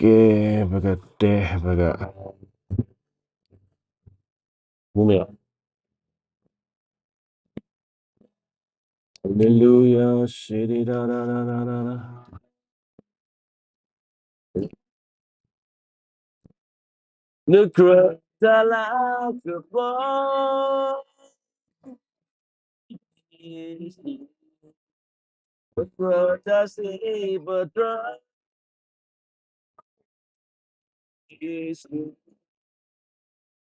ကဲ, ပကတဲ, ပက, မ့ၢ်, Hallelujah, ရှ့ဒံဒၤဒၤဒၤဒၤဒၤ, နကြၢးတၢ်လၤကပီၤ, ပကြၢးတၢ်စံးပတြၢၤ, ယ့ၣ်ၡူး,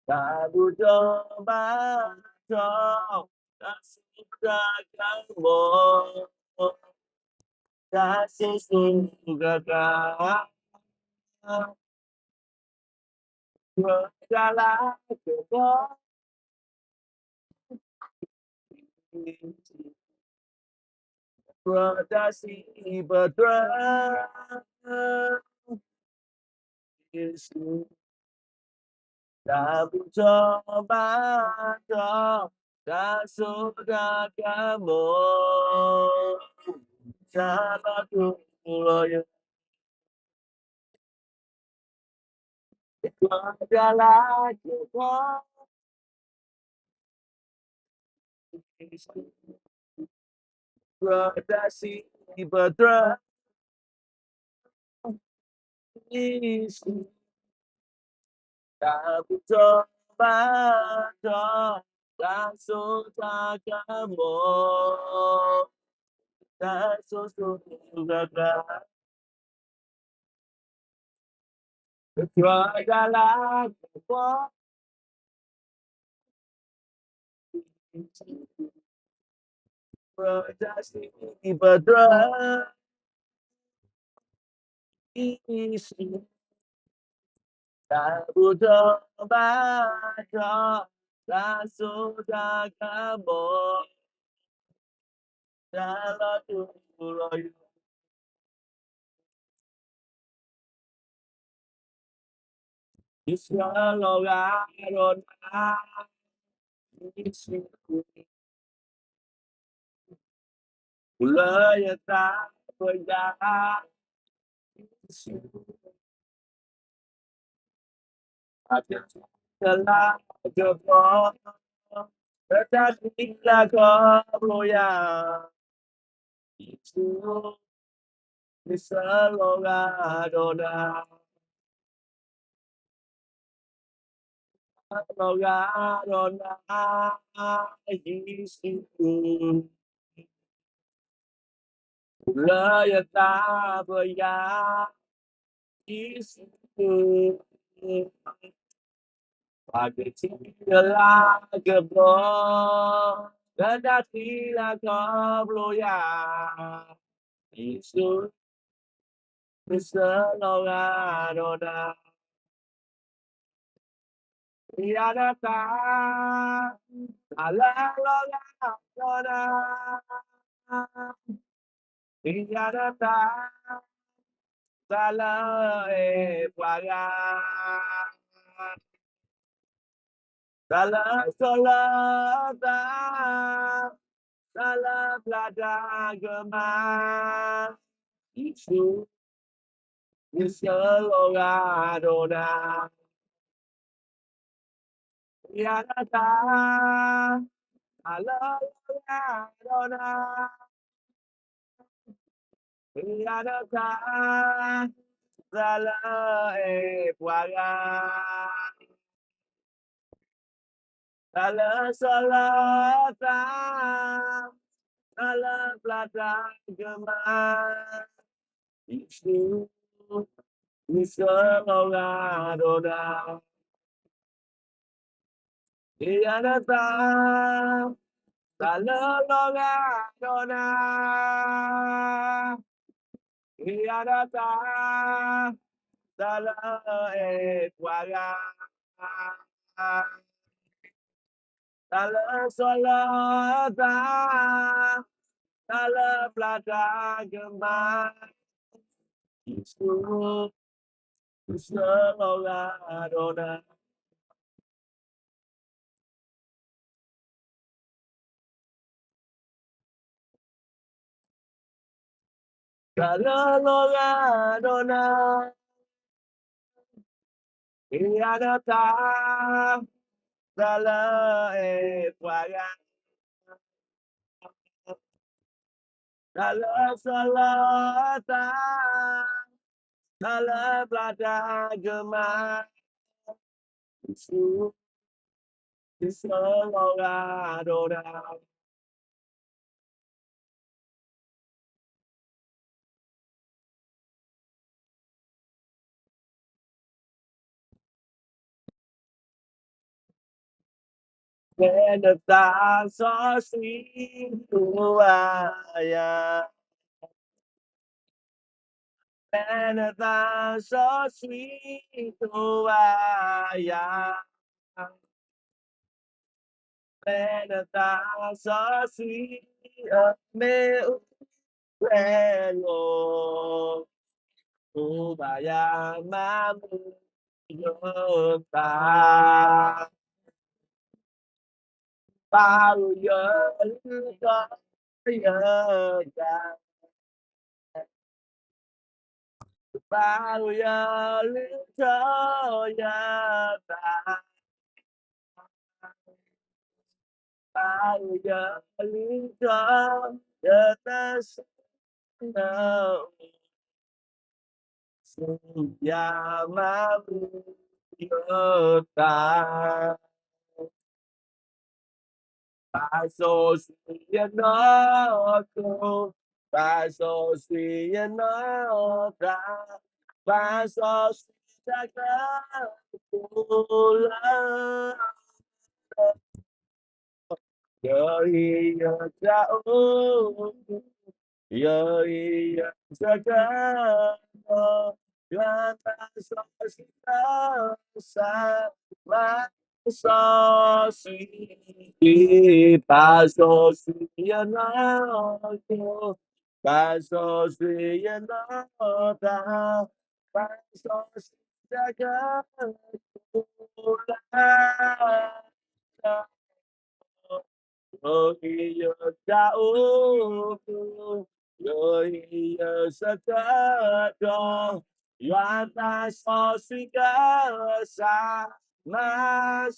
တၢ်ဘူၣ်ထီၣ်ဘါထီၣ်, တၢ်စိတၢ်ကမီၤ, တၢ်စိစိဂၤဂၤ, ကြၢးတၢ်လၤကပီၤ, ကြၢးတၢ်စံးပတြၢၤ, ယ့ၣ်ၡူး, တၢ်ဘူၣ်ထီၣ်ဘါထီၣ်, တၢ်စိတၢ်ကမီၤ, တၢ်လီၤတူာ်လီၤယိာ်, ကြၢးတၢ်လၤကပီၤ, ကြၢးတၢ်စံးပတြၢၤ, ယ့ၣ်ၡူး, တၢ်ဘူၣ်ထီၣ်ဘါထီၣ်, တၢ်စိတၢ်ကမီၤ, တၢ်စိစိဂၤဂၤ, ကြၢးတၢ်လၤကပီၤ, ကြၢးတၢ်စံးပတြၢၤ, ယ့ၣ်ၡူး, တၢ်ဘူၣ်ထီၣ်ဘါထီၣ်, တၢ်စိတၢ်ကမီၤ, တၢ်လီၤတူာ်လီၤယိာ်, ယဆှၢလီၤဂာ်ဒီးနၤ, ယ့ၣ်ၡူး, လၢယသးပှဲၤယၤ, ယ့ၣ်ၡူး, အကတၢၢ်လၢကပီၤ, လၢတၢ်သံလၢကပျိယၤ, ယ့ၣ်ၡူး, ယဆှၢလီၤဂာ်ဒီးနၤ, လီၤဂာ်ဒီးနၤ, ယ့ၣ်ၡူး, လၢယသးပှဲၤယၤ, ယ့ၣ်ၡူး, ပှၤကထံၣ်လၢကပီၤ, လၢတၢ်သံလၢကပျိယၤ, ယ့ၣ်ၡူး, ယဆှၢလီၤဂာ်ဒီးနၤ, ယၤနသး, တၢ်လၢလီၤဂာ်ဒီးနၤ, ယၤနသး, တၢ်လၢအဲၣ်ပှၤဂၤ, တၢ်လၢစီၤလၢသး, တၢ်လၢပျၢ်တၢ်ကမၣ်, ယ့ၣ်ၡူး, ယဆှၢလီၤဂာ်ဒီးနၤ, ယၤနသး, တၢ်လၢလီၤဂာ်ဒီးနၤ, ယၤနသး, တၢ်လၢအဲၣ်ပှၤဂၤ, တၢ်လၢစီၤလၢသး, တၢ်လၢပျၢ်တၢ်ကမၣ်, ယ့ၣ်ၡူး, ယဆှၢလီၤဂာ်ဒီးနၤ, ယၤနသး, တၢ်လၢလီၤဂာ်ဒီးနၤ, ယၤနသး, တၢ်လၢအဲၣ်ပှၤဂၤ, တၢ်လၢစီၤလၢသး, တၢ်လၢပျၢ်တၢ်ကမၣ်, ယ့ၣ်ၡူး, ယဆှၢလီၤဂာ်ဒီးနၤ, တၢ်လၢလီၤဂာ်ဒီးနၤ, ဟ့ၣ်ယၤနသး, တၢ်လၢအဲၣ်ပှၤဂၤ, တၢ်လၢဆီၣ်လီၤသး, တၢ်လၢပျၢ်တၢ်ကမၣ်, ဆူ, ဆူလီၤဂာ်ဒိၣ်ဒၣ် ဖဲနသးစီဆှံကအိၣ်ဘၣ်ယၤ, ဖဲနသးစီဆှံကအိၣ်ဘၣ်ယၤ, ဖဲနသးစီဆှံအမ့ၢ်အိၣ်ဖဲလီၤ, အိၣ်ဘၣ်ယၤမၤမုာ်ယသး, ပာ်ယၤလၢကီၢ်ယသး, ပာ်ယၤလၢကီၢ်ယသး, ပာ်ယၤလၢကီၢ်ယသး, ဆူယၤမၤမုာ် ယသး, ပာ်စီဆှံယနီၢ်ခိ, ပာ်စီဆှံယနီၢ်သး, ပာ်စီဆှံတၢ်ကတိၤလၢ ယဟ့ၣ်ယတၢ်အိၣ်မူ, ယဟ့ၣ်ယတၢ်ကတိၤ, ယွၤပာ်စီဆှံကစၢ်, ပာ်စီဆှံ, ပာ်စီဆှံယနီၢ်ခိ, ပာ်စီဆှံယနီၢ်သး, ပာ်စီဆှံတၢ်ကတိၤလၢ ယဟ့ၣ်ယတၢ်အိၣ်မူ, ယဟ့ၣ်ယတၢ်ကတိၤ, ယွၤပာ်စီဆှံကစၢ်, မၤ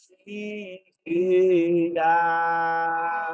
စီဆှံယၤ.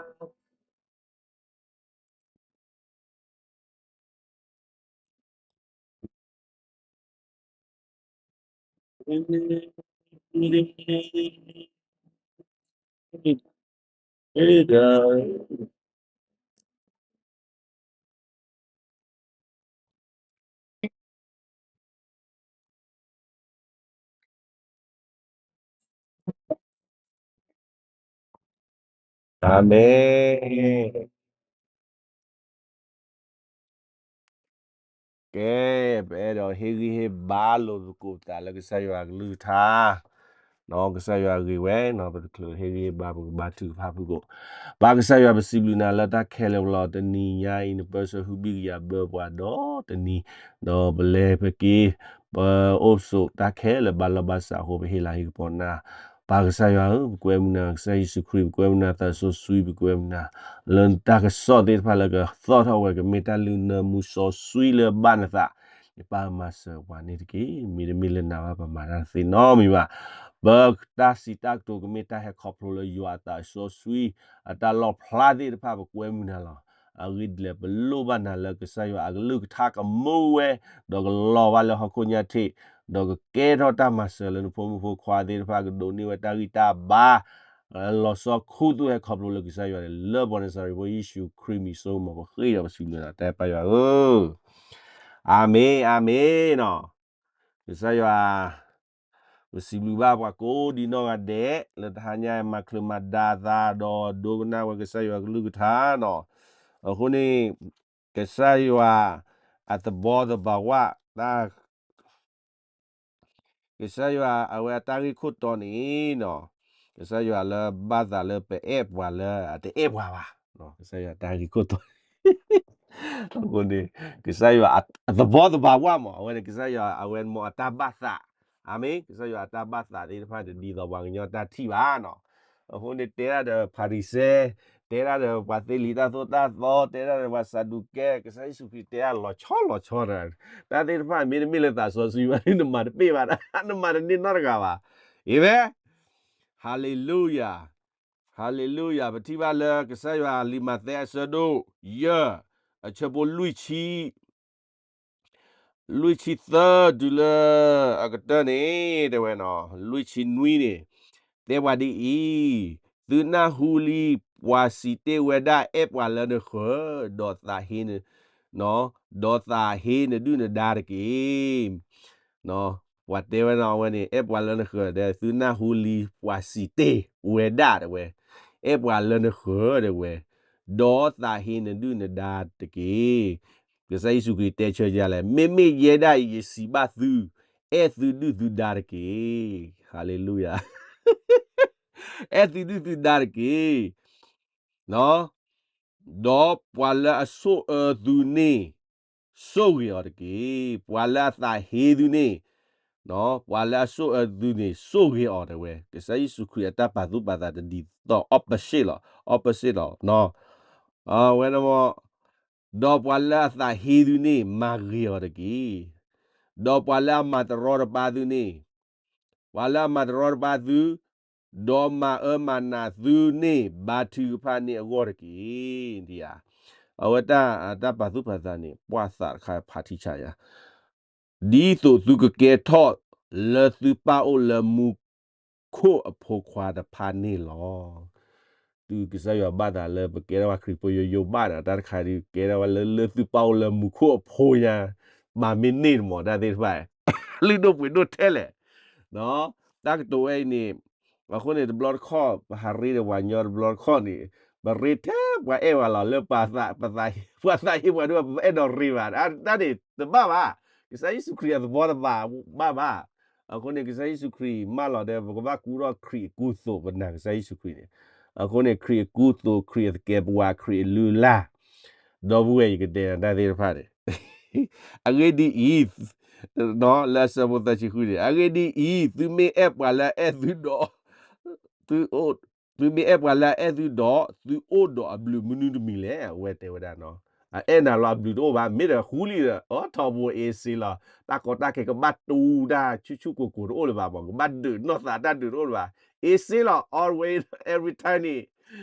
အၤမ့ၣ်. ကဲ, ပအဲၣ်ဒိးဟ့ၣ်ဂံၢ်ဟ့ၣ်ဘါလိာ်သကိးပသးလၢကစၢ်ယွၤအကလုၢ်ကထါ, ကစၢ်ယွၤအဂ့ၢ်ဝဲ, ပတချုးဟ့ၣ်ဂံၢ်ဟ့ၣ်ဘါ ပကဘါထုကဖၣ်ဖုၣ်ကိာ်. ပၢ်ကစၢ်ယွၤ ပစံးဘျုးနၤလၢတၢ်ခဲလၢာ်လီၤ. တနံၤညါအံၤ နပၢဆှၢဟုဘံၣ်ကယၤဘၢပှၤဒီးတနံၤ, ဒီးပလဲၤပက့ၤ, ပအိၣ်ဆိးတၢ်ခဲလၢာ်ဘၣ်လီၢ်ဘၣ်စးအဃိ ပဟ့ၣ်လၤဟ့ၣ်ကပီၤနၤ. ပၢ်ကစၢ်ယွၤဧၢ, ပကွဲမုာ်နၤ ကစၢ်ယ့ၣ်ၡူးခရံာ်, ပကွဲမုာ်နၤသးစီဆှံ, ပကွဲမုာ်နၤ လၢနတၢ်ကစီၣ်သ့ၣ်တဖၣ်လၢကသီၣ်ထီၣ်ဝဲ ကမ့ၢ်တၢ်လုၢ်နၢမူစီဆှံလၢဘၣ်နသး, ယပၢ်မၤစၢၤပှၤန့ၣ်တက့ၢ်. မ့တမ့ၢ်လၢနၤဘၣ် ပမၤတၢ်တသ့နီတမံၤဘၣ်. ပတၢ်စံးတၢ်ကတိၤ ကမ့ၢ်တၢ်ဟဲခီဖျိလၢယွၤအသးစီဆှံ အတၢ်လီၣ်ဖျါသ့ၣ်တဖၣ် ပကွဲမုာ်နၤလီၤ. အဂ့ၢ်ဒ်လဲၣ် ပလိၣ်ဘၣ်နၤလၢကစၢ်ယွၤအကလုၢ်ကထါကမူဝဲ, ဒီးကလီၤဘၣ်လၢဟီၣ်ခိၣ်ညါထံး, ဒီးကကဲထီၣ်တၢ်မၤစၢၤလၢနဖိမုၣ်ဖိခွါသ့ၣ်တဖၣ် ကဒိးန့ၢ်ဝဲတၢ်ဂံၢ်တၢ်ဘါ လီၤဆီခူသူၣ်ဟဲခီဖျိလၢကစၢ်ယွၤန့ၣ် လၢပှၤနၤစၤရ့းဖိယ့ၣ်ၡူးခရံာ်မံၤစိမီၤ ပဃ့ဒီးပစံးဘျုးနၤ တဲပၢ်ယွၤဧၢ, အၤမ့ၣ် အၤမ့ၣ်နီၤ. ကစၢ်ယွၤ ပစံးဘျုးဘၣ်ပှၤကိးဒံနီၢ်ဂၤဒဲး လၢတဟါညါမၤချုးမၤဒါသး ဒီးဒိကနၣ်ဝဲကစၢ်ယွၤကလုၢ်ကထါနီၤ. အဃိန့ၣ် ကစၢ်ယွၤအသဘီသဘၣ်ဝၣ် တၢ် ကစၢ်ယွၤအဝဲအတၢ်ဂ့ၢ်ခိၣ်တီန့ၣ်နီၤ, ကစၢ်ယွၤလၢဘၣ်သးလၢပအဲၣ်ပှၤလၢအတအဲၣ်ပှၤဘၣ်, ကစၢ်ယွၤတၢ်ဂ့ၢ်ခိၣ်တီ အဃိန့ၣ် ကစၢ်ယွၤအသဘီသဘၣ်ဝၣ်မး အဝဲန့ၣ် ကစၢ်ယွၤအဝဲမ့ၢ်အတၢ်ဘၣ်သး, အၤမ့ၣ်, ကစၢ်ယွၤအတၢ်ဘၣ်သးသ့ၣ်တဖၣ်န့ၣ် တဒ်သိးပှၤကညီတၢ်ထံၣ်ဘၣ်နီၤ. အဃိန့ၣ်တဲဒၣ်ဒီးဖၤရံၤၡဲ တဲတၢ်ဒီးပှၤသ့လံာ်တၢ်သိၣ်တၢ်သီ, တဲတၢ်ဒီးပှၤစၤဒူၤကဲ, ကစၢ်ယ့ၣ်ၡူးခရံာ်တဲတၢ်လီၤဆီလီၤဆီဒီး, တၢ်သ့ၣ်တဖၣ်မ့တမ့ၢ်လၢသးစီဆှံဘၣ် နမၤတပ့ၢ်ဘၣ်, နမၤတန့ၢ်နီတဂၤဘၣ်. အၤမ့ၣ်. ဟၤလ့လူယၤ, ဟၤလ့လူယၤ. ပထံၣ်ဘၣ်လၢကစၢ်ယွၤလံာ်မးသဲအဆၢဒိၣ်ယဲၢ်, အဆၢဖိလွံၢ်ဆံ လွံၢ်ဆံသၢတုၤလၢအကတၢၢ်န့ၣ် တဲဝဲနီၤ, လွံၢ်ဆံနွံန့ၣ်, တဲပှၤဒ်အံၤ, သုနၢ်ဟူလံ ပှၤစံးတ့ၢ်ဝဲဒၣ် အဲၣ်ပှၤလၢနဃၢၤ, ဒီးသးဟ့, ဒီးသးဟ့နဒုၣ်နဒါတက့ၢ်. ပှၤတဲဝဲနီၤ အဝဲန့ၣ် အဲၣ်ပှၤလၢနဃၢၤဒီး သုနၢ်ဟူလံ ပှၤစံးတ့ၢ်ဝဲဒၣ်တဲဝဲ, အဲၣ်ပှၤလၢနဃၢၤတဲဝဲ, ဒီးသးဟ့နဒုၣ်နဒါတက့ၢ်. ကစၢ်ယ့ၣ်ၡူးခရံာ်တဲဆၢယၤလဲၣ်, မ့မ့ၢ်ယဲဒၣ်အံၤ ယစံးဘၣ်သု, အဲၣ်သုဒုၣ်သုဒါတက့ၢ်. ဟၤလ့လူယၤ. အဲၣ်သုဒုၣ်သုဒါတက့ၢ်. ဒီးပှၤလၢအဆိၣ်အၢသုန့ၣ်, ဆိၣ်ဂ့ၤအီၤတက့ၢ်. ပှၤလၢအသးဟ့သုန့ၣ်, ပှၤလၢအဆိၣ်အၢသုန့ၣ် ဆိၣ်ဂ့ၤအီၤတဲဝဲ. ကစၢ်ယ့ၣ်ၡူးခရံာ်အတၢ်ပာ်သူၣ်ပာ်သးတဒ်သိး opposite လီၤ, opposite လီၤ. အဝဲန့ၣ်, ဒီးပှၤလၢအသးဟ့သုန့ၣ် မၤဂ့ၤအီၤတက့ၢ်. ဒီးပှၤလၢအမၤတရီတပါသုန့ၣ်, ပှၤလၢအမၤတရီတပါသု, ဒီးမၤအၢမၤနးသုန့ၣ် ဘါထုကဖၣ်န့ၢ်အဂီၢ်တက့ၢ်. အဝဲတၢ်, တၢ်ပာ်သူၣ်ပာ်သးန့ၣ် ပှၤသးတခါဖးထံဆါယၤ, ဒ်သိးသုကကဲထီၣ်လၢသုပၢ်အိၣ်လၢမူခိၣ်အဖိခွါတဖၣ်န့ၣ်လီၤ. တုၤကစၢ်ယွၤဘၣ်သးလၢပကဲထီၣ်ပှၤခရံာ်ဖိယိယိဘၣ်ဒီး တၢ်တခါဒုးကဲထီၣ်ဝဲလၢ လၢသုပၢ်အိၣ်လၢမူခိၣ်အဖိညါ, ဘၣ်မ့ၢ်န့ၢ်တမး တၢ်သ့ၣ်တဖၣ် လုၢ်ဒိၣ်ပှ့ၤဒိၣ်ထဲလဲၣ်. တၢ်ကတိၤဝဲအံၤန့ၣ်, အဃိန့ၣ် တဘျီတခီၣ် ပဟးရ့ဒီးပှၤကညီတဘျီတခီၣ်န့ၣ်, ပရ့ထဲပှၤအဲၣ်ဝဲလီၤလၢပှၤသးဟ့ပှၤဒိၣ် ပအဲၣ်ဒိးရ့ဘၣ်, တၢ်န့ၣ်တဘၣ်ဘၣ်. ကစၢ်ယ့ၣ်ၡူးခရံာ်အသဘီတဘၣ်ဘၣ်. အဃိန့ၣ် ကစၢ်ယ့ၣ်ၡူးခရံာ်မၢလီၤဒီး ပကဘၣ်ကူထီၣ်ခရံာ်အကူအသိး ပနာ်ကစၢ်ယ့ၣ်ၡူးခရံာ်န့ၣ်. အဃိန့ၣ် ခရံာ်အကူအသိး ခရံာ်အသကဲးပဝး ခရံာ်အလုၢ်အလၢ်, ဒီပုၢ်ဝဲၢ် ယကတဲနၤတၢ်သ့ၣ်တဖၣ်န့ၣ် အဂ့ၢ်ဒ်အံၤ, လၢအဆၢဖိသၢဆံဃုန့ၣ်, အဂ့ၢ်ဒ်အံၤ, သုမ့ၢ်အဲၣ်ပှၤလၢအအဲၣ်သုဒီး, သု, သုမ့ၢ်အဲၣ်ပှၤလၢအအဲၣ်သုဒီး, သုအိၣ်ဒီးအဘျုးမနုၤတမံၤလဲၣ်. အဝဲတဲဝဲဒၣ်နီၤ, အအဲၣ်နၤလီၤ အဘျုးတအိၣ်ဘၣ်, မ့ၢ်ဒီးဃူလံဒီး အထီဘိအ့စ့လီၤ. တၢ်ကီတၢ်ခဲကဘၣ်တူၢ်တၢ်ဆူၣ်ဆူၣ်ကိၢ်ကိၢ်တအိၣ်လၢၤဘၣ်မး, ကဘၣ်ဒုးနီၢ်သးတၢ်ဒုးတအိၣ်လၢၤဘၣ်. အ့စ့လီၤ always, every time န့ၣ်,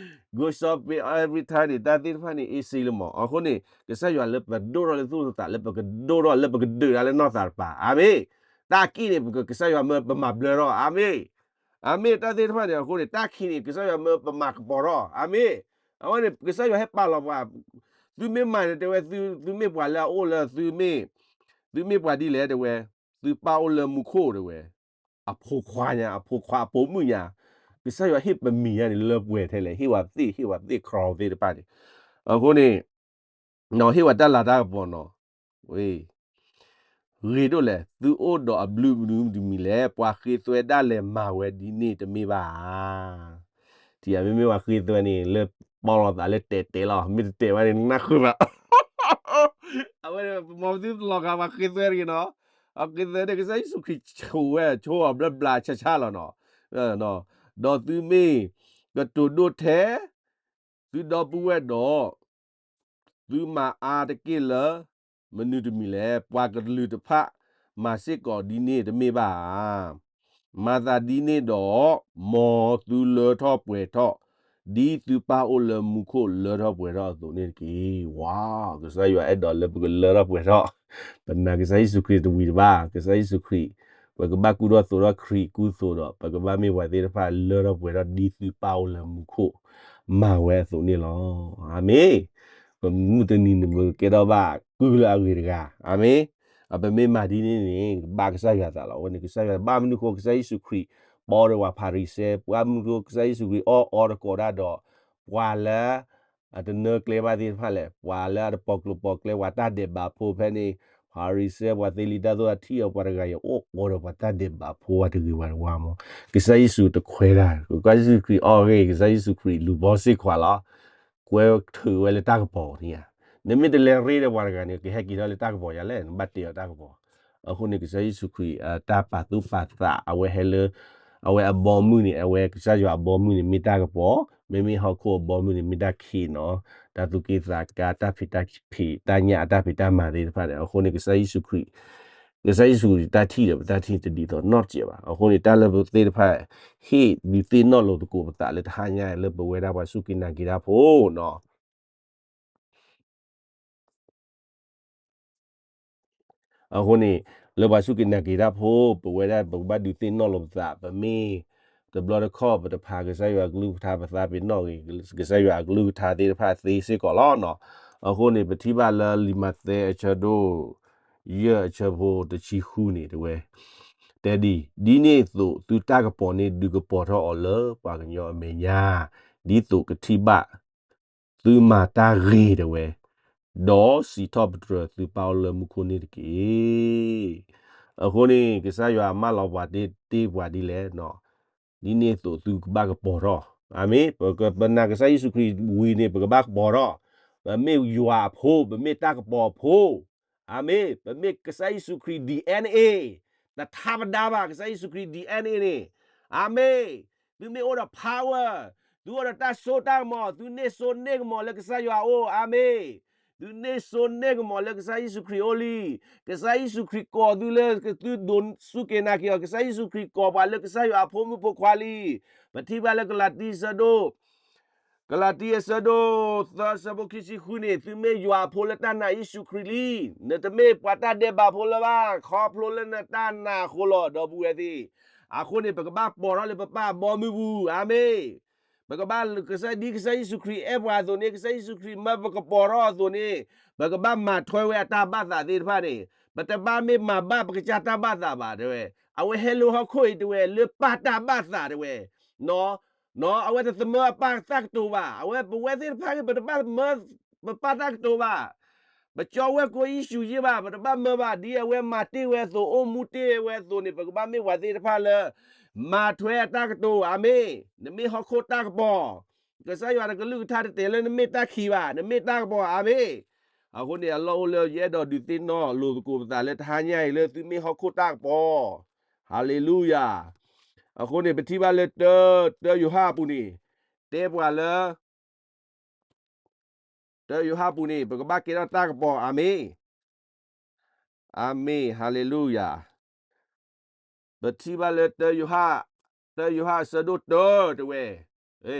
go shopping every time န့ၣ် တၢ်သ့ၣ်တဖၣ်န့ၣ် အ့စ့လၢမး. အဃိန့ၣ် ကစၢ်ယွၤလၢပဒိၣ်ထီၣ်လၢသူၣ်လၢသး လၢပကဒိၣ်ထီၣ် လၢပကဒုးတၢ်လၢနီၢ်သးတပၤ. အၤမ့ၣ်. တၢ်ခံးန့ၣ် ပက, ကစၢ်ယွၤမၢပမၤဘျၢထီၣ်. အၤမ့ၣ်. အၤမ့ၣ်. တၢ်သ့ၣ်တဖၣ်န့ၣ် အဃိန့ၣ် တၢ်ခံးန့ၣ် ကစၢ်ယွၤမၢပမၤကပီၤထီၣ်. အၤမ့ၣ်. အဝဲန့ၣ် ကစၢ်ယွၤဟဲပာ်လီၤပှၤ, သုမ့ၢ်မၤန့ၣ် တဲဝဲ, သုမ့ၢ်ပှၤလၢအအိၣ်လၢသုမ့ၢ်, သုမ့ၢ်ပှၤဒ်လဲၣ် တဲဝဲ, သုပၢ်အိၣ်လၢမူခိၣ် တဲဝဲ, အဖိခွါညါ, အဖိခွါအဖိမုၣ်ညါ, ကစၢ်ယွၤဟ့ၣ်ပမံၤညါန့ၣ် လၢပှဲၤထဲလဲၣ်, ဟ့ၣ်ဝဲသ့ၣ်, ဟ့ၣ်ဝဲသ့ၣ်ခရီသ့ၣ်တဖၣ်န့ၣ်, အဃိန့ၣ် နီၤ ဟ့ၣ်ဝဲတၢ်လၤတၢ်ကပီၤနီၤ, ဝဲ ဂ့ၤဒိၣ်လဲၣ်, သုအိၣ်ဒီးအဘျုးမနုၤတမံၤလဲၣ်, ပှၤဃ့သွဲဒၣ်လဲာ်မၤဝဲဒ်န့ၣ်တမ့ၢ်ဘၣ်ဧါ. ထံၣ်ဧါ, မ့မ့ၢ်ပှၤဃ့သွဲန့ၣ် လၢပီလီၤသးလၢတဲာ်တဲာ်လီၤ, မ့ၢ်တတဲာ်ဘၣ်န့ၣ် နၢ်ဃုာ်ဘၣ်. အဝဲန့ၣ် ပမၤသုတလီၤဂာ်ပှၤဃ့သွဲတဂ့ၤနီၤ, အဃ့သွဲန့ၣ် ကစၢ်ယ့ၣ်ၡူးခရံာ်ဆိၣ်ဝဲ ဆိၣ်အီၤဘျၢဘျါဆါဆါလီၤနီၤ, ဒီးသုမ့ၢ်ကတိၤဒိၣ်ထဲ သုဒီပုၢ်ဝဲၢ်ဒီး သုမၤအါတက့ၢ်လၢ မနုၤတမံၤလဲၣ်, ပှၤကလုာ်တဖၣ်မၤစ့ၢ်ကီးဒ်န့ၣ်တမ့ၢ်ဘၣ်ဧါ. မၤသးဒ်န့ၣ်ဒီး မ်သုလၢထီၣ်ပှဲၤထီၣ် ဒ်သုပၢ်အိၣ်လၢမူခိၣ်လၢထီၣ်ပှဲၤထီၣ်အသိးန့ၣ်တက့ၢ်. ဝါ, ကစၢ်ယွၤအဲၣ်ဒိးလၢပကလၢထီၣ်ပှဲၤထီၣ်, ပနာ်ကစၢ်ယ့ၣ်ၡူးခရံာ်တဝံၤတဘၣ်, ကစၢ်ယ့ၣ်ၡူးခရံာ်, ပကဘၣ်ကူထီၣ်သိးထီၣ်ခရံာ်ကူသိးဒီး ပကဘၣ်မ့ၢ်ပှၤသ့ၣ်တဖၣ်လၢထီၣ်ပှဲၤထီၣ်ဒ်သုပၢ်အိၣ်လၢမူခိၣ် မၤဝဲအသိးန့ၣ်လီၤ. အၤမ့ၣ်. ပမုၢ်တနံၤန့ၣ် ပကကဲထီၣ်ဘၣ်ကုၢ်လၢအဂ့ၤတဂၤ, အၤမ့ၣ်. ပမ့ၢ်မၤဒ်န့ၣ်န့ၣ် ဘၣ်ကစၢ်ယွၤသးလီၤ. အဝဲန့ၣ် ကစၢ်ယွၤဘၣ်မနုၤဃိ ကစၢ်ယ့ၣ်ၡူးခရံာ် ပီဒီးပှၤဖၤရံၤၡဲ, ဘၣ်မနုၤဃိ ကစၢ်ယ့ၣ်ၡူးခရံာ်အီၣ်အီတကိးဒၣ်ဒီး ပှၤလၢ အတနၢကျဲဘၣ်သ့ၣ်တဖၣ်လဲၣ်, ပှၤလၢအတပိာ်ကျိၤပိာ်ကျဲ ပှၤတၢ်ဒဲးဘးဖိဖဲန့ၣ်, ဖၤရံၤၡဲ ပှၤသ့လံာ်တၢ်သိၣ်တၢ်ထံၣ်အီၤ ပှၤတဂၤအံၤ အိၣ်အီဒီးပှၤတၢ်ဒဲးဘးဖိပှၤတဂ့ၤပှၤတဝါမး, ကစၢ်ယ့ၣ်ၡူးတခွဲးတၢ်, ကစၢ်ယ့ၣ်ၡူးခရံာ်အီၣ်ဂ့ၢ်, ကစၢ်ယ့ၣ်ၡူးခရံာ်လူၤဘီစ့ၢ်ခွါလီၤ. ကွဲထုးဝဲလၢတၢ်ကပီၤန့ၣ်ဧါ. နမ့ၢ်တလဲၤရ့ဒီးပှၤတဂၤန့ၣ် ကဟဲက့ၤထီၣ်လၢတၢ်ကပီၤယၤလဲၣ်, နဘၣ်တဲအီၤတၢ်ကပီၤ. အဃိန့ၣ် ကစၢ်ယ့ၣ်ၡူးခရံာ် တၢ်ပာ်သူၣ်ပာ်သး အဝဲဟဲလၢ အဝဲအဘီမုၢ်န့ၣ် အဝဲကစၢ်ယွၤအဘီမုၢ်န့ၣ် မ့ၢ်တၢ်ကပီၤ, မ့မ့ၢ်ဟီၣ်ခိၣ်အဘီမုၢ်န့ၣ် မ့ၢ်တၢ်ခံးနီၤ, တၢ်သူၣ်က့ၣ်သးကါ တၢ်ဖံးတၢ်ဖံး တၢ်ညၣ်အတၢ်ဖံးတၢ်မၤသ့ၣ်တဖၣ်န့ၣ် အဃိန့ၣ် ကစၢ်ယ့ၣ်ၡူးခရံာ်, ကစၢ်ယ့ၣ်ၡူးခရံာ်တၢ်ထံၣ်ဒီး ပတၢ်ထံၣ်တဒ်သိးနီတစဲးဘၣ်. အဃိန့ၣ် တၢ်လၢပသ့ၣ်တဖၣ် ဟ့ၣ်ဒုးသ့ၣ်နီၣ်လိာ်သကိးပသးလၢတဟါညါလၢပဝဲဒၣ်ပှၤစူၢ်က့ၤနာ်က့ၤတၢ်ဖိနီၤ. အဃိန့ၣ် လၢပှၤစူၢ်က့ၤနာ်က့ၤတၢ်ဖိ ပဝဲဒၣ် ပကဘၣ်ဒုးသ့ၣ်နီၣ်လိာ်ပသး ပမ့ၢ်တဘျီတခီၣ် ပတဖးကစၢ်ယွၤအကလုၢ်ကထါ ပသးပ့ၤနီၣ်က့ၤ ကစၢ်ယွၤအကလုၢ်ကထါသ့ၣ်တဖၣ်သ့စ့ၢ်ကီးလီၤနီၤ. အဃိန့ၣ် ပထံၣ်ဘၣ်လၢလံာ်မးသဲအဆၢဒိၣ် ယဲၢ်အဆၢဖိတဆံဃုန့ၣ်တဝဲ တဲဒ်အံၤ, ဒ်န့ၣ်အသိး သုတၢ်ကပီၤန့ၣ် ဒုးကပီၤထီၣ်အီၤလၢပှၤကညီအမဲာ်ညါ, ဒ်သိးကထံၣ်ဘၣ် သုမၤတၢ်ဂ့ၤတဝဲ, ဒီးစံးထီၣ်ပတြၢၤသုပၢ်အိၣ်လၢမူခိၣ်န့ၣ်တက့ၢ်. အဃိန့ၣ် ကစၢ်ယွၤမၢလီၤပှၤတ့ၢ်ပှၤဒ်လဲၣ်နီၤ, ဒ်န့ၣ်အသိးသုကဘၣ်ကပီၤထီၣ်. အၤမ့ၣ်, ပကပနာ်ကစၢ်ယ့ၣ်ၡူးခရံာ်ဝံၤန့ၣ် ပကဘၣ်ကပီၤထီၣ်, ပမ့ၢ်ယွၤအဖိ, ပမ့ၢ်တၢ်ကပီၤအဖိ, အၤမ့ၣ်, ပမ့ၢ်ကစၢ်ယ့ၣ်ၡူးခရံာ် DNA, တထါပဒါဘၣ် ကစၢ်ယ့ၣ်ၡူးခရံာ် DNA န့ၣ်, အၤမ့ၣ်, သုမ့ၢ်အိၣ်ဒီး power, သုအိၣ်ဒီးတၢ်စိတၢ်ကမီၤ, သုန့ၢ်စိန့ၢ်ကမီၤလၢကစၢ်ယွၤအအိၣ်, အၤမ့ၣ်, သုန့ၢ်စိန့ၢ်ကမီၤလၢကစၢ်ယ့ၣ်ၡူးခရံာ်အအိၣ်လံ. ကစၢ်ယ့ၣ်ၡူးခရံာ်ကိးသုလၢသုဒိးစူၢ်က့ၤနာ်က့ၤအီၤ, ကစၢ်ယ့ၣ်ၡူးခရံာ်ကိးပှၤလၢကစၢ်ယွၤအဖိမုၣ်ဖိခွါလံ. ပထံၣ်ဘၣ်လၢကလၤတံအဆၢဒိၣ် ကလၤတံအဆၢဒိၣ်သၢ အဆၢဖိခံဆံဃုန့ၣ်, သုမ့ၢ်ယွၤအဖိလၢတၢ်နာ်ယ့ၣ်ၡူးခရံာ်လံ, နတမ့ၢ်ပှၤတၢ်ဒဲးဘးဖိလၢၤဘၣ်, ခီဖျိလၢနတၢ်နာ်အဃိလီၤ, ဒီပုၢ်ဝဲၢ်သ့ၣ်. အဃိန့ၣ် ပကဘၣ်ပိာ်ထီၣ်လၢပပၢ်အဘီမုၢ်ပူၤ, အၤမ့ၣ်. ပကဘၣ်ကစၢ်ဒ်ကစၢ်ယ့ၣ်ၡူးခရံာ်အဲၣ်ပှၤအသိးန့ၣ်, ကစၢ်ယ့ၣ်ၡူးခရံာ်မၢပကပီၤထီၣ်အသိးန့ၣ်, ပကဘၣ်မၤထွဲဝဲအတၢ်ဘၣ်သးသ့ၣ်တဖၣ်န့ၣ်, ပတဘၣ်မ့ၢ်မၤဘၣ်ပကစၢ်တၢ်ဘၣ်သးဘၣ်, တဲဝဲ. အဝဲဟဲလၢဟီၣ်ခိၣ်အံၤတဲဝဲ လၢပၢ်တၢ်ဘၣ်သးတဲဝဲ. အဝဲတသမၢအပၢ်တၢ်ကတိၤဘၣ်. အဝဲပဝဲသ့ၣ်တဖၣ်န့ၣ် ပတဘၣ်မၢပပၢ်တၢ်ကတိၤဘၣ်. ပကၠီဝဲၢ်ကိးယ့ၣ်ၡူးယ့ၣ်ဘၣ်, ပတဘၣ်မၢဘၣ်. ဒ်အဝဲမၤတ့ၢ်ဝဲအသိး, အိၣ်မူတ့ၢ်ဝဲအသိးန့ၣ်, ပကဘၣ်မ့ၢ်ပှၤသ့ၣ်တဖၣ်လၢ မၤထွဲအတၢ်ကတိၤ, အၤမ့ၣ်. နမ့ၢ်ဟီၣ်ခိၣ်တၢ်ကပီၤ, ကစၢ်ယွၤတကလုၢ်ကထါတတဲာ်လၢနမ့ၢ်တၢ်ခံးဘၣ်, နမ့ၢ်တၢ်ကပီၤ, အၤမ့ၣ်. အဃိန့ၣ် အလီၢ်အိၣ်လၢယအဲၣ်ဒိးဒုးသ့ၣ်နီၣ်လိာ်သကိးပသးလၢတဟါညါအံၤလၢသုမ့ၢ်ဟီၣ်ခိၣ်တၢ်ကပီၤ, ဟၤလ့လူယၤ. အဃိန့ၣ် ပထံၣ်ဘၣ်လၢတၢ, တၢယိၤဟၣ်အပူၤန့ၣ်, တဲပှၤလၢ တၢယိၤဟၣ်အပူၤန့ၣ် ပကဘၣ်ကဲထီၣ်တၢ်ကပီၤ, အၤမ့ၣ်. အၤမ့ၣ်, ဟၤလ့လူယၤ. ပထံၣ်ဘၣ်လၢတၢယိၤဟၣ်, တၢယိၤဟၣ်အဆၢဒိၣ်တၢတဲဝဲ,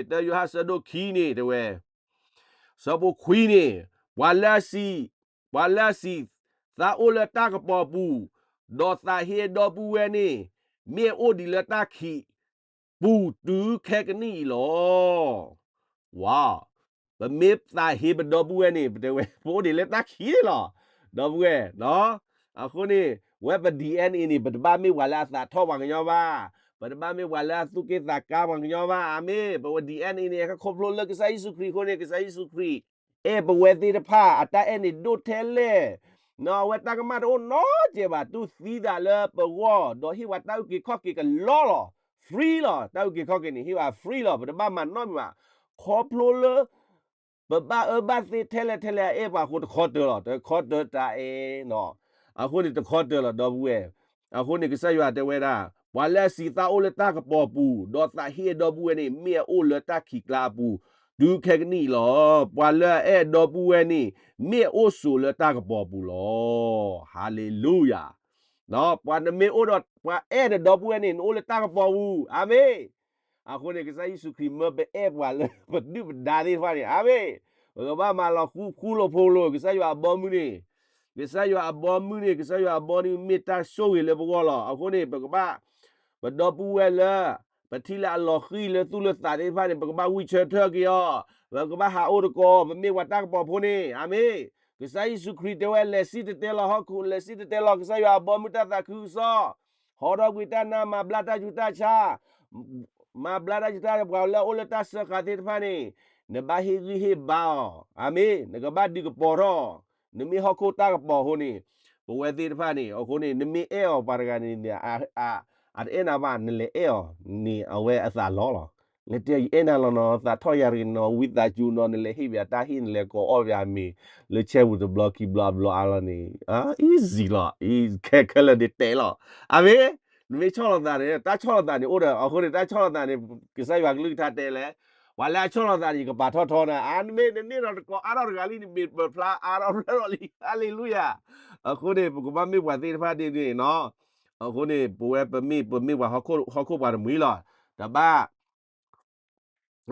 တၢယိၤဟၣ်အဆၢဒိၣ်ခံန့ၣ်တဲဝဲ, ဆၢဖိခွံန့ၣ်, ပှၤလၢအစံး, ပှၤလၢအစံး, သးအိၣ်လၢတၢ်ကပီၤအပူၤ, ဒီးသးဟ့အဒီပုၢ်ဝဲၢ်န့ၣ်, မ့ၢ်အအိၣ်ဒံးလၢတၢ်ခံး ပူၤတုၤခဲကနံၣ်အံၤလီၤ. ဝါ, ပမ့ၢ်သးဟ့ပဒီပုၢ်ဝဲၢ်န့ၣ် ပတဲဝဲ ပအိၣ်ဒံးလၢတၢ်ခံးန့ၣ်လီၤ, ဒီပုၢ်ဝဲၢ်. အဃိန့ၣ် ဝဲပ DNA န့ၣ် ပတဘၣ်မ့ၢ်ပှၤလၢအသးထီၣ်ပှၤကညီဘၣ်, ပတဘၣ်မ့ၢ်ပှၤလၢအသူၣ်က့ၣ်သးကါပှၤကညီဘၣ်, အၤမ့ၣ်. ပဝဲ DNA န့ၣ် ဟဲခီဖျိလၢကစၢ်ယ့ၣ်ၡူးခရံာ်အဃိန့ၣ် ကစၢ်ယ့ၣ်ၡူးခရံာ် အဲၣ်ပဝဲသ့ၣ်တဖၣ် အတၢ်အဲၣ်န့ၣ်ဒိၣ်ထဲလဲၣ်, အဝဲတၢ်ကမၣ်တအိၣ်နီတစဲးဘၣ်, တူၢ်သံသးလၢပဂီၢ် ဒီးဟ့ၣ်ပှၤတၢ်အုၣ်က့ၤခီၣ်က့ၤကလီလီၤ, free လီၤ. တၢ်အုၣ်က့ၤခီၣ်က့ၤန့ၣ် ဟ့ၣ်ပှၤ free လီၤ, ပတဘၣ်မၤနီတမံၤဘၣ်. ခီဖျိလၢ ပဘၣ်အၢဘၣ်သီထဲလဲၣ်ထဲလဲၣ် အအဲၣ်ပှၤအဃိတခီတၢၤလီၤ, တခီတၢၤတၢ်အဲၣ်နီၤ. အဃိန့ၣ်တခီတၢၤလီၤ ဒီပုၢ်ဝဲၢ်. အဃိန့ၣ် ကစၢ်ယွၤတဲဝဲဒၣ်, ပှၤလၢအစံးသးအိၣ်လၢတၢ်ကပီၤအပူၤ, ဒီးသးဟ့အဒီပုၢ်ဝဲၢ်န့ၣ် မ့ၢ်အအိၣ်လၢတၢ်ခံးကျါအပူၤ, တုၤခဲကနံၣ်အံၤလီၤ. ပှၤလၢအအဲၣ်အဒီပုၢ်ဝဲၢ်န့ၣ် မ့ၢ်အအိၣ်ဆိးလၢတၢ်ကပီၤအပူၤလီၤ. ဟၤလ့လူယၤ. ပှၤနမ့ၢ်အိၣ်ဒီး ပှၤအဲၣ်နဒီပုၢ်ဝဲၢ်န့ၣ် နအိၣ်လၢတၢ်ကပီၤပူၤ, အၤမ့ၣ်. အဃိန့ၣ် ကစၢ်ယ့ၣ်ၡူးခရံာ်မၢပအဲၣ်ပှၤလၢပဒုၣ်ပဒါသ့ၣ်တဖၣ်န့ၣ်, အၤမ့ၣ်. ပကဘၣ်မၤလီၤဃူဃူလိာ်ဖိးလိာ် ကစၢ်ယွၤအဘီမုၢ်န့ၣ်, ကစၢ်ယွၤအဘီမုၢ်န့ၣ်, ကစၢ်ယွၤအဘီန့ၣ်မ့ၢ်တၢ်ဆိၣ်ဂ့ၤလၢပဂီၢ်လီၤ. အဃိန့ၣ် ပကဘၣ် ပဒီပုၢ်ဝဲၢ်လၢ ပထံၣ်လၢအလီၤဃံၤလၢသူၣ်လၢသးသ့ၣ်တဖၣ်န့ၣ် ပကဘၣ်ဝံဆၢထၢၣ်က့ၤအီၤ, ပကဘၣ်ဟးအိၣ်တကိး ပမ့ၢ်ပှၤတၢ်ကပီၤဖိန့ၣ်, အၤမ့ၣ်. ကစၢ်ယ့ၣ်ၡူးခရံာ်တဲဝဲ လဲၤစံၣ်တဲၤတဲလီၤဟီၣ်ခိၣ်, လဲၤစံၣ်တဲၤတဲလီၤ ကစၢ်ယွၤအဘီမုၢ်တၢ်သးခုကစီၣ်, ဟီထီၣ်ကွံာ်တၢ်နါ, မၤဘျါတၢ်ဆူးတၢ်ဆါ, မၤဘျါတၢ်ဆူးတၢ်ဆါ ပှၤလၢအအိၣ်လၢတၢ်စၢဃာ်သ့ၣ်တဖၣ်န့ၣ်, နဘၣ်ဟ့ၣ်ဂံၢ်ဟ့ၣ်ဘါအီၤ, အၤမ့ၣ်. နကဘၣ်ဒုးကပီၤထီၣ်, နမ့ၢ်ဟီၣ်ခိၣ်တၢ်ကပီၤအဃိန့ၣ်, ပဝဲသ့ၣ်တဖၣ်န့ၣ် အဃိန့ၣ် နမ့ၢ်အဲၣ်အီၤပှၤတဂၤန့ၣ် အတအဲၣ်နၤဘၣ်, နလဲၤအဲၣ်အီၤန့ၣ် အဝဲအသးလီၤလီၤ. နတဲယအဲၣ်နၤလီၤနီၤ, သးထီၣ်ယၤတဂ့ၤနီၤ, ဝံသးစူၤနီၤ, နလဲၤဟ့ၣ်ပယၤတၢ်ဟ့ၣ်, နလဲၤကိးအီၣ်ပယၤမ့ၤ လၢဆဲပူၤတဘျီခံဘျီအဘျီအါလီၤန့ၣ်, easy လီၤ, ခဲခဲလၢာ်ဒ်တဲလီၤ, အၤမ့ၣ်. နမ့ၢ်ဆီၣ်လီၤသးန့ၣ် တၢ်ဆီၣ်လီၤသးန့ၣ်အိၣ်ဒီး အဃိန့ၣ် တၢ်ဆီၣ်လီၤသးန့ၣ် ကစၢ်ယွၤကလုၢ်ကထါတဲလဲၣ်, ပှၤလၢအဆီၣ်လီၤသးန့ၣ် ယကပာ်ထီၣ်ထီနၤ, အါ နမ့ၢ်နန့ၢ်ဒီးတကိးအါထီၣ်တဂၤလံ နမ့ၢ်ပၢၤဖျါအါထီၣ် ရၢၢ်ထီၣ်လံ, ဟါလ့လူယၤ. အဃိန့ၣ် ပကဘၣ်မ့ၢ်ပှၤသ့ၣ်တဖၣ်ဒ်န့ၣ်နီၤ. အဃိန့ၣ် ပဝဲပမ့ၢ် ပမ့ၢ်ပှၤဟီၣ်ခိၣ်ပှၤတမှံၤလီၤ. တဘၣ်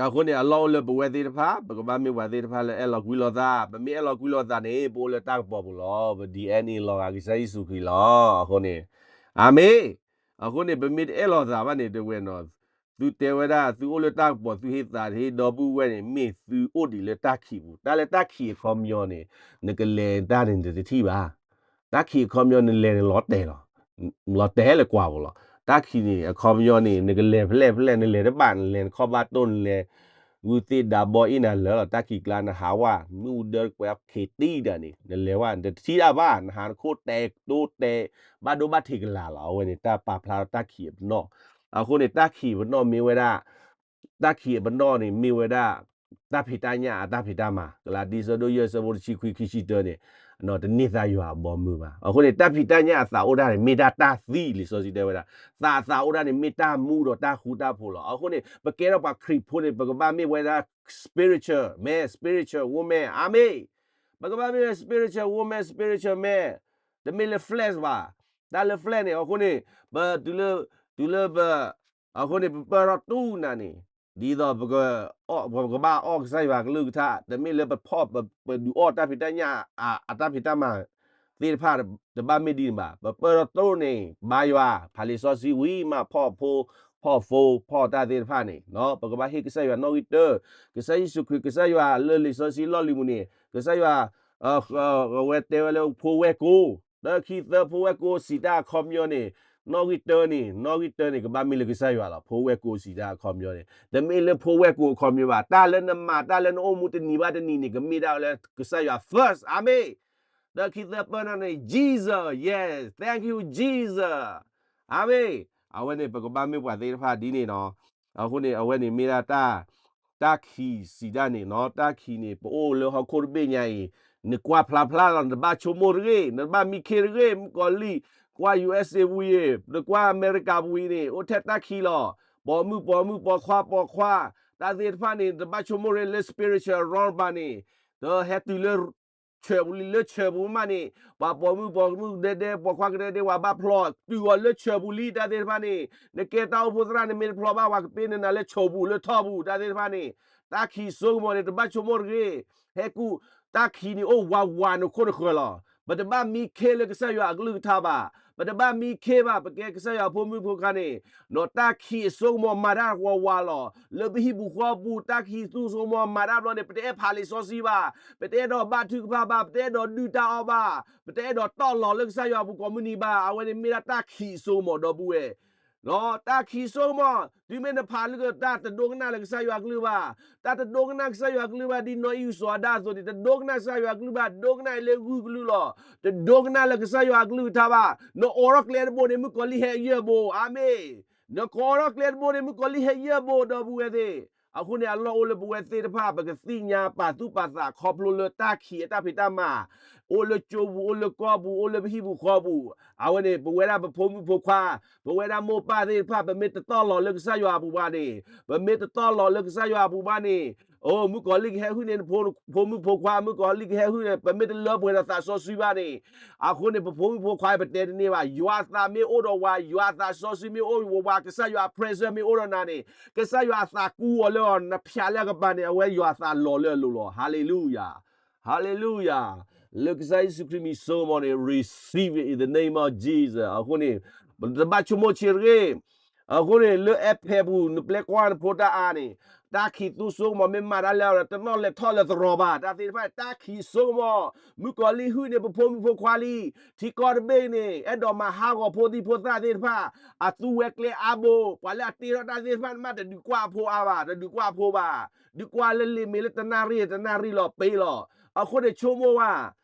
အဃိန့ၣ် အလီၢ်အိၣ်လၢပဝဲသ့ၣ်တဖၣ် ပကဘၣ်မ့ၢ်ပှၤသ့ၣ်တဖၣ်လၢအဲၣ်လီၤကွံလီၤသး, ပမ့ၢ်အဲၣ်လီၤကွံလီၤသးန့ၣ် ပအိၣ်လၢတၢ်ကပီၤပူၤလီၤ, ပ DNA လီၤဂာ်ကစၢ်ယ့ၣ်ၡူးခရံာ်လီၤ. အဃိန့ၣ် အၤမ့ၣ်. အဃိန့ၣ် ပမ့ၢ်တအဲၣ်လီၤသးဘၣ်န့ၣ် တဲဝဲနီၤ, သုတဲဝဲဒၣ် သုအိၣ်လၢတၢ်ကပီၤ သုဟ့ၣ်သးဟ့ၣ်ဒီပုၢ်ဝဲၢ်န့ၣ် မ့ၢ်သုအိၣ်ဒံးလၢတၢ်ခံးပူၤ, တၢ်လၢတၢ်ခံးအခီပညီန့ၣ် နကလဲၤတၢ်န့ၣ် နတထံၣ်ဘၣ်. တၢ်ခံးအခီပညီ နလဲၤန့ၣ်လီၤတဲာ်လီၤ. လီၤတဲာ်ဟဲလၢကွၢ်ပူၤလီၤ. တၢ်ခံးန့ၣ် အခီပညီန့ၣ် နကလဲၤဖဲလဲၣ်ဖဲလဲၣ် နလဲၤတဘၣ် နလဲၤနခီၣ်ဘၣ်တိၢ် နလဲၤ ဂုၢ်သ့ၣ်ဒါဘီအ့ၣ်နၤလၢာ်လီၤ. တၢ်ခံးကျါ နဟးဝဲ မ့ၣ်အူဒၢကွဲးခ့တံၢ်ဒၣ်န့ၣ် နလဲၤဝဲ နတထံၣ်တၢ်ဘၣ်, နဟးနခိၣ်တဲာ်တိတဲာ် ဘၣ်ဒိဘၣ်ထံးကလာ်လီၤ. အဝဲန့ၣ် တၢ်ပာ်ဖျါထီၣ်တၢ်ခံးအပနီၣ်. အဃိန့ၣ် တၢ်ခံးအပနီၣ်မ့ၢ်ဝဲဒၣ် တၢ်ခံးအပနီၣ်န့ၣ် မ့ၢ်ဝဲဒၣ် တၢ်ဖံးတၢ်ညၣ်အတၢ်ဖံးတၢ်မၤ, ကလၤတံ ဆၢဒိၣ်ယဲၢ် ဆၢဖိတဆံခွံ ခံဆံတၢန့ၣ် တန့ၢ်သါယွၤအဘီမုၢ်ဘၣ်. အဃိန့ၣ် တၢ်ဖံးတၢ်ညၣ်အသးအိၣ်တၢ်န့ၣ် မ့ၢ်ဒၣ်တၢ်သံ လံာ်စီဆှံတဲဝဲဒၣ်, သးအသးအိၣ်တၢ်န့ၣ် မ့ၢ်တၢ်မူဒီးတၢ်ဃူတၢ်ဖိးလီၤ. အဃိန့ၣ် ပကဲထီၣ်ပှၤခရံာ်ဖိန့ၣ် ပကဘၣ်မ့ၢ်ဝဲဒၣ် spiritual man, spiritual woman, အၤမ့ၣ်. ပကဘၣ်မ့ၢ်ဝဲ spiritual woman, spiritual man, တမ့ၢ်လၢ flesh ဘၣ်. တၢ်လၢ flesh န့ၣ် အဃိန့ၣ် ပ တုၤလၢ တုၤလၢပ အဃိန့ၣ် ပပၢၢ်ထီၣ်တူၢ်နၤန့ၣ် ဒ်သိးပက ပကဘၣ်အီၣ်ကစၢ်ယွၤကလုၢ်ကထါ, တမ့ၢ်လၢပဖီၣ် ပဒုးအီၣ်တၢ်ဖံးတၢ်ညၣ် အတၢ်ဖံးတၢ်မၤသ့ၣ်တဖၣ် တဘၣ်မ့ၢ်ဒ်န့ၣ်ဘၣ်. ပပၢၢ်ထီၣ်တူၢ်န့ၣ် ဘါယွၤ ဖးလံာ်စီဆှံဝံၤမး ဖီၣ်ဖိ ဖီၣ်ဖိ ဖီၣ်တၢ်သ့ၣ်တဖၣ်န့ၣ် ပကဘၣ်ဟ့ၣ်ကစၢ်ယွၤနီၣ်ဂံၢ်တၢ, ကစၢ်ယ့ၣ်ၡူးခရံာ် ကစၢ်ယွၤလၢလံာ်စီဆှံလီၢ်လံၤပူၤန့ၣ် ကစၢ်ယွၤ အဝဲတဲဝဲလၢဖိဝဲၢ်ကိာ်, တၢ်ခံသၢဖိဝဲၢ်ကိာ်စံးတၢ်အခီပညီန့ၣ် နီၣ်ဂံၢ်တၢန့ၣ် နီၣ်ဂံၢ်တၢန့ၣ် ကဘၣ်မ့ၢ်လၢကစၢ်ယွၤလီၤ. ဖိဝဲၢ်ကိာ်စံးတၢ်အခီပညီန့ၣ် တမ့ၢ်လၢဖိဝဲၢ်ကိာ်အခီပညီဘၣ်. တၢ်လၢနမၤ တၢ်လၢနအိၣ်မူတနံၤဘၣ်တနံၤန့ၣ် ကမ့ၢ်ဒၣ်လၢကစၢ်ယွၤ first, အၤမ့ၣ်. တၢ်ခံသၢပၢၢ်န့ၣ် Jesus, yes, thank you Jesus, အၤမ့ၣ်. အဝဲန့ၣ် ပကဘၣ်မ့ၢ်ပှၤသ့ၣ်တဖၣ်ဒ်န့ၣ်နီၤ. အဃိန့ၣ် အဝဲန့ၣ်မ့ၢ်ဒၣ်တၢ် တၢ်ခံးစံးတၢ်န့ၣ်နီၤ. တၢ်ခံးန့ၣ် ပအိၣ်လၢဟီၣ်ခိၣ်တဘ့ၣ်ညါအံၤ နကွၢ်ဖျါဖျါလီၤ, နတဘၣ်ဆိကမိၣ်တဂ့ၤ, နတဘၣ်မံခ့တဂ့ၤ, မုၣ်ကီၤလံၢ် ကွၢ် USA ဝံၤအံၤ နကွၢ်အမဲရကၤပူၤအံၤန့ၣ် အိၣ်ထဲတၢ်ခံးလီၤ. ပိာ်မုၣ်ပိာ်မုၣ် ပိာ်ခွါပိာ်ခွါ တၢ်သ့ၣ်တဖၣ်န့ၣ် နတဘၣ်ဆိကမိၣ်တဂ့ၤလၢ spiritual realm ဘၣ်န့ၣ် တဟဲတုၤလၢ ဆၢပူၤလံ, လၢဆၢပူၤမးန့ၣ် ပှၤပိာ်မုၣ်ပိာ်မုၣ်ဒဲဒဲ ပိာ်ခွါကဒဲဒဲ ပှၤဘၣ်ဖျီ တုၤအီၤလၢဆၢပူၤလံ တၢ်သ့ၣ်တဖၣ်န့ၣ်. နကဲတၢ်အိၣ်ဖှိၣ်သရၣ် နမ့ၢ်တဖျီဘၣ် ပှၤကပ့ၤနနၤလၢဆၢပူၤလၢထီၣ်ပူၤ တၢ်သ့ၣ်တဖၣ်န့ၣ်. တၢ်ခံးစိကမီၤန့ၣ် တဘၣ်ဆိကမိၣ်တဂ့ၤ, ဟဲကူၣ် တၢ်ခံးန့ၣ်အိၣ်ဝးဝးနခိၣ်နဃၢၤလီၤ. ပတဘၣ်မံခ့လၢကစၢ်ယွၤအကလုၢ်ကထါဘၣ်. ပတဘၣ်မံခ့ဘၣ်, ပကဲကစၢ်ယွၤဖိမုၣ်ဖိခွါန့ၣ် ဒီးတၢ်ခံးအစိကမီၤမၤတၢ်ဝးဝးလီၤ. လၢပဟံၣ်ပူၤဃီပူၤ တၢ်ခံးသူစိကမီၤမၤတၢ်ဘျီန့ၣ် ပတအဲၣ်ဖးလံာ်စီဆှံဘၣ်, ပတအဲၣ်ဒိးဘါထုကဖၣ်ဘၣ်, ပတအဲၣ်ဒိးဒုၣ်တၢ်အီၣ်ဘၣ်, ပတအဲၣ်ဒိးတီၢ်လီၤလၢကစၢ်ယွၤအပူၤကိးမုၢ်နံၤဘၣ်. အဝဲန့ၣ်မ့ၢ်ဒၣ်တၢ်ခံးအစိကမီၤ ဒီပုၢ်ဝဲၢ် တၢ်ခံးစိကမီၤ တုၤမ့ၢ်နဖးလၢတၢ်တဒိကနၣ်လၢကစၢ်ယွၤအကလုၢ်ဘၣ်, တၢ်တဒိကနၣ်ကစၢ်ယွၤအကလုၢ်ဘၣ် ဒ်နီၢ်အံၣ်အုၣ်စီၤအၤဒၣ်အသိးန့ၣ် တဒိကနၣ်ကစၢ်ယွၤအကလုၢ်ဘၣ်, ဒိကနၣ်လၢဂုၢ်ကလုၢ်လီၤ. တဒိကနၣ်လၢကစၢ်ယွၤအကလုၢ်ကထါဘၣ်. နအိးထီၣ်ကျဲတဘိန့ၣ် မုၣ်ကီၤလံၢ်ဟဲယဲၢ်ဘိ, အၤမ့ၣ်. နကအိးထီၣ်ကျဲတဘိန့ၣ် မုၣ်ကီၤလံၢ်ဟဲယဲၢ်ဘိ ဒီပုၢ်ဝဲၢ်သ့ၣ်. အဃိန့ၣ် အလီၢ်အိၣ်လၢပဝဲသ့ၣ်တဖၣ် ပကသ့ၣ်ညါပာ်သူၣ်ပာ်သးခီဖျိလၢတၢ်ခံးအတၢ်ဖံးတၢ်မၤ အိၣ်လၢကၠိပူၤ အိၣ်လၢကီၢ်ပူၤ အိၣ်လၢပဟံၣ်ပူၤဃီပူၤ. အဝဲန့ၣ် ပဝဲဒၣ်ပဖိမုၣ်ဖိခွါ ပဝဲဒၣ်မိၢ်ပၢ်သ့ၣ်တဖၣ် ပမ့ၢ်တတီၢ်လီၤလၢကစၢ်ယွၤအပူၤဘၣ်န့ၣ်, ပမ့ၢ်တတီၢ်လီၤလၢကစၢ်ယွၤအပူၤဘၣ်န့ၣ်, အိ မုၣ်ကီၤလံၢ်ကဟဲဟုၣ်န့ၣ် ဖိမုၣ်ဖိခွါ မုၣ်ကီၤလံၢ်ကဟဲဟုၣ်န့ၣ် ပမ့ၢ်တလၢပှဲၤဒီးသးစီဆှံဘၣ်န့ၣ်, အဃိန့ၣ် ပဖိမုၣ်ဖိခွါ ပတဲတန့ၢ်ဘၣ်. ယွၤအသးမ့ၢ်အိၣ်ဒီးဝဲ, ယွၤအသးစီဆှံမ့ၢ်အိၣ်ဝဲ, ကစၢ်ယွၤအ presence မ့ၢ်အိၣ်ဒီးနၤန့ၣ်, ကစၢ်ယွၤအသးကူအီၤလၢအီၤ နဖျးလၢအကပၤန့ၣ် အဝဲယွၤအသးလီၤလၢအလိၤလီၤ. Hallelujah, hallelujah. လၢကစၢ်ယ့ၣ်ၡူးခရံာ်မံၤစိကမီၤန့ၣ် receive it in the name of Jesus. အဃိန့ၣ် ပတဘၣ်ဆိကမိၣ်ဆံးတဂ့ၤ. အဃိန့ၣ် လၢအဲၣ်ဖဲးပူၤ နပျဲကွၢ်နဖိတၢ်အါန့ၣ်, တၢ်ခံးသူစိကမီၤမ့ၢ်မၤတၢ်လၢအီၤဒီး တနီၣ်လဲၤထီၣ်လၢသရိာ်ဘၣ်. တၢ်သ့ၣ်တဖၣ် တၢ်ခံးစိကမီၤ, မုၣ်ကီၤလံၢ်ဟုၣ်န့ၣ် ပဖိမုၣ်ဖိခွါလံ. ထံကီၢ်တဘ့ၣ်န့ၣ် အဲၣ်ဒိးမၤဟးဂီၤဖိသံၣ်ဖိသၣ်သ့ၣ်တဖၣ် အသူဝဲကျဲအါဘိ. ပှၤလၢအတ့ထီၣ်တၢ်သ့ၣ်တဖၣ် နမ့ၢ်တဒုးကွၢ်အဖိအါဘၣ်, တဒုးကွၢ်အဖိဘၣ်. ဒုးကွၢ်လၢလံာ်မ့ၢ်လၢတနၣ်ရံၣ် တနၣ်ရံၣ်လီၤ ပ့ၤလီၤ. အဃိန့ၣ်ဆိကမိၣ်ဝဲ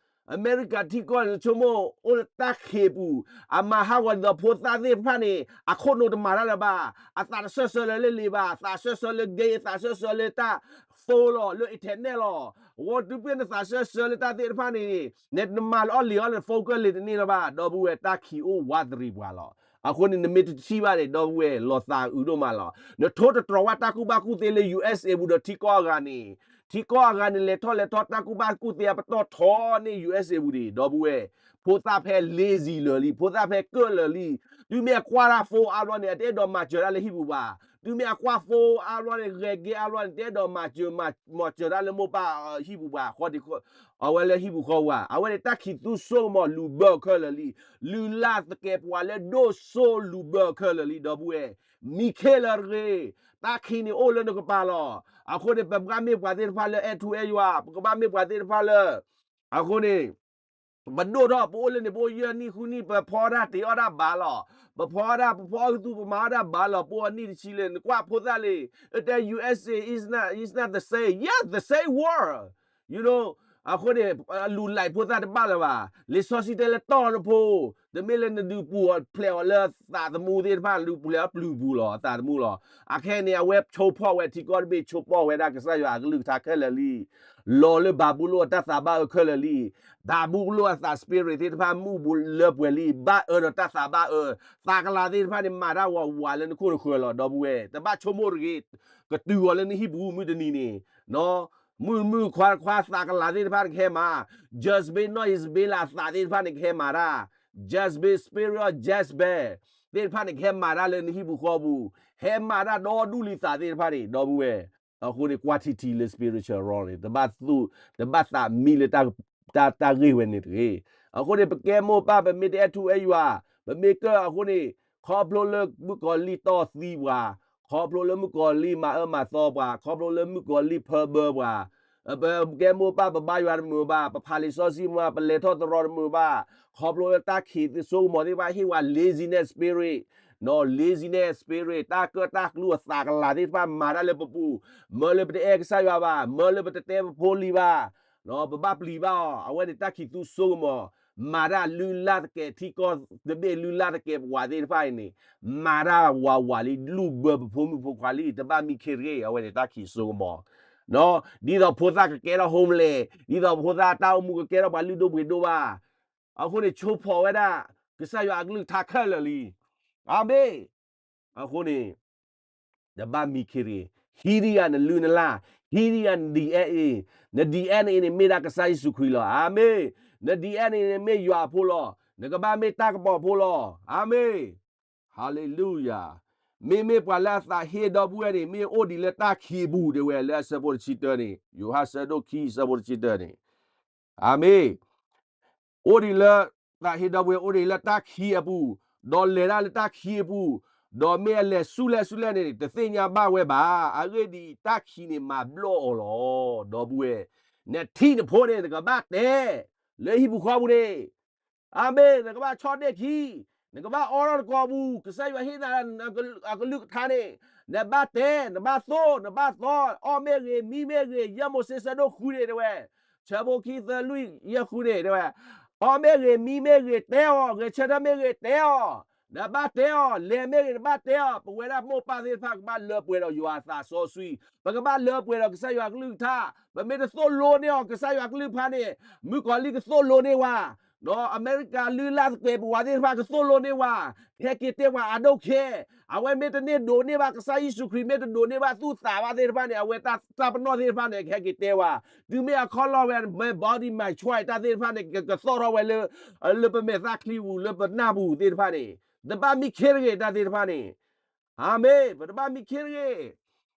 အမဲရကၤထံကီၢ်န့ၣ် ဆိကမိၣ်အိၣ်လၢတၢ်ခံးပူၤ, အမၤဟးဂီၤဒ်သိးဖိသၣ်သ့ၣ်တဖၣ်န့ၣ် အခိၣ်နူာ်တမၤတၢ်လၢၤဘၣ်, အသးတဆၢဆၢလၢလ့လ့ဘၣ်, အသးဆၢဆၢလၢ gay, အသးဆၢဆၢလၢတၢ် phone လီၤ, လၢ internet လီၤ. အဝဲတုၤဖဲနသးဆၢဆၢလၢတၢ်သ့ၣ်တဖၣ်န့ၣ် နမၤလၢအီၣ်လံၤအီၣ်လံၤ focus လံၤတန့ၢ်လၢၤဘၣ်, ဒီပုၢ်ဝဲၢ် တၢ်ခံးအိၣ်ဝးတရံးပှၤလီၤ. အဃိန့ၣ် နမ့ၢ်တထံၣ်ဘၣ်န့ၣ် ဒီပုၢ်ဝဲၢ် လီၤသးအုးဒိၣ်မးလီၤ. နထိတတြီၤဝဲတၢ်ကူၣ်ဘၣ်ကူၣ်သ့လၢ ယူၢ်အ့းအ့း ပူၤဒီးထံကီၢ်အဂၤန့ၣ်, ထံကီၢ်အဂၤန့ၣ် လဲၤထီၣ်လဲၤထီၣ်တၢ်ကူၣ်ဘၣ်ကူၣ်သ့အပတီၢ်ထီန့ၢ် ယူၢ်အ့းအ့း ပူၤဒံး ဒီပုၢ်ဝဲၢ်, ဖိသၣ်ဖဲ lazy လၢာ်လံ, ဖိသၣ်ဖဲကၢၣ်လၢာ်လံ. တုၤမ့ၢ်အကွၢ်တၢ် phone အါဘျီန့ၣ် အတအဲၣ်ဒိးမၤစၢၤတၢ်လၢဟံၣ်ပူၤဘၣ်. တုၤမ့ၢ်အကွၢ် phone အါဘျီန့ၣ် ဂဲၤက့ၤအါဘျီန့ၣ် တအဲၣ်ဒိးမၤစၢၤ မၤစၢၤတၢ်လၢမိၢ်ပၢ်ဟံၣ်ပူၤဘၣ်, ဃီ အဝဲလၢဟံၣ်ပူၤဃီပူၤဘၣ်. အဝဲန့ၣ်တၢ်ခံးသူစိကမီၤ လူၤဘၢခဲလၢာ်လံ, လုၢ်လၢ်သကဲးပဝးလၢဒိၣ်စိလူၤဘၢခဲလၢာ်လံ ဒီပုၢ်ဝဲၢ်, မံခ့လၢတဂ့ၤ, တၢ်ခံးန့ၣ်အိၣ်လၢနကပၤလီၤ. အဃိန့ၣ် ပကဘၣ်မ့ၢ်ပှၤသ့ၣ်တဖၣ်လၢအဲၣ်ထူအဲၣ်ယွၤ, ပကဘၣ်မ့ၢ်ပှၤသ့ၣ်တဖၣ်လၢ, အဃိန့ၣ် ပဒိၣ်ထီၣ် ပအိၣ်လၢန့ၣ် ပအိၣ်ယဲၢ်နံၣ်ဃုနံၣ် ပဖီတၢ်တ့ၤအီၣ်တၢ်ဘၣ်လီၤ. ပဖီတၢ် ပဖီအုသူ ပမၤအီၣ်တၢ်ဘၣ်လီၤ. ပအိၣ်အနံၣ်တဆံလၢ နကွၢ်ဖိသၣ်လံ, အတဲ ယူၢ်အ့းအ့း is not, is not the same. Yes, the same world. You know, အဃိန့ၣ် အလူၤလံဖိသၣ်တဘၣ်လၢၤဘၣ်. လံာ်စီဆှံတဲလၢတီၢ်နဖိ, တမ့ၢ်လၢနဒုးပူၤအီၤဖျဲးအီၤလၢသးသမူသ့ၣ်တဖၣ်, ဒုးပူၤဖျဲးအီၤပျုၤပူၤလီၤ, အသးသမူလီၤ. အခဲအံၤန့ၣ် အဝဲဆိဖီၣ်ဝဲထံကီၢ်တဘ့ၣ် ဆိပီၣ်ဝဲဒၣ်ကစၢ်ယွၤအကလုၢ်ကထါခဲလၢာ်လံ. လီၤလၢဘၤဘူလိၣ်အတၢ်သးဘၣ်အၢခဲလၢာ်လံ. ဘၤဘူလိၣ်အသး spirit သ့ၣ်တဖၣ်မူလၢပှဲၤလံ, ဘၣ်အၢဒီးတၢ်သးဘၣ်အၢ, သးကလၤသ့ၣ်တဖၣ်န့ၣ် မၤတၢ်ဝးဝးလၢနခိၣ်နဃၢၤလီၤ ဒီပုၢ်ဝဲၢ်, တဘၣ်ဆိကမိၣ်တဂ့ၤ, ကတုၤအီၤလၢနဟံၣ်ပူၤမုၢ်တနံၤန့ၣ်, မုၣ်မုၣ်ခွါခွါသးကလၤသ့ၣ်တဖၣ်န့ၣ်ကဟဲမၤ, Jezebel နီၢ် Jezebel အသးသ့ၣ်တဖၣ်န့ၣ်ကဟဲမၤတၢ်, Jezebel spirit of Jezebel သ့ၣ်တဖၣ်န့ၣ်ကဟဲမၤတၢ်လၢနဟံၣ်ပူၤဃီပူၤ, ဟဲမၤတၢ်ဒီဒူၣ်လံသးသ့ၣ်တဖၣ်န့ၣ် ဒီပုၢ်ဝဲၢ်, အဃိန့ၣ်ကွၢ်ထံထံလၢ spiritual realm န့ၣ် တဘၣ်သူ, တဘၣ်သးမံလၢ တၢ်ဂ့ၢ်ဝဲန့ၣ်တဂ့ၤ. အဃိန့ၣ် ပကဲမိၢ်ပၢ် ပမ့ၢ်တအဲၣ်ထူအဲၣ်ယွၤ, ပမ့ၢ်ကၢၣ်အဃိန့ၣ်, ခီဖျိလၢမုၣ်ကီၤလံၢ်တီၢ်သံပှၤ, ခီဖျိလၢမုၣ်ကီၤလံၢ်မၤအၢမၤသီပှၤ, ခီဖျိလၢမုၣ်ကီၤလံၢ်ဖၢဘၢပှၤ, ပကဲမိၢ်ပၢ် ပဘါယွၤတမုာ်ဘၣ်, ပဖးလံာ်စီဆှံမုာ်ဘၣ်, ပလဲၤထီၣ်သရီတမုာ်ဘၣ်, ခီဖျိလၢတၢ်ခံးစိကမီၤသ့ၣ်တဖၣ်ဟ့ၣ်ဝဲ laziness spirit, နီၢ် laziness spirit တၢ်ကၢၣ်တၢ်ကျူအသးကလၤသ့ၣ်တဖၣ်မၤတၢ်လၢပပူၤ, မၢလၢပတအဲၣ်ကစၢ်ယွၤဘၣ်, မၢလၢပတတဲပဖိလံၤဘၣ်, ပဘၣ်ပျံၤဘၣ်အီၤ, အဝဲန့ၣ်တၢ်ခံးသူစိကမီၤ, မၤတၢ်လုၢ်လၢ်သကဲးထံကီၢ်တဘ့ၣ် လုၢ်လၢ်သကဲးပဝးသ့ၣ်တဖၣ်အံၤန့ၣ်, မၤတၢ်ဝးဝးလံ လူၤဘၢပဖိမုၣ်ဖိခွါလံ တဘၣ်မံခ့တဂ့ၤ, အဝဲန့ၣ်တၢ်ခံးစိကမီၤ ဒ်သိးဖိသၣ်ကကဲထီၣ် homeless, ဒ်သိးဖိသၣ်တၢ်အိၣ်မူကကဲထီၣ်ပှၤလုၢ်ဒိၣ်ပှ့ၤဒိၣ်ဘၣ်, အဃိန့ၣ် ဆိဖီၣ်ဝဲဒၣ် ကစၢ်ယွၤအကလုၢ်ကထါခဲလၢာ်လံ. အၤမ့ၣ်. အဃိန့ၣ် တဘၣ်မံခ့တဂ့ၤ, ဟံးဒံးယၤနလုၢ်နလၢ်, ဟံးဒံးယၤန DNA, န DNA န့ၣ် မ့ၢ်ဒၣ်ကစၢ်ယ့ၣ်ၡူးခရံာ်လီၤ. အၤမ့ၣ်. န DNA န့ၣ် မ့ၢ်ယွၤအဖိလီၤ. နကဘၣ်မ့ၢ်တၢ်ကပီၤဖိလီၤ. အၤမ့ၣ်. ဟၤလ့လူယၤ. မ့မ့ၢ်ပှၤလၢအသးဟ့ဒီပုၢ်ဝဲၢ်န့ၣ် မ့ၢ်အိၣ်ဒံးလၢတၢ်ခံးအပူၤဒၣ်ဝဲ လၢအဆၢဖိတဆံတၢန့ၣ်, ယိၤဟၣ်ဆၢဒိၣ်ခံ အဆၢဖိတဆံတၢန့ၣ်, အၤမ့ၣ်. အိၣ်ဒံးလၢ, သးဟ့ဒီပုၢ်ဝဲၢ်အိၣ်ဒံးလၢတၢ်ခံးအပူၤ, ဒီးလဲၤတၢ်လၢတၢ်ခံးအပူၤ, ဒီးမ့ၢ်အလဲၤဆူလဲၣ်ဆူလဲၣ်န့ၣ် တသ့ၣ်ညါဘၣ်ဝဲဘၣ်. အဂ့ၢ်ဒ်အံၤ, တၢ်ခံးန့ၣ်မၤဘျီၣ်အီၤလီၤ. ဒီပုၢ်ဝဲၢ်, နထံၣ်နဖိန့ၣ် နကဘၣ်တဲ, လၢဟံၣ်ပူၤဃီပူၤန့ၣ် အၤမ့ၣ်, နကဘၣ်ဆီၣ်ဒ့ၣ်ခံ, နကဘၣ်အိးထီၣ်နကိာ်ပူၤ, ကစၢ်ယွၤဟ့ၣ်နၤအကလုၢ်ကထါန့ၣ်, နဘၣ်တဲ, နဘၣ်သိ, နဘၣ်သီ, အီၣ်မ့ၢ်ဂ့ၤ, မံမ့ၢ်ဂ့ၤ, ယဲၢ်မိၤၡ့ဆၢဒိၣ်ဃုန့ၣ်တဲဝဲ, ဆၢဖိခံ သၢ လွံၢ် ယဲၢ်ဃုန့ၣ်တဲဝဲ, အီၣ်မ့ၢ်ဂ့ၤ, မံမ့ၢ်ဂ့ၤ, တဲအီၤ, ဂဲၤဆၢထၢၣ်မ့ၢ်ဂ့ၤ, တဲအီၤ, နဘၣ်တဲအီၤ, လဲၤမ့ၢ်ဂ့ၤ, နဘၣ်တဲအီၤ. ပဝဲဒၣ်မိၢ်ပၢ်သ့ၣ်တဖၣ် ကဘၣ်လၢပှဲၤဒီးယွၤအသးစီဆှံ, ပကဘၣ်လၢပှဲၤဒီးကစၢ်ယွၤကလုၢ်ကထါ, ပမ့ၢ်တသိၣ်လိန့ၢ်အီၤ ကစၢ်ယွၤကလုၢ်ကထါန့ၣ်, မုၣ်ကီၤလံၢ်ကသိၣ်လိန့ၢ်ဝဲ ဒီးအမဲရကၤလုၢ်လၢ်သကဲးပဝးသ့ၣ်တဖၣ်ကသိၣ်လိန့ၢ်ဝဲ, ကဟဲက့ၤတဲပှၤ I don't care, အဝဲမ့ၢ်တန့ၢ်ဒိးန့ၢ်ဘၣ် ကစၢ်ယ့ၣ်ၡူးခရံာ် မ့ၢ်တဒိးန့ၢ်ဘၣ်သူၣ်သးဘၣ်သ့ၣ်တဖၣ်န့ၣ် အဝဲတၢ်ပနီၣ်သ့ၣ်တဖၣ်န့ၣ် ကဟဲက့ၤတဲဝဲ, တုၤမ့ၢ်အခီၣ်လီၢ်ဝဲ my body my choice တၢ်သ့ၣ်တဖၣ်န့ၣ် ကကသီၣ်ထီၣ်ဝဲလၢ, လၢပမဲာ်သၣ်ချံပူၤ လၢပနၢ်ပူၤသ့ၣ်တဖၣ်န့ၣ်, တဘၣ်မံခ့တဂ့ၤ တၢ်သ့ၣ်တဖၣ်န့ၣ် အၤမ့ၣ်, ပတဘၣ်မံခ့တဂ့ၤ.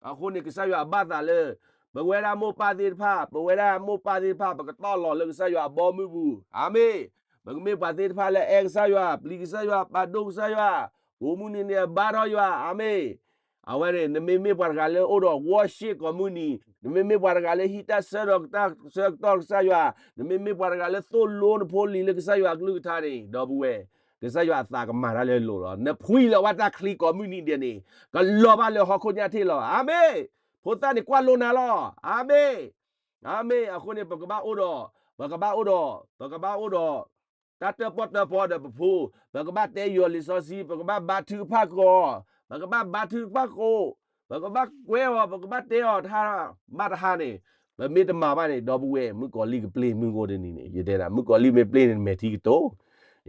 အဃိန့ၣ် ကစၢ်ယွၤအဘၣ်သးလၢ ပဝဲဒၣ်မိၢ်ပၢ်သ့ၣ်တဖၣ်, ပဝဲဒၣ်မိၢ်ပၢ်သ့ၣ်တဖၣ် ပကတီၢ်လီၤလၢကစၢ်ယွၤအဘီမုၢ်ပူၤ, အၤမ့ၣ်. ပကမ့ၢ်ပှၤသ့ၣ်တဖၣ်လၢအအဲၣ်ကစၢ်ယွၤ, ပျံၤကစၢ်ယွၤ, ပာ်ဒိၣ်ကစၢ်ယွၤ, ကိးမုၢ်နံၤန့ၣ် အဘါထီၣ်ယွၤ, အၤမ့ၣ်. အဝဲန့ၣ် နမ့မ့ၢ်ပှၤတဂၤလၢအိၣ်ဒီး worship ကိးမုၢ်နံၤ, နမ့မ့ၢ်ပှၤတဂၤလၢဟံးတၢ်ဆၢဒီးတၢ်ဆၢကတီၢ်ကစၢ်ယွၤ, နမ့မ့ၢ်ပှၤတဂၤလၢသိၣ်လိနဖိလံၤလၢကစၢ်ယွၤအကလုၢ်ကထါန့ၣ် ဒီပုၢ်ဝဲၢ်, ကစၢ်ယွၤအသးကမၤတၢ်လၢအလိၤလီၤ. နဖှံလီၤဘၣ်တၢ်ချံကိးမုၢ်နံၤဒဲးန့ၣ် ကလီၤဘၣ်လၢဟီၣ်ခိၣ်ညါထံၣ်လီၤ. အၤမ့ၣ်. ဖိသၣ်န့ၣ်ကွၢ်လိနၤလီၤ. အၤမ့ၣ်. အၤမ့ၣ်. အဃိန့ၣ် ပကဘၣ်အိၣ်ဒီး ပကဘၣ်အိၣ်ဒီး, ပကဘၣ်အိၣ်ဒီး တၢ်တၢၣ်ပီၣ်တၢၣ်ပီဒီးပဖိ, ပကဘၣ်တဲယွၤလံာ်စီဆှံ, ပကဘၣ်ဘါထုကဖၣ်ဃီ, ပကဘၣ်ဘါထုကဖၣ်ဃိ, ပကဘၣ်ကွဲအီၤ, ပကဘၣ်တဲအီၤတဟါဘၣ်တဟါန့ၣ်, ပမ့ၢ်တမၤဘၣ်န့ၣ် ဒီပုၢ်ဝဲၢ် မုၣ်ကီၤလံၢ်ကပျ့ၤမုၢ်ဂီၢ်တနံၤန့ၣ်, ယတဲဒၣ် မုၣ်ကီၤလံၢ်မ့ၢ်ပျ့ၤန့ၣ် နမဲာ်ထံကတိၤ,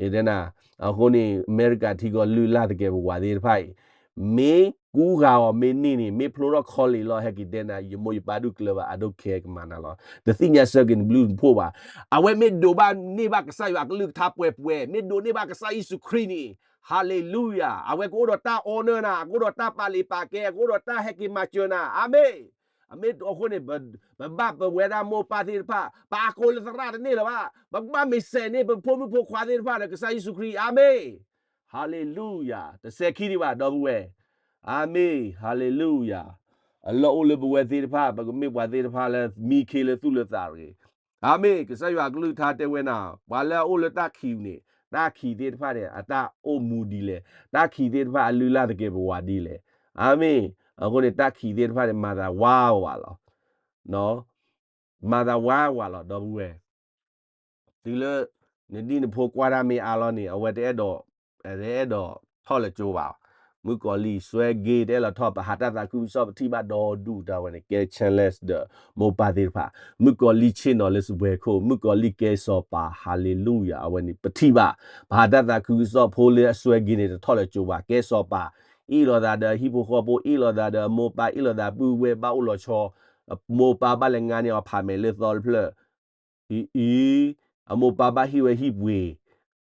ယတဲဒၣ်, အဃိန့ၣ် အမဲရကၤထံကီၢ်လုၢ်လၢ်သကဲးပဝးသ့ၣ်တဖၣ်အံၤ မ့ၢ်ကူဂၤအီၤမ့ၢ်န့ၢ်န့ၣ် မ့ၢ်ဖျိထီၣ် college လီၤ ဟဲက့ၤတဲနၤ ယမိၢ်ယပၢ်ဒုးကျၢၤဘၣ် I don't care ကမၤနၤလီၤ. တသ့ၣ်ညါဆၢက့ၤ နဘျုးနဖှိၣ်ဘၣ်. အဝဲမ့ၢ်ဒိးဘၣ်န့ၢ်ဘၣ်ကစၢ်ယွၤအကလုၢ်ကထါပှဲၤပှဲၤ, မ့ၢ်ဒိးန့ၢ်ဘၣ်ကစၢ်ယ့ၣ်ၡူးခရံာ်န့ၣ်, ဟါလ့လူယၤ, အဝဲကအိၣ်ဒီးတၢ်အီနၢနၤ, ကအိၣ်ဒီးတၢ်ပာ်လ့ၤပာ်ကဲ, ကအိၣ်ဒီးတၢ်ဟဲက့ၤမၤစၢၤနၤ, အၤမ့ၣ်. အမ့ၢ်အဃိန့ၣ် ပဘၣ်ပဝဲဒၣ်မိၢ်ပၢ်သ့ၣ်တဖၣ် ပာ်ကိးလၢသရၣ်တန့ၢ်လၢၤဘၣ်, ပကဘၣ်မ့ၢ်စဲးန့ၢ်ပဖိမုၣ်ဖိခွါသ့ၣ်တဖၣ်ဒီးကစၢ်ယ့ၣ်ၡူးခရံာ်, အၤမ့ၣ်. ဟါလ့လူယၤ, တစဲးခံဒံးဘၣ် ဒီပုၢ်ဝဲၢ်, အၤမ့ၣ်, ဟါလ့လူယၤ. အလီၢ်အိၣ်လၢပဝဲသ့ၣ်တဖၣ် ပကမ့ၢ်ပှၤသ့ၣ်တဖၣ်လၢမံခ့လၢသူၣ်လၢသးတဂ့ၤ, အၤမ့ၣ်. ကစၢ်ယွၤအကလုၢ်ကထါတဲဝဲနၤ, ပှၤလၢအအိၣ်လၢတၢ်ခံးန့ၣ် တၢ်ခံးသ့ၣ်တဖၣ်န့ၣ် အတၢ်အိၣ်မူဒ်လဲၣ်, တၢ်ခံးသ့ၣ်တဖၣ်အလုၢ်လၢ်သကဲးပဝးဒ်လဲၣ်, အၤမ့ၣ်. အဃိန့ၣ် တၢ်ခံးသ့ၣ်တဖၣ်န့ၣ် မၤသးဝါဝးလီၤ, မၤသးဝါဝးလီၤ ဒီပုၢ်ဝဲၢ်. တုၤလၢ နဒံၣ်နဖိကွၢ်တၢ်မ့ၢ်အါလီၤန့ၣ် အဝဲတအဲၣ်ဒိး, တအဲၣ်ဒိးထီၣ်လၢကၠိဘၣ်. မုၣ်ကီၤလံၢ်စွဲက့ၤ တအဲၣ်လီၤထီၣ်, ပဟးတၢ်သးခုကစီၣ် ပထံၣ်ဘၣ်ဒီဒူၣ်တၢ်ဝဲန့ၣ် ကဲ challenge ဒီးမိၢ်ပၢ်သ့ၣ်တဖၣ်, မုၣ်ကီၤလံၢ်ဆ့ၣ်နီၤလၢစပွဲခိၣ်, မုၣ်ကီၤလံၢ်ကဲစီၤပၤ, ဟါလ့လူယၤ, အဝဲန့ၣ် ပထံၣ်ဘၣ်, ပဟးတၢ်သးခုကစီၣ်ဖိလၢအစွဲက့ၤန့ၣ် တထီၣ်လၢကၠိဘၣ်, ကဲစီၤပၤ, အ့ၣ်လိာ်သးဒီးဟံၣ်ဖိဃီဖိ, အ့ၣ်လိာ်သးဒီးအမိၢ်ပၢ်, အ့ၣ်လိာ်သးပုၢ်ဝဲၢ်ဘၣ်အိၣ်လီၤဆီ, အမိၢ်ပၢ်ဘၣ်လဲၤငါန့ၢ်အီၤဖးမဲာ်လၢသီတဖျၢၣ် အံၤ, အမိၢ်ပၢ်ဘၣ်ဟ့ၣ်ဝဲဟံၣ်ပှ့ၤ,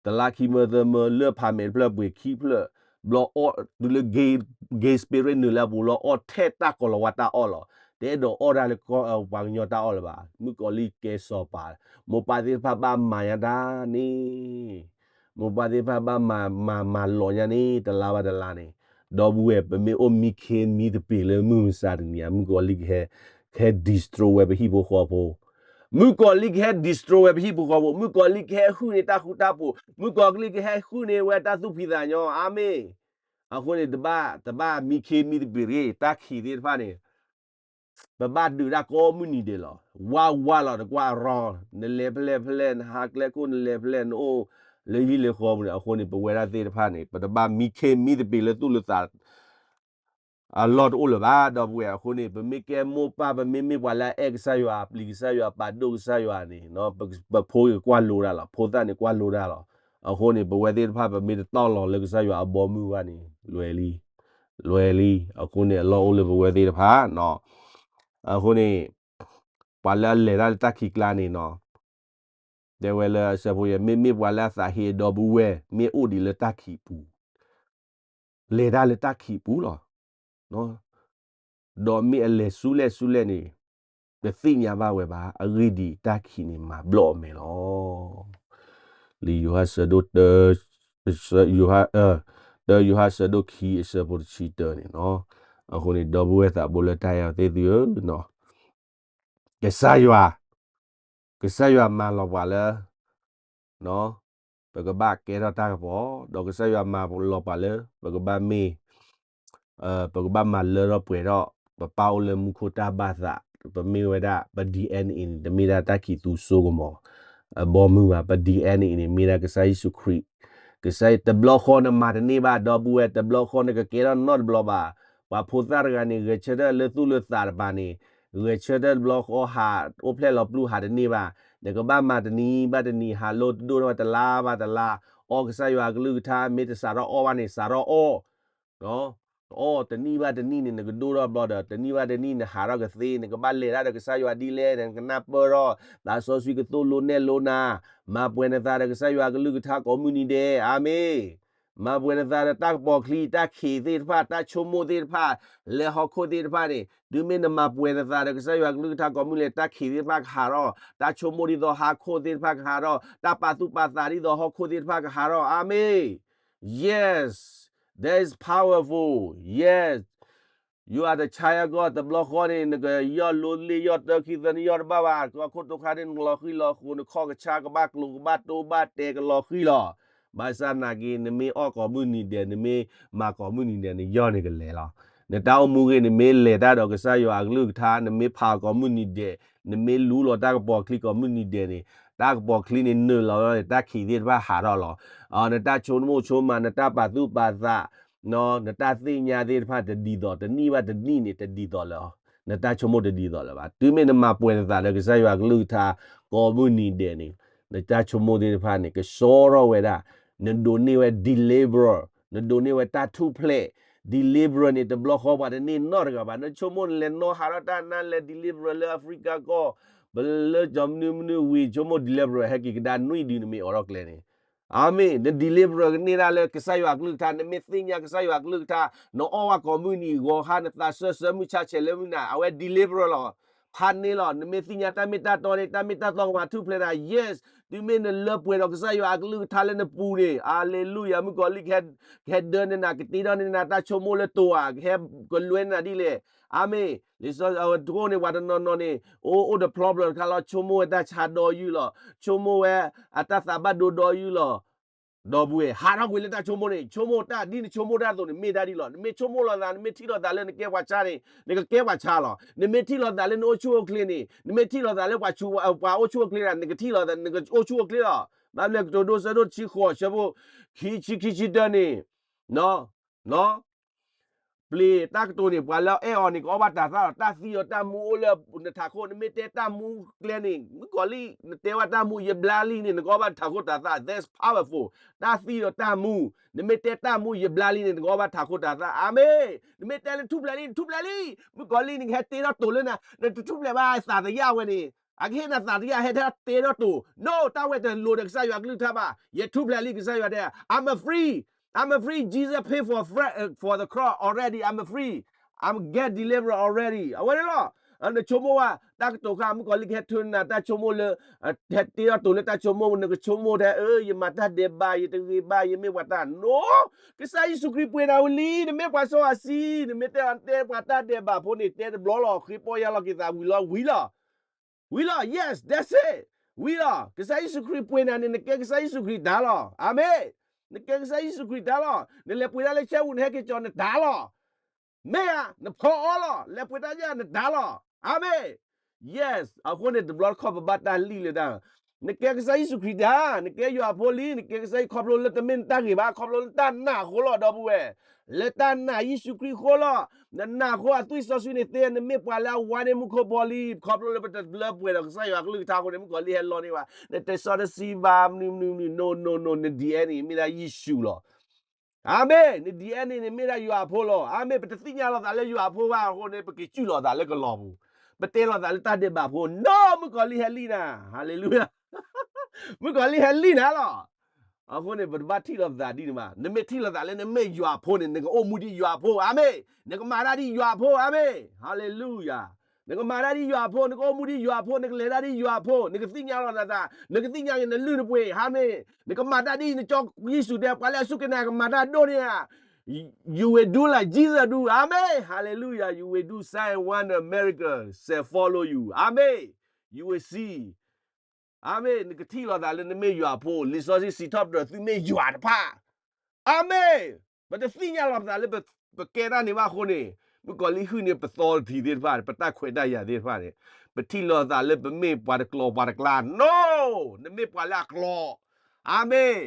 တလါခံမၢသၢမၢလၢဖးမဲာ်တဖျၢၣ်ပှ့ၤခံဖျၢၣ်, ဘျီအီၣ်တုၤလၢ gay spirit နုာ်လၢအပူၤလီၤ အီၣ်ထဲတၢ်ကီၤလၤဝါတၢ်အီၣ်လီၤ. တအဲၣ်ဒိးအီၣ်တၢ်လၢပှၤကညီတၢ်အီၣ်လၢၤဘၣ်. မုၣ်ကီၤလံၢ်ကဲစီၤပၤ, မိၢ်ပၢ်သ့ၣ်တဖၣ်ဘၣ်မၤညါတၢ်န့ၣ် မိၢ်ပၢ်သ့ၣ်တဖၣ်ဘၣ်မၤမၤမၤလီၤညါန့ၣ် တလါဘၣ်တလါန့ၣ်, ဒီပုၢ်ဝဲၢ် ပမ့ၢ်အိၣ်မံခ့မံသပ့ၤလၢမုၢ်မဆါတနံၤဧါ, မုၣ်ကီၤလံၢ်ကဟဲ ကဟဲ destroy ဝဲပဟံၣ်ဖိဃီဖိ, မုၣ်ကီၤလံၢ်ကဟဲ destroy ဝဲပဟံၣ်ဖိဃီဖိ, မုၣ်ကီၤလံၢ်ကဟဲဟုၣ်န့ၢ်တၢ်ဃူတၢ်ဖိး, မုၣ်ကီၤလံၢ်ကဟဲဟုၣ်န့ၢ်ဝဲတၢ်သူၣ်ဖှံသးညီ, အၤမ့ၣ်. အဃိန့ၣ် တဘၣ် တဘၣ်မံခ့မံသပ့ၤတဂ့ၤ, တၢ်ခံးသ့ၣ်တဖၣ်န့ၣ် ပဘၣ်ဒုးတၢ်ကိးမုၢ်နံၤဒဲးလီၤ. ဝါဝါလီၤ တကွၢ်အရီ, နလဲၤဖဲလဲၣ်ဖဲလဲၣ်, နဟးကျဲခိၣ်နလဲၤဖဲလဲၣ်, နအိၣ်လၢဟံၣ်လၢဃီပူၤန့ၣ်, အဃိန့ၣ် ပဝဲဒၣ်သ့ၣ်တဖၣ်န့ၣ် ပတဘၣ်မံခ့မံသပ့ၤလၢသူၣ်လၢသး အလီၢ်တအိၣ်လၢၤဘၣ် ဒီပုၢ်ဝဲၢ်. အဃိန့ၣ် ပမ့ၢ်ကဲမိၢ်ပၢ် ပမ့မ့ၢ်ပှၤလၢအအဲၣ်ကစၢ်ယွၤ, ပျံၤကစၢ်ယွၤ, ပာ်ဒိၣ်ကစၢ်ယွၤန့ၣ်, ပဖိကကွၢ်လိတၢ်လီၤ, ဖိသၣ်န့ၣ်ကွၢ်လိတၢ်လီၤ. အဃိန့ၣ် ပဝဲသ့ၣ်တဖၣ် ပမ့ၢ်တတီၢ်လီၤလၢကစၢ်ယွၤအဘီမုၢ်ဘၣ်န့ၣ် လွဲၤလံ, လွဲၤလံ. အဃိန့ၣ် အလီၢ်အိၣ်လၢပဝဲသ့ၣ်တဖၣ် အဃိန့ၣ် ပှၤလၢအလဲၤတၢ်လၢတၢ်ခံးကျါန့ၣ်နီၤ, တဲဝဲလၢအဆၢဖိယဲၢ်, မ့မ့ၢ်ပှၤလၢအသးဟ့အဒီပုၢ်ဝဲၢ် မ့ၢ်အိၣ်ဒံးလၢတၢ်ခံးပူၤ, လဲၤတၢ်လၢတၢ်ခံးပူၤလီၤ. ဒီးမ့ၢ်အလဲၤဆူလဲၣ်ဆူလဲၣ်န့ၣ် တသ့ၣ်ညါဘၣ်ဝဲဘၣ်. အဂ့ၢ်ဒ်အံၤ, တၢ်ခံးန့ၣ်မၤဘျီၣ်အမဲာ်လီၤ. လံာ်ယိၤဟၣ်ဆၢဒိၣ်တၢ, ယိၤဟၣ်, တၢယိၤဟၣ်ဆၢဒိၣ်ခံအဆၢဖိတဆံတၢန့ၣ်နီၤ. အဃိန့ၣ် ဒီပုၢ်ဝဲၢ်သးဘိလၢတၢ်အဲၣ်အီၤသ့ၣ်သုဧၢနီၤ, ကစၢ်ယွၤ, ကစၢ်ယွၤမၤလီၤပှၤလၢ ပကဘၣ်ကဲထီၣ်တၢ်ကပီၤ, ဒီးကစၢ်ယွၤမၤလီၤပှၤလၢ ပကဘၣ်မ့ၢ် ပကဘၣ်မၤလၢထီၣ်ပှဲၤထီၣ် ပပၢ်အိၣ်လၢမူခိၣ်တၢ်ဘၣ်သး, ပမ့ၢ်ဝဲဒၣ် ပ DNA န့ၣ် တမ့ၢ်ဒၣ်တၢ်ခံးသူစိကမီၤ အဘီမုၢ်ဘၣ်, ပ DNA န့ၣ် မ့ၢ်ဒၣ်ကစၢ်ယ့ၣ်ၡူးခရံာ်, ကစၢ်ယ့ၣ်တဘျီဃီနမၤတန့ၢ်ဘၣ် ဒီပုၢ်ဝဲၢ်, တဘျီဃီနကကဲထီၣ်နီတဘျီဘၣ်. ပှၤဖိသၣ်တဂၤန့ၣ် ဂဲၤဆၢထၢၣ်လၢသူၣ်လၢသးတပၤန့ၣ်, ဂဲၤဆၢထၢၣ်တဘျီဃီဟးအိၣ်ဖျဲၣ်လီၤပျူၢ်ဟးတန့ၢ်ဘၣ်. နကဘၣ်မၤတနံၤဘၣ်တနံၤ ဟးလိတဒိၣ်ထီၣ်ဘၣ် တလါဘၣ်တလါ, အီၣ်ကစၢ်ယွၤအကလုၢ်ကထါ မ့ၢ်တစးထီၣ်အီၣ်ဘၣ်န့ၣ် စးထီၣ်အီၣ် အီၣ်တနံၣ်ဘၣ်တနံၣ်န့ၣ် နကဒိၣ်ထီၣ်ဘျီဒီး တနံၣ်ဘၣ်တနံၣ်နဟးထီၣ်ကသ့, နကဘၣ်လဲၤတၢ်ဒီးကစၢ်ယွၤဒ်လဲၣ်, နကနၢ်ပၢၢ်ထီၣ် သးစီဆှံကသိၣ်လိနဲၣ်လိနၤ, မၤပှဲၤနသးဒီးကစၢ်ယွၤကလုၢ်ကထါကိးမုၢ်နံၤဒဲး, အၤမ့ၣ်. မၤပှဲၤနသးဒီးတၢ်ကပီၤချံ, တၢ်ခံးသ့ၣ်တဖၣ်, တၢ်ဆိကမိၣ်သ့ၣ်တဖၣ်, လၢဟီၣ်ခိၣ်သ့ၣ်တဖၣ်န့ၣ်, တုၤမ့ၢ်နမၤပှဲၤနသးဒီးကစၢ်ယွၤကလုၢ်ကထါကိးမုၢ်လဲၣ်, တၢ်ခံးသ့ၣ်တဖၣ်ကဟးထီၣ်, တၢ်ဆိကမိၣ်ဒ်သိးဟီၣ်ခိၣ်သ့ၣ်တဖၣ်ကဟးထီၣ်, တၢ်ပာ်သူၣ်ပာ်သးဒ်သိးဟီၣ်ခိၣ်သ့ၣ်တဖၣ်ကဟးထီၣ်, အၤမ့ၣ်. Yes, that is powerful. Yes, you are the child of God. တဘျီဃီန့ၣ် နကယီၢ်လိလ့ၣ်ယီၢ်တၢခံသၢနယီၢ်တဘၣ်ဘၣ်, ကီၢ်ခိၣ်တိခါန့ၣ် နကလီၤဃံၤလီၤဃိၤ, နခီၣ်ကဆါကဘၣ်ကျိၤကဘၣ်တိဘၣ်တဲာ်ကလီၤဃံၤလီၤ. ဘၣ်ဆၣ်နာ်က့ နမ့ၢ်အီၣ်ကိးမုၢ်နံၤဒဲး, နမ့ၢ်မၤကိးမုၢ်နံၤဒဲး, နယီၢ်န့ၣ်ကလဲၤလီၤ. နတၢ်အိၣ်မူဂ့ၤ နမ့ၢ်လဲၤတၢ်ဒီးကစၢ်ယွၤအကလုၢ်ကထါ, နမ့ၢ်ဖးကိးမုၢ်နံၤဒဲး, နမ့ၢ်လူလီၤတၢ်ကပီၤချံကိးမုၢ်နံၤဒဲးန့ၣ်, တၢ်ကပီၤချံန့ၣ်နုာ်လီၤလီၤန့ၣ် တၢ်ခံးသ့ၣ်တဖၣ်ဟးထီၣ်လီၤ. နတၢ်ဆိကမိၣ်ဆိကမး, နတၢ်ပာ်သူၣ်ပာ်သး, နတၢ်သ့ၣ်ညါသ့ၣ်တဖၣ်တဒ်သိး, တနံၣ်ဘၣ်တနံၣ်န့ၣ် တဒ်သိးလၢၤ, နတၢ်ဆိကမိၣ်တဒ်သိးလၢၤဘၣ်. တုၤမ့ၢ်နမၤပှဲၤနသးဒီးကစၢ်ယွၤအကလုၢ်ကထါ ကိးမုၢ်နံၤဒဲးန့ၣ်, နတၢ်ဆိကမိၣ်သ့ၣ်တဖၣ်န့ၣ် ကဆှီထီၣ်ဝဲဒၣ်, နဒိးန့ၢ်ဝဲ deliverer, နဒိးန့ၢ်ဝဲတၢ်ထူၣ်ဖျဲး, deliverer န့ၣ် တဘျီဃီပှၤတန့ၢ်နီတဂၤဘၣ်. နဆိကမိၣ်နလဲၤနီၣ်ဟးထီၣ်တၢ်နါလဲၤ deliverer လၢ Africa ကီၢ်, ပလၢကၠီမနုၤမနုၤဝံၤ ဆိကမိၣ် deliverer ဟဲက့ၤကဒါနွံဒု နမ့ၢ်အိးထီၣ်ကျဲန့ၣ်, အၤမ့ၣ်, န deliverer ကန့ၢ်ဒၣ်လၢကစၢ်ယွၤအကလုၢ်ကထါ, နမ့ၢ်သ့ၣ်ညါကစၢ်ယွၤအကလုၢ်ကထါ, နအီၣ်ဝဲကိးမုၢ်နံၤဂီၤခါ နသးစၢၢ်ဆၢမုၢ်ဆါဆဲးလၢမုၢ်နၤ, အဝဲ deliverer လီၤ. ဖးန့ၢ်လီၤ, နမ့ၢ်သ့ၣ်ညါတၢ်မ့ၢ်တၢ်တီန့ၣ် တၢ်မ့ၢ်တၢ်တီကမၤထူၣ်ဖျဲးနၤ, yes, တုၤမ့ၢ်နလၢပှဲၤဒီးကစၢ်ယွၤအကလုၢ်ကထါလၢနပူၤန့ၣ်, အၤလ့လူယၤ, မုၣ်ကီၤလံၢ်ကဟဲ, ကဟဲဒၢနၤ, ကတ့ထီၣ်န့ၢ်နၤတၢ်ဆိကမိၣ်လၢတိၤဧါ, ကဟဲကလွဲနၤဒ်လဲၣ်, အၤမ့ၣ်, လံာ်စီဆှံအဝဲတကိၣ်န့ၣ် ပှၤတနီၤနီၤန့ၣ်, အိၣ်အိၣ်ဒီး problem တခါလီၤ, ဆိကမိၣ်ဝဲတၢ်ဆါဒီယုၢ်လီၤ, ဆိကမိၣ်ဝဲအတၢ်သးဘၣ်ဒိဒီယုၢ်လီၤ ဒီပုၢ်ဝဲၢ်, ဟးထီၣ်ကွံာ်လၢတၢ်ဆိကမိၣ်န့ၣ်, ဆိကမိၣ်တၢ်ဒ်နဆိကမိၣ်တၢ်အသိးန့ၣ် မ့ၢ်တၢ်ဒ်လီၤ. နမ့ၢ်ဆိကမိၣ်လီၤသး, နမ့ၢ်ထံၣ်လီၤသးလၢနကဲပှၤဆါန့ၣ်, နကကဲပှၤဆါလီၤ. နမ့ၢ်ထံၣ်လီၤသးလၢနအိၣ်ဆူၣ်အိၣ်ချ့န့ၣ်, နမ့ၢ်ထံၣ်လီၤသးလၢပှၤဆူ, ပှၤအိၣ်ဆူၣ်အိၣ်ချ့ဒၣ်, နကထံၣ်လီၤသး, နကအိၣ်ဆူၣ်အိၣ်ချ့လီၤ. ဘၣ်မနုၤလဲၣ်, ကတိၤဒိ ဆၢဒိၣ်တဆံဃိး ဆၢဖိ ခံဆံခံဆံတၢန့ၣ်, ပျ့ၤတၢ်ကတိၤန့ၣ် ပှၤလၢအအဲၣ်အီၤန့ၣ် ကအီၣ်ဘၣ်တၤသၣ်လီၤ. တၢ်သံဒီးတၢ်မူအိၣ်လၢနထးခိၣ်, နမ့ၢ်တဲတၢ်မူကျဲန့ၣ်, မုၣ်ကီၤလံၢ်, နတဲဝဲတၢ်မူ ယဘျါလံန့ၣ် နကအီၣ်ဘၣ်နထးခိၣ်တၤသၣ်, that's powerful. တၢ်သံဒီးတၢ်မူ, နမ့ၢ်တဲတၢ်မူ ယဘျါလံန့ၣ် နကအီၣ်ဘၣ်ထးခိၣ်တၤသၣ်, အၤမ့ၣ်. နမ့ၢ်တဲလၢထူၣ်ဖျဲးလံ, နထူၣ်ဖျဲးလံ, မုၣ်ကီၤလံၢ်န့ၣ် ကဟဲတ့ထီၣ်တိၤလၢနၤ, နတထူၣ်ဖျဲးဘၣ် သးသယၣ်ဝဲန့ၣ်, အကဟ့ၣ်နၤသးသယၣ် ဟဲတ့ထီၣ်တိၤ, no, တၢ်ဝဲတလိၤဒီးကစၢ်ယွၤကလုၢ်ကထါဘၣ်. ယထူၣ်ဖျဲးလံ, ကစၢ်ယွၤတဲ, I'm a free, I'm a free, Jesus pay for, for the cross already, I'm a free, I'm get delivered already. အဝဲန့ၣ်လီၤ. နဆိကမိၣ်ဝဲ တၢ်ကတိၤခါ မုၣ်ကီၤလံၢ်ကဟဲထၢနၤတၢ်ဆိကမိၣ်လၢ, ဟဲတ့ထီၣ်တိၤလၢတၢ်ဆိကမိၣ်, နကဆိကမိၣ်ထဲ, အၢ ယမၤတၢ်ဒဲးဘး, ယတဂ့ၤဘၣ်, ယမ့ၢ်ပှၤတၢ်, no, ကစၢ်ယ့ၣ်ၡူးခရံာ်ပှ့ၤနၤဝံၤလံ, နမ့ၢ်ပှၤစီအဆှံ, နမ့ၢ်တဲအီၤတဲပှၤတၢ်ဒဲးဘးဖိန့ၣ် တဲတဘျီလီၤ, ဃ့ပီၢ်ယၢ်လီၤက့ၤသးဝံၤလီၤ, ဝံၤလီၤ. ဝံၤလီၤ, yes, that's it. ဝံၤလီၤ. ကစၢ်ယ့ၣ်ၡူးခရံာ်ပှ့ၤနၤန့ၣ် နကဲကစၢ်ယ့ၣ်ၡူးခရံာ်တၢ်လီၤ. အၤမ့ၣ်. နကဲကစၢ်ယ့ၣ်ၡူးခရံာ်တၢ်လီၤ. နလဲၤပှ့ၤတၢ်လၢဆဲပူၤ နဟဲက့ၤကၠီၤနတၢ်လီၤ. မ့ၢ်ဧါ, နဖီအီလီၤ. လဲၤပှ့ၤတၢ်ယၢ်နတၢ်လီၤ. အၤမ့ၣ်. Yes, အဃိန့ၣ် တဘျီတခီၣ်ပဘၣ်တၢ်လံၣ်လၢတၢ်, နကဲကစၢ်ယ့ၣ်ၡူးခရံာ်တၢ်, နကဲယွၤအဖိလံ, နကဲကစၢ်ယ့ၣ်, ခီဖျိလၢတမ့ၢ်နတၢ်ဂ့ၤဘၣ်, ခီဖျိလၢတၢ်နာ်အဃိလီၤ ဒီပုၢ်ဝဲၢ်. လၢတၢ်နာ်ယ့ၣ်ၡူးခရံာ်အဃိလီၤ. နနာ်အဃိအသွံၣ်စီဆှံန့ၣ်သ့, နမ့ၢ်ပှၤလၢအဝါန့ၢ်မူခိၣ်ဘီလံ, ခီဖျိလၢပတဘျၢပှဲၤဒီးကစၢ်ယွၤကလုၢ်ကထါအဃိန့ၣ် မုၣ်ကီၤလံၢ်ဟဲလီန့ၢ်ဘၣ်, နတစီတဆှံဘၣ်, မနုၤမနုၤမနုၤ, no, no, no, န DNA န့ၣ် မ့ၢ်ဒၣ်ယ့ၣ်ၡူးလီၤ. အၤမ့ၣ်, န DNA န့ၣ် မ့ၢ်ဒၣ်ယွၤအဖိလီၤ. အၤမ့ၣ်, ပတသ့ၣ်ညါလီၤသးလၢယွၤအဖိဘၣ်အဃိန့ၣ် ပက့ၤစုၣ်လီၤသးလၢကလီၤပူၤ, ပတဲလီၤသးလၢတၢ်ဒဲးဘးဖိ, no, မုၣ်ကီၤလံၢ်ဟဲလံၣ်နၤ, ဟၤလ့လူယၤ, မုၣ်ကီၤလံၢ်ဟဲလံၣ်နၤလီၤ. အဃိန့ၣ် ပတဘၣ်ထံၣ်လီၤသးဒ်န့ၣ်ဘၣ်. နမ့ၢ်ထံၣ်လီၤသးလၢနမ့ၢ်ယွၤအဖိန့ၣ် နကအိၣ်မူဒ်ယွၤအဖိ, အၤမ့ၣ်, နကမၤတၢ်ဒ်ယွၤအဖိ, အၤမ့ၣ်, ဟၤလ့လူယၤ. နကမၤတၢ်ဒ်ယွၤအဖိ, နကအိၣ်မူဒ်ယွၤအဖိ, နကလဲၤတၢ်ဒ်ယွၤအဖိ, နကသ့ၣ်ညါလီၤသး, နကသ့ၣ်ညါက့ၤနလုၢ်နပှ့ၤ, အၤမ့ၣ်, နကမၤတၢ်ဒ်နကၠီယ့ၣ်ၡူးတဲ, ပှၤလၢအစူၢ်က့ၤနာ်ကမၤတၢ်ဒိၣ်န့ၣ်ဧါ, you will do like Jesus do, အၤမ့ၣ်, ဟၤလ့လူယၤ, you will do sign, wonder, miracle shall follow you, အၤမ့ၣ်, you will see. အၤမ့ၣ်, နကထံၣ်လီၤသးလၢနမ့ၢ်ယွၤအဖိ, လံာ်စီဆှံစံးထီၣ်ပတြၢၤ သုမ့ၢ်ယွၤတဖၣ်, အၤမ့ၣ်. ပတသ့ၣ်ညါလီၤပသးလၢပကဲတၢ်န့ၣ်ဘၣ်အဃိန့ၣ်, မုၣ်ကီၤလံၢ်ဟုၣ်န့ၢ်ပသီတထံးသ့ၣ်တဖၣ်, ပတၢ်ခွဲးတၢ်ယာ်သ့ၣ်တဖၣ်န့ၣ်, ပထံၣ်လီၤသးလၢပမ့ၢ်ပှၤတကျိၤပှၤတကျါ, no, နမ့ၢ်ပှၤလၢအကျိၤ, အၤမ့ၣ်.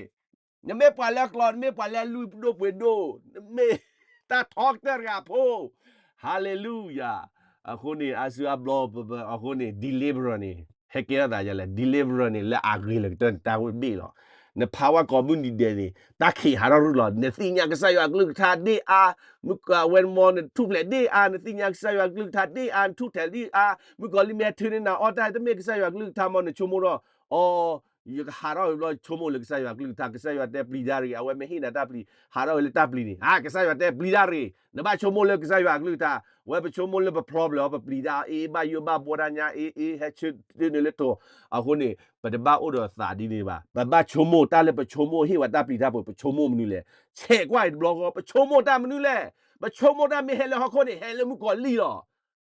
နမ့ၢ်ပှၤလၢအကျိၤ, နမ့ၢ်ပှၤလၢအလုၢ်ဒိၣ်ပှ့ၤဒိၣ်, နမ့ၢ်တၢ်ထီကတၢၢ်တဂၤဖိ, ဟၤလ့လူယၤ. အဃိန့ၣ် အါစုအါဘျီ, အဃိန့ၣ် deliverer န့ၣ် ဟဲကဲထီၣ်သးဒ်လဲၣ်, deliverer န့ၣ် လၢအဂ့ၤလၢကတၢၢ်န့ၣ် တၢ်ဝဲဘ့ၣ်လီၤ. နဖးဝဲကိးမုၢ်နံၤဒဲးန့ၣ် တၢ်ခံးဟးထီၣ်ရူၢ်လီၤ. နသ့ၣ်ညါကစၢ်ယွၤအကလုၢ်ကထါဒ်အါ, မုၣ်ကဝဲမီ နထူၣ်ဖျဲးဒ်အါ, နသ့ၣ်ညါကစၢ်ယွၤအကလုၢ်ကထါဒ်အါ, နထူၣ်ဖျဲးဒ်အါ, မုၣ်ကီၤလံၢ်မ့ၢ်ဟဲထုးန့ၢ်နၤအီၣ်တၢ် တမ့ၢ်ကစၢ်ယွၤအကလုၢ်ကထါမီ နဆိကမိၣ်ထီၣ်, အီ ယကဟးထီၣ်ဝံၤဘျီ ဆိကမိၣ်လၢကစၢ်ယွၤအကလုၢ်ကထါ, ကစၢ်ယွၤတဲပျံၤတၢ်တဂ့ၤ, အဝဲမ့ၢ်ဟ့ၣ်နၤတၢ်ပျံၤ, ဟးထီၣ်ဝံၤလၢတၢ်ပျံၤန့ၣ်, ကစၢ်ယွၤတဲပျံၤတၢ်တဂ့ၤ, နဘၣ်ဆိကမိၣ်လၢကစၢ်ယွၤအကလုၢ်ကထါ, ဝဲပဆိကမိၣ်လၢပ problem အီၤ ပပျံၤတၢ်အီၤ အ့ ဘၣ်ယိၣ်ဘၣ်ဘှီတၢ်ညါ အ့ အ့ ဟဲဆၢထၢၣ်န့ၣ်လၢတိၤ, အဃိန့ၣ် ပတဘၣ်အိၣ်ဒီးသးဒ်န့ၣ်ဘၣ်, ပဘၣ်ဆိကမိၣ်တၢ်လၢပဆိကမိၣ်ဟ့ၣ်ဝဲတၢ်ပျံၤတၢ်ဖုး, ပဆိကမိၣ်မနုၤလဲၣ်, ဆဲးကွၢ်အံၤတဘျီဃီ, ပဆိကမိၣ်တၢ်မနုၤလဲၣ်, ပဆိကမိၣ်တၢ်မ့ၢ်ဟဲလၢဟီၣ်ခိၣ်န့ၣ် ဟဲလၢမုၣ်ကီၤလံၢ်လီၤ.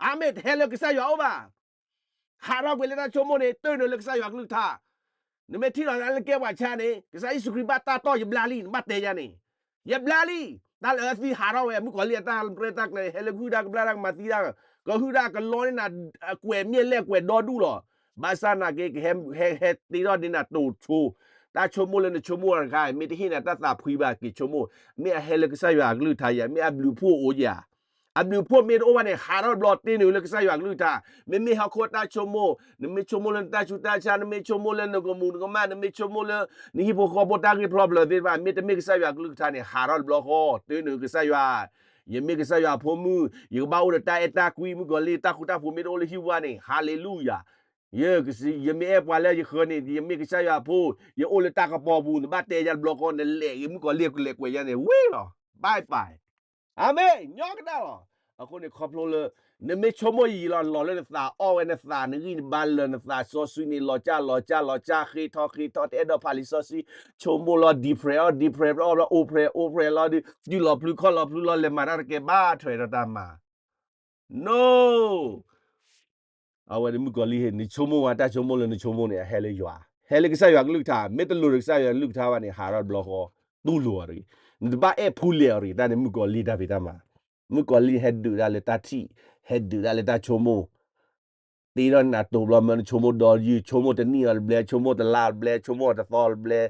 အၤမ့ၣ်, တဟဲလၢကစၢ်ယွၤအိၣ်ဘၣ်. ဟးထီၣ်ကွံာ်လၢတၢ်ဆိကမိၣ်န့ၣ် တၢၢ်နုာ်လၢကစၢ်ယွၤကလုၢ်ကထါ, နမ့ၢ်ထံၣ်လီၤသးလၢနကဲပှၤဆါန့ၣ်, ကစၢ်ယ့ၣ်ၡူးခရံာ်ဘၣ်တၢ်တီၢ်ယဘျါလံ, နဘၣ်တဲယၤန့ၣ်, ယဘျါလံ. တၢ်လၢအသံဟးထီၣ်ဝဲ မုၣ်ကီၤလံၢ်အတၢ်ရဲၣ်တၢ်ကျဲၤ ဟဲလၢကဟုၣ်တၢ်ကဘျၣ်တၢ်ကမၤသံတၢ်, ကဟုၣ်တၢ်ကလီန့ၢ်နၤ အကွဲးမျဲၢ်လဲၢ်ကွဲးဒီဒူၣ်လီၤ. ဘၣ်ဆၣ်နာ်က့ ကဟဲ ဟဲ ဟဲတ့ထီၣ်ဒ်နၤတိာ်ဆိ, တၢ်ဆိကမိၣ်လၢနဆိကမိၣ်တခါ မ့ၢ်တဟ့ၣ်နၤတၢ်သးဖှံဘၣ် က့ၤဆိကမိၣ်, မ့ၢ်အဟဲလၢကစၢ်ယွၤအကလုၢ်ကထါယၤ မ့ၢ်အဘျုးအဖှိၣ်အိၣ်ဧါ. အဘျုးအဖှိၣ်မ့ၢ်တအိၣ်ဘၣ်န့ၣ် ဟးထီၣ်တဘျီတ့ၢ်နုာ်လၢကစၢ်ယွၤအကလုၢ်ကထါ, မ့မ့ၢ်ဟီၣ်ခိၣ်တၢ်ဆိကမိၣ်, နမ့ၢ်ဆိကမိၣ်လၢနတၢ်ဆူးတၢ်ဆါ, နမ့ၢ်ဆိကမိၣ်လၢနကမူၤနကမၣ်, နမ့ၢ်ဆိကမိၣ်လၢ နဟံၣ်ဖိဃီဖိတၢ်ဂ့ၢ်ဖျီဖျၢၣ်သ့ၣ်တဖၣ် မ့တမ့ၢ်ကစၢ်ယွၤအကလုၢ်ကထါန့ၣ် ဟးထီၣ်တဘျီဃီ တ့ၢ်နုာ်ကစၢ်ယွၤ, ယမ့ၢ်ကစၢ်ယွၤအဖိမုၣ် ယကဘၣ်အိၣ်ဒီးတၢ်အဲၣ်တၢ်ကွံ မုၣ်ကီၤလံၢ် တၢ်ဃူတၢ်ဖိးမ့ၢ်တအိၣ်လၢဟံၣ်ပူၤဘၣ်န့ၣ် ဟါလ့လူယၤ, ယ ယမ့ၢ်အဲၣ်ပှၤလၢယဃၢၤန့ၣ် ယမ့ၢ်ကစၢ်ယွၤအဖိ, ယအိၣ်လၢတၢ်ကပီၤပူၤ နဘၣ်တဲယၤတဘျီဃီ နလဲၤဂ့ၤ မုၣ်ကီၤလံၢ်ကလဲၤကွဲးယၤန့ၣ် ဝံၤလီၤ bye bye. အၤမ့ၣ် ညီကဒၣ်လီၤ. အဃိန့ၣ် ခီဖျိလၢ နမ့ၢ်ဆိကမိၣ်ယံာ်လီၤ လီၤလၢနသးအီၣ်ဝဲ နသးနဂံၢ်နဘါလၢာ် နသးစီဆှံန့ၣ် လီၤကၢ်လီၤကၢ်လီၤကၢ် ဃ့ထီၣ်ဃ့ထီၣ် တအဲၣ်ဒိးဖးလံာ်စီဆှံ ဆိကမိၣ်လီၤ depress အီၣ် depress အီၣ်ဘျီ အိၣ်ဖျဲၣ်အိၣ်ဖျဲၣ်လီၤဒီး စုလီၤဖျုခီၣ်လီၤဖျုလီၤ လဲၤမၤတၢ်တကဲဘၣ် ထွဲဒီးတၢ်မၤ no အဝဲန့ၣ်မုၣ်ကီၤလံၢ် နဆိကမိၣ်ဝဲတၢ်ဆိကမိၣ်လၢနဆိကမိၣ်န့ၣ် အဟဲလၢယွၤ, ဟဲလၢကစၢ်ယွၤကလုၢ်ကထါ, မ့ၢ်တလိၤဒီးကစၢ်ယွၤကလုၢ်ကထါဘၣ်န့ၣ် ဟးထီၣ်တဘျီဃီ, တူၢ်လိာ်အီၤတဂ့ၤ, နတဘၣ်အဲၣ်ဖူလဲၣ်အီၤတဂ့ၤ, တၢ်န့ၣ်မုၣ်ကီၤလံၢ်တၢ်ဖံးတၢ်မၤ, မုၣ်ကီၤလံၢ်ဟဲဒုးဒၣ်လၢတၢ်ထံၣ်, ဟဲဒုးဒၣ်လၢတၢ်ဆိကမိၣ် တ့ထီၣ်နၤတိာ်ဘျီမၢ နဆိကမိၣ်ဒီးယုၢ် ဆိကမိၣ်တနံၣ်အီၤတဘျဲ ဆိကမိၣ်တလါတဘျဲ ဆိကမိၣ်တသီတဘျဲ,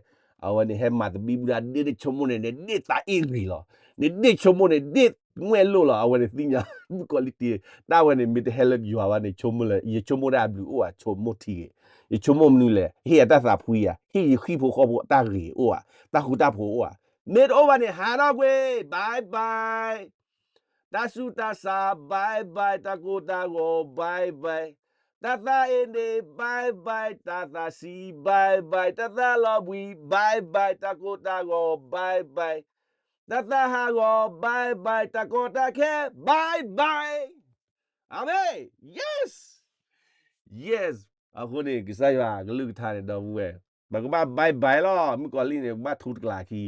အဝဲန့ၣ်ဟဲမၤသဘံၣ်ဘုၣ်ဒၣ် ဒ်နဆိကမိၣ်န့ၣ် နဒ့ၣ်သးအ့ၣ်ဂံၢ်လီၤ, နဒ့ၣ်ဆိကမိၣ်န့ၣ် ဒ့ၣ်မွဲၣ်လိၣ်လီၤ, အဝဲန့ၣ်သ့ၣ်ညါ မုၣ်ကီၤလံၢ်တ့, တၢ်ဝဲန့ၣ် မ့ၢ်တဟဲလၢယွၤဘၣ်န့ၣ် ဆိကမိၣ်လၢ ယဆိကမိၣ်ဒၣ်အဘျုးအိၣ်ဧါ ဆိကမိၣ်ထံဂ့ၤ, ယဆိကမိၣ်မနုၤလဲၣ် ဟ့ၣ်ယၤတၢ်သးဖှံဧါ, ဟ့ၣ်ယဟံၣ်ဖိဃီဖိတၢ်ဂ့ၤအိၣ်ဧါ, တၢ်ဃူတၢ်ဖိးအိၣ်ဧါ, မ့ၢ်တအိၣ်ဘၣ်န့ၣ် ဟးထီၣ်ကွံာ် bye bye တၢ်ဆူးတၢ်ဆါ bye bye တၢ်ကိၢ်တၢ်ဂီၤ bye bye တၢ်သးအ့န့ၣ် bye bye တၢ်သးဆံး bye bye တၢ်သးလီၤဘှံး bye bye တၢ်ကိၢ်တၢ်ဂီၤ bye bye တၢ်သးဟးဂီၤ bye bye တၢ်ကီတၢ်ခဲ bye bye အၤမ့ၣ် yes yes အဃိန့ၣ် ကစၢ်ယွၤကလုၢ်ကထါန့ၣ် ဒီပုၢ်ဝဲၢ် ပကဘၣ် bye bye လီၤ မုၣ်ကီၤလံၢ်န့ၣ် ပကဘၣ်ထူတကျးခံ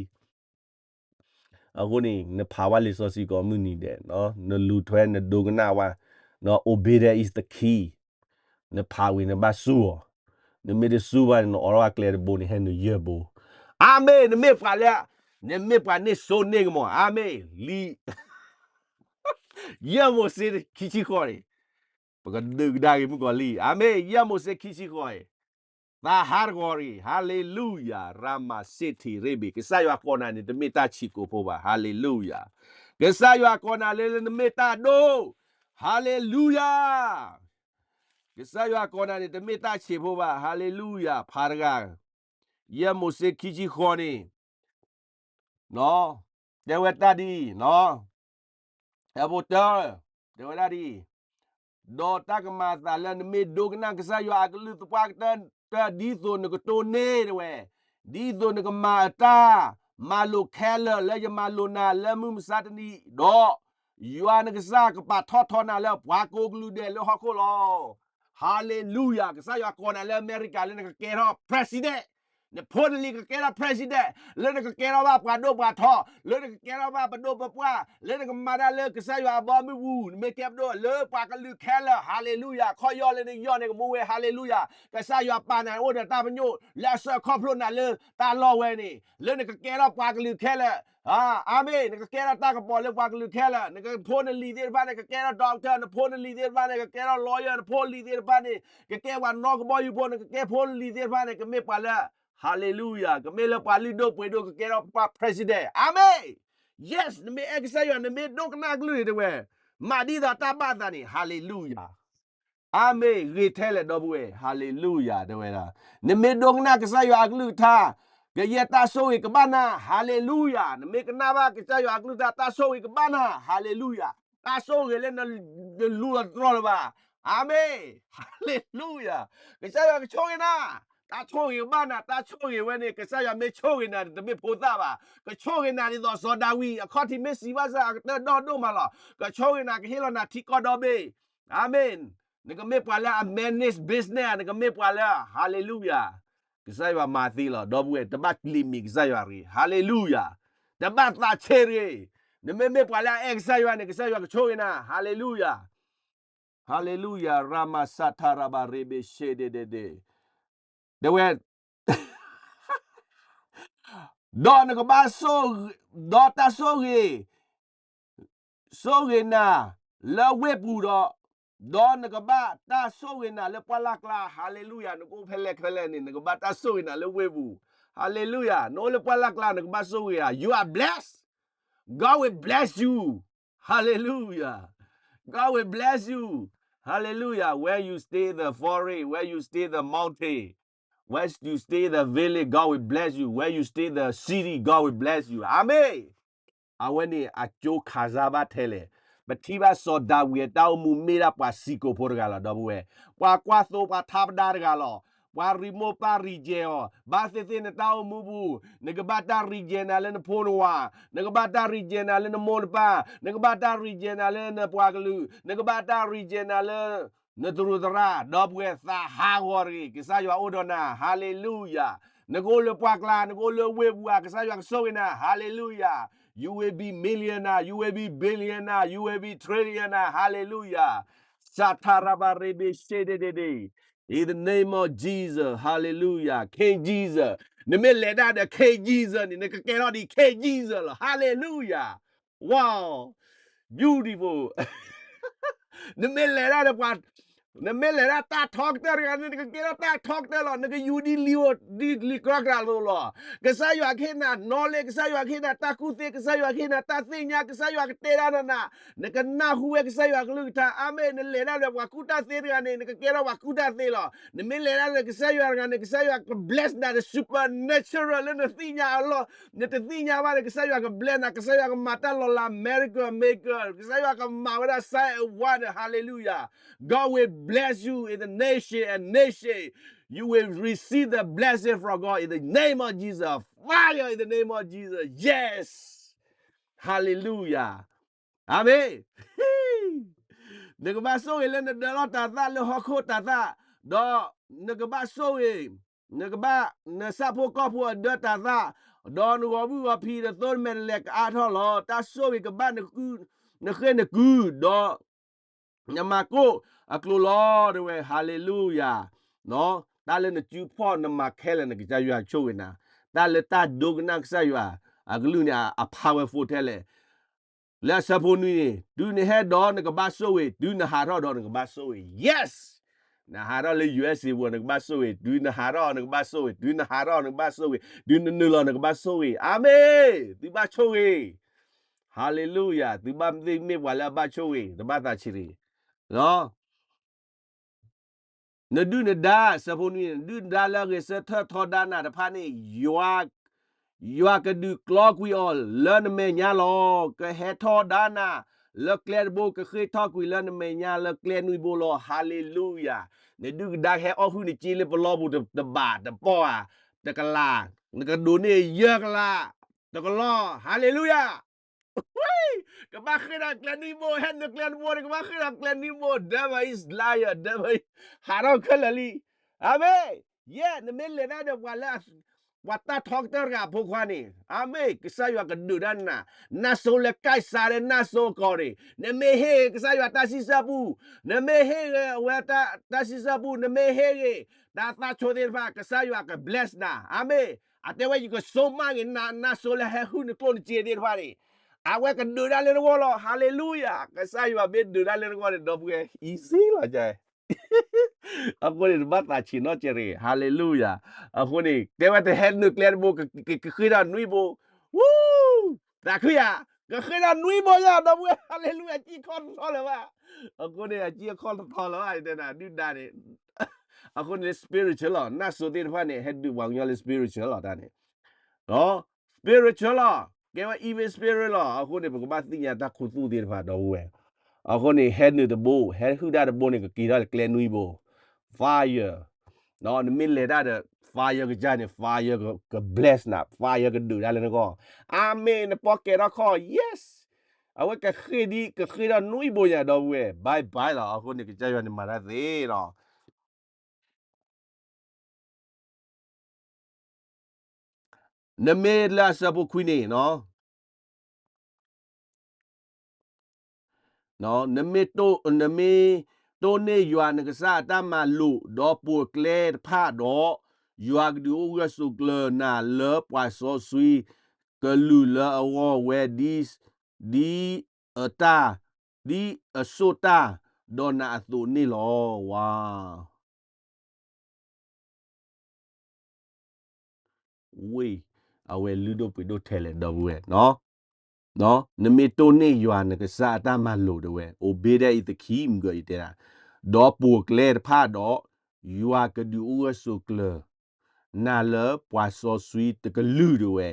အဃိန့ၣ် နဖးဝဲလံာ်စီဆှံကိးမုၢ်နံၤဒဲး, နလူၤထွဲ နဒိကနၣ်ဝဲ, obedience is the key, နဖးဝံၤနဘၣ်စူၢ်အီၤ, နမ့ၢ်တစူၢ်ဘၣ်န့ၣ် နအိးထီၣ်အကျဲတဘိန့ၣ် ဟဲနုာ်ယဲၢ်ဘိ, အၤမ့ၣ် နမ့ၢ်ပှၤလၢ, နမ့ၢ်ပှၤန့ၢ်စိန့ၢ်ကမီၤ အၤမ့ၣ် လံာ် ယဲၢ်မိၤၡ့ခံဆံဃိးန့ၣ်, ပကဒုးကဒါက့ၤမုၣ်ကီၤလံၢ်, အၤမ့ၣ် ယဲၢ်မိၤၡ့ခံဆံဃိးအံၤ, သးဟးတဂီၤရံၣ်, ဟါလ့လူယၤ, ရၤမၤစ့ထံးရ့ဘ့ၣ်, ကစၢ်ယွၤကိးနၤန့ၣ် တမ့ၢ်တၢ်ဆံးကိာ်ဖိဘၣ်, ဟါလ့လူယၤ, ကစၢ်ယွၤကိးနၤလၢ လၢနမ့ၢ်တၢ်ဒိၣ်, ဟါလ့လူယၤ ကစၢ်ယွၤကိးနၤန့ၣ် တမ့ၢ်တၢ်ဆံးဖိဘၣ်, ဟါလ့လူယၤ, ဖးတဂၤ, ယဲၢ်မိၤၡ့ခံဆံဃိးန့ၣ်, တဲဝဲတၢ်ဒ်အံၤ, အဖိတၢ, တဲဝဲဒၣ်ဒ်အံၤ, ဒီးတၢ်ကမၤအသးလၢနမ့ၢ်ဒိကနၣ်ကစၢ်ယွၤအကလုၢ်သပှၢ်ကတၢၢ်တဒ်သိးနကတိၢ်န့ၢ်တဲဝဲ, ဒ်သိးနကမၤအတၢ်, မၤလိာ်ခဲလၢာ်လၢယမၤလိာ်နၤလၢမုၢ်မဆါတနံၤ, ဒီး ယွၤနကစၢ်ကပာ်ထီၣ်ထီနၤလၢပှၤကိးကလုာ်ဒဲးလၢဟီၣ်ခိၣ်လီၤ. ဟါလ့လူယၤ, ကစၢ်ယွၤကိးနၤလၢအမဲရကၤလၢနကကဲထီၣ် president, နဖိနလံၤကကဲထီၣ် president, လၢနကကဲထီၣ်ဘၣ်ပှၤဒိၣ်ပှၤထီ, လၢနကကဲထီၣ်ဘၣ်ပဒိၣ်ပပှၢ်, လၢနကမၤတၢ်လၢကစၢ်ယွၤအဘီအမုၢ်ပူၤ, နမ့ၢ်ကဲပဒိၣ်လၢပှၤကလုာ်ခဲလၢာ်, ဟါလ့လူယၤ, ခီၣ်ယီၢ်လၢနယီၢ်န့ၣ်ကမူဝဲ, ဟါလ့လူယၤ, ကစၢ်ယွၤပာ်နၤအိၣ်ဒီးတၢ်ပညိၣ်လၢအဆၢခီဖျိနၤလၢတၢ်လီၢ်ဝဲန့ၣ်, လၢနကကဲထီၣ်ပှၤကလုာ်ခဲလၢာ် အၤမ့ၣ်, နကကဲထီၣ်တၢ်ကပီၤလၢပှၤကလုာ်ခဲလၢာ်, နကဖိနလံၤသ့ၣ်တဖၣ်န့ၣ် ကကဲထီၣ် doctor, နဖိနလံၤသ့ၣ်တဖၣ်န့ၣ် ကကဲထီၣ် lawyer, နဖိနလံၤသ့ၣ်တဖၣ်န့ၣ် ကကဲပှၤနီၢ်ကဘီယူၤဖိ, နကကဲဖိနလံၤသ့ၣ်တဖၣ်န့ၣ် ကမ့ၢ်ပှၤလၢ, ဟါလ့လူယၤ, ကမ့ၢ်လၢပှၤလုၢ်ဒိၣ်ပှ့ၤဒိၣ် ကကဲထီၣ်ပှၤ president, အၤမ့ၣ်, yes, နမ့ၢ်အဲၣ်ကစၢ်ယွၤ နမ့ၢ်ဒိကနၣ်ကလုၢ်န့ၣ်တဲဝဲ, မၤဒ်သိးတၢ်ဘၣ်သးန့ၣ်, ဟါလ့လူယၤ အၤမ့ၣ်, ဂ့ၤထဲလဲၣ်ဒီပုၢ်ဝဲၢ်, ဟါလ့လူယၤ တဲဝဲဒၣ်, နမ့ၢ်ဒိကနၣ်ကစၢ်ယွၤအကလုၢ်ကထါ, ကယဲၢ်တၢ်ဆိၣ်ဂ့ၤကဘၣ်နၤ, ဟါလ့လူယၤ, နမ့ၢ်ကနၣ်ဘၣ်ကစၢ်ယွၤအကလုၢ်ကထါ တၢ်ဆိၣ်ဂ့ၤကဘၣ်နၤ, ဟါလ့လူယၤ, တၢ်ဆိၣ်ဂ့ၤလၢနလူၤလီၤတြီလၢၤဘၣ်, အၤမ့ၣ်, ဟါလ့လူယၤ, ကစၢ်ယွၤကဆိၣ်ဂ့ၤနၤ, တၢ်ဆိၣ်ဂ့ၤကဘၣ်နၤ, တၢ်ဆိၣ်ဂ့ၤဝဲန့ၣ် ကစၢ်ယွၤမ့ၢ်ဆိၣ်ဂ့ၤနၤန့ၣ် တမ့ၢ်ဖိသၣ်ဘၣ်, ကဆိၣ်ဂ့ၤနၤဒ်သိးစီၤဒၤဝံး အခီၣ်ထံးမ့ၢ်စံးဘၣ်ဆၣ် အကတၢၢ်ဒီဒိၣ်မးလီၤ, ကဆိၣ်ဂ့ၤနၤ ကဟ့ၣ်လီၤနၤထံကီၢ်ဒီဘ့ၣ်, အၤမ့ၣ်, နကမ့ၢ်ပှၤလၢအ manage business, နကမ့ၢ်ပှၤလၢ, ဟါလ့လူယၤ, ကစၢ်ယွၤမၤသ့လီၤ, ဒီပုၢ်ဝဲၢ်, တဘၣ်ကျံးမံၤကစၢ်ယွၤတဂ့ၤ, ဟါလ့လူယၤ, တဘၣ်သးဆ့တဂ့ၤ, နမ့မ့ၢ်ပှၤလၢအအဲၣ်ကစၢ်ယွၤန့ၣ် ကစၢ်ယွၤကဆိၣ်ဂ့ၤနၤ, ဟါလ့လူယၤ, ဟါလ့လူယၤ, ရမၤစးထါရဘၣ်ရ့ဘ့ၣ်ရှ့ဒ့ဒ့ဒ့, တဲဝဲ ဒီးနကဘၣ်ဆိၣ်, ဒီးတၢ်ဆိၣ်ဂ့ၤ, ဆိၣ်ဂ့ၤနၤလၢဝ့ၢ်ပူၤဒီး, ဒီးနကဘၣ်တၢ်ဆိၣ်ဂ့ၤနၤလၢပှၢ်လၢ်ကျါ, hallelujah, နကအိၣ်ဖဲလဲၣ်ဖဲလဲၣ်န့ၣ် နကဘၣ်တၢ်ဆိၣ်ဂ့ၤနၤလၢဝ့ၢ်ပူၤ, hallelujah, နအိၣ်လၢပှၢ်လၢ်ကျါ နကဘၣ်ဆိၣ်ဂ့ၤဧါ, you are blessed, God will bless you, hallelujah, God will bless you, hallelujah, where you stay the forest, where you stay the mountain, where you stay the village, God will bless you, where you stay the city, God will bless you, အၤမ့ၣ်. အဝဲန့ၣ်အကၠိခးစၢ်ဘၣ်ထဲလဲၣ်. ပထံၣ်ဘၣ်စီၤဒၤဝံးအတၢ်အိၣ်မူမ့ၢ်ဒၣ်ပှၤစံၣ်ကိၤဖိတဂၤလီၤ ဒီပုၢ်ဝဲၢ်, ပှၤကွၢ်သိပှၤထါပဒါတဂၤလီၤ, ပှၤရံမိၢ်ပၢ်ရံယဲၤအီၤ, ဘၣ်သ့ၣ်သ့ၣ်နတၢ်အိၣ်မူပူၤ, နကဘၣ်တၢ်ရံယဲၤနၤလၢနဖိနဝၤ, နကဘၣ်တၢ်ရံယဲၤနၤလၢနမိၢ်နပၢ်, နကဘၣ်တၢ်ရံယဲၤနၤလၢနပှၤကလုာ်, နကဘၣ်တၢ်ရံယဲၤနၤလၢ နတရူးသရၣ်, ဒီပုၢ်ဝဲၢ်သးဟးဂီၤတဂ့ၤ, ကစၢ်ယွၤအိၣ်ဒီးနၤ, hallelujah, နကအိၣ်လၢပှၢ်ကျါ, နကအိၣ်လၢဝ့ၢ်ပူၤဧါ, ကစၢ်ယွၤကဆိၣ်ဂ့ၤနၤ, hallelujah, you will be millionaire, you will be billionaire, you will be trillionaire, hallelujah, စးထရဘရဘရှဒဒဒ in the name of Jesus, hallelujah, King Jesus, နမ့ၢ်လဲၤတၢ်ဒီး King Jesus န့ၣ် နကကဲထီၣ်ဒ် King Jesus လီၤ, hallelujah, wow, beautiful, နမ့ၢ်လဲၤတၢ်ဒီးပှၤ, နမ့ၢ်လဲၤဒၣ်တၢ်ထီကတၢၢ်တဂၤန့ၣ် နကကဲထီၣ်တၢ်ထီကတၢၢ်လီၤ, နကယူၤဒ်လံာ်ဧိၤ, ဒ်လံာ်ကြီကြးလိၤလီၤ, ကစၢ်ယွၤကဟ့ၣ်နၤ knowledge, ကစၢ်ယွၤကဟ့ၣ်နၤတၢ်ကူၣ်သ့, ကစၢ်ယွၤကဟ့ၣ်နၤတၢ်သ့ၣ်ညါ, ကစၢ်ယွၤကတဲဒၣ်နၤ, နကနၢ်ဟူဝဲကစၢ်ယွၤကလုၢ်ကထါ, အၤမ့ၣ်, နလဲၤတၢ်ဒီးပှၤကူၣ်တၢ်သ့တဂၤန့ၣ် နကကဲထီၣ်ပှၤကူၣ်တၢ်သ့လီၤ, နမ့ၢ်လဲၤတၢ်ဒီးကစၢ်ယွၤတဂၤန့ၣ် ကစၢ်ယွၤက bless နၤဒီး supernatural လၢနသ့ၣ်ညါအလီၢ်, နတသ့ၣ်ညါဘၣ်ဒီး ကစၢ်ယွၤက bless နၤ, ကစၢ်ယွၤကမၤတၢ်လီၤလး miracle maker, ကစၢ်ယွၤကမၤဝဲဒၣ် sign and wonder, hallelujah, God will bless you in the nation and nation, you will receive the blessing from God in the name of Jesus, fire in the name of Jesus, yes, hallelujah, အၤမ့ၣ်, နကဘၣ်ဆိၣ်ဂ့ၤလၢနဒၢလီၢ်တၤသၣ် လၢဟီၣ်ခိၣ်တၤသၣ်, ဒီးနကဘၣ်ဆိၣ်ဂ့ၤ, နကဘၣ်, နဆၣ်ဖိကီၢ်ဖိအဒၢတၤသၣ်, ဒီးနဂီၤမုၢ်ဂီၤဖံး နသိနမဲာ်နလဲၤကအါထီၣ်လီၤ, တၢ်ဆိၣ်ဂ့ၤကဘၣ်နဃု, နဃ့နကုၢ်, ဒီးနမၤကိၣ်အကျိၤလီၤ, တဲဝဲ, hallelujah, တၢ်လၢနစုဖီၣ်နမၤခဲလၢာ်န့ၣ် ကစၢ်ယွၤဆိၣ်ဂ့ၤနၤ, တၢ်လၢတၢ်ဒိကနၣ်ကစၢ်ယွၤအကလုၢ်န့ၣ် အ powerful ထဲလဲၣ် လၢအဆၢဖိနွံန့ၣ် တုၤနဟဲဒီးနကဘၣ်ဆိၣ်ဂ့ၤ, တုၤနဟးထီၣ်ဒီးနကဘၣ်ဆိၣ်ဂ့ၤ, yes, နဟးထီၣ်လၢ ယူၢ်အ့ၣ်စ့ ပူၤ နကဘၣ်ဆိၣ်ဂ့ၤ, တုၤနဟးထီၣ်နကဘၣ်ဆိၣ်ဂ့ၤ, တုၤနဟးထီၣ်နကဘၣ်ဆိၣ်ဂ့ၤ, တုၤနနုာ်လီၤနကဘၣ်ဆိၣ်ဂ့ၤ, အၤမ့ၣ်, သုဘၣ်ဆိၣ်ဂ့ၤ, hallelujah, သုဘၣ်သ့ၣ်မ့ၢ်ပှၤလၢအဘၣ်ဆိၣ်ဂ့ၤ, တဘၣ်သးဆံးတဂ့ၤ, နဒုၣ်နဒါ, ဆၢဖိနွံန့ၣ် နဒုၣ်နဒါလၢအဂဲၤဆၢထၢၣ်ထီဒါနၤတဖၣ်န့ၣ်, ယွၤ, ယွၤကဒုးကျီကွံာ်အီၤလၢနမဲာ်ညါလီၤ. ကဟဲထီဒါနၤလၢကျဲတဘိ, ကဃ့ၢ်ထီၣ်ကွံာ်လၢနမဲာ်ညါလၢကျဲနွံဘိလီၤ. Hallelujah. နဒုၣ်ကဒါကဟဲအီၣ်ဟုၣ်နစ့လၢပလီပူၤတဘးတပီၢ်ဧါ, တကလး, နကဒိးန့ၢ်ယဲၢ်ကလး, တကလီၢ်, hallelujah. ကဘၣ်ဃ့ၢ်ဒီးကျဲနွံဘိ, ဟဲနုာ်ကျဲတဘိန့ၣ် ကဘၣ်ဃ့ၢ်ဒီးကျဲနွံဘိ, devil is liar, devil is, ဟးထီၣ်ခဲလၢာ်လံ. အၤမ့ၣ်, ယဲၢ် နမ့ၢ်လဲၤတၢ်ဒီးပှၤလၢ ပှၤတၢ်ထီကတၢၢ်တဂၤအဖိခွါန့ၣ်, အၤမ့ၣ်, ကစၢ်ယွၤကဒုးတၢ်နၤ, နၢ်စိလၢကၢ်စးဒီး နၢ်စိကီးန့ၣ်, နမ့ၢ်ဟ့ၣ်ဂ့ၤ ကစၢ်ယွၤတၢ်စံးဆၢပူၤ, နမ့ၢ်ဟ့ၣ်ဂ့ၤအဝဲတၢ်စံးဆၢပူၤ, နမ့ၢ်ဟ့ၣ်ဂ့ၤ တၢ်သၣ်ဆိသ့ၣ်တဖၣ်, ကစၢ်ယွၤက bless နၤ, အၤမ့ၣ်. အတဲဝဲ ယကဆိမးဂ့ၤ နၢ်စိလၢဟဲဟုၣ်နကျိၣ်နစ့သ့ၣ်တဖၣ်န့ၣ်, အဝဲကဒုးတၢ်လၢနဂီၢ်လီၤ. Hallelujah. ကစၢ်ယွၤမ့ၢ်ဒုးတၢ်လၢနဂီၢ်န့ၣ် ဒီပုၢ်ဝဲၢ် easy လီၤ. အဃိန့ၣ် တဘၣ်သးဆံးနီတစဲးတဂ့ၤ. Hallelujah. အဃိန့ၣ် တဲဝဲတဟဲနုာ်ကျဲတဘိ, ကဃ့ၢ်ဒီးနွံဘိ, ဝူ, သးခုယၤ, ကဃ့ၢ်ဒီးနွံဘိယၤ ဒီပုၢ်ဝဲၢ်, hallelujah, အစံၣ်ခီၣ်တထီလၢၤဘၣ်. အဃိန့ၣ် အစံၣ်ခီၣ်တထီလၢၤဘၣ် တဲနၤ ဒုၣ်ဒါန့ၣ် အဃိန့ၣ် spiritual လီၤ. နၢ်စိသ့ၣ်တဖၣ်န့ၣ် ဟဲဒုးပှၤကညီလၢ spiritual လီၤ တၢ်န့ၣ်, ဒီး spiritual လီၤ. ကဲဝဲ evil spirit လီၤ. အဃိန့ၣ် ပကဘၣ်သ့ၣ်ညါတၢ်ခူသူၣ်သ့ၣ်တဖၣ် ဒီပုၢ်ဝဲၢ်. အဃိန့ၣ် ဟဲနုာ်တဘိ, ဟဲဟုၣ်တၢ်တဘိန့ၣ် ကက့ၤထီၣ်လၢကျဲနွံဘိ, fire. နမ့ၢ်လဲၤတၢ်ဒီး fire ကစၢ်န့ၣ် fire က bless နၤ, fire ကဒုးတၢ်လၢနဂီၢ်. အၤမ့ၣ်, နပီၢ်ကဲၤထီၣ်ခီၣ်, yes. အဝဲကဃ့ၢ်ဒ် ကဃ့ၢ်ထီၣ်နွံဘိညါ ဒီပုၢ်ဝဲၢ်, bye bye လီၤ. အဃိန့ၣ် ကစၢ်ယွၤန့ၣ်မၤတၢ်သ့လီၤ. နမ့ၢ်လၢအဆၢဖိခွံန့ၣ်, နမ့ၢ်တိၢ်, နမ့ၢ်တိၢ်န့ၢ်ယွၤနကစၢ်အတၢ်မၤလိာ်, ဒီးပိာ်ကျဲတဖၣ်ဒီး, ယွၤကဒုးအိၣ်ဂၢၢ်ဆိးကျၢၤနၤလၢပှၤစီဆှံကလုာ်လၢအဂီၢ်ဝဲ, ဒ်, ဒ် အတၢ်, ဒ်အဆိၣ်တၢ်ဒီးနၤအသိးန့ၣ်လီၤ. ဝါ ဝ့ၢ်, အဝဲလုၢ်ဒိၣ်ပှ့ၤဒိၣ်ထဲလဲၣ် ဒီပုၢ်ဝဲၢ်, နမ့ၢ်တိၢ်န့ၢ်ယွၤနကစၢ်အတၢ်မၤလိာ်ဒၣ်ဝဲ, အိၣ်ဘ့ၣ်ဒၣ်အံၤသခံ မုၢ်ဂီၤယတဲဒၣ်, ဒီးပိာ်ကျဲတဖၣ်ဒီး, ယွၤကဒုးအိၣ်ဂၢၢ်ဆိးကျၢၤ နၤလၢပှၤစီဆှံတကလုာ်ဒၣ်ဝဲ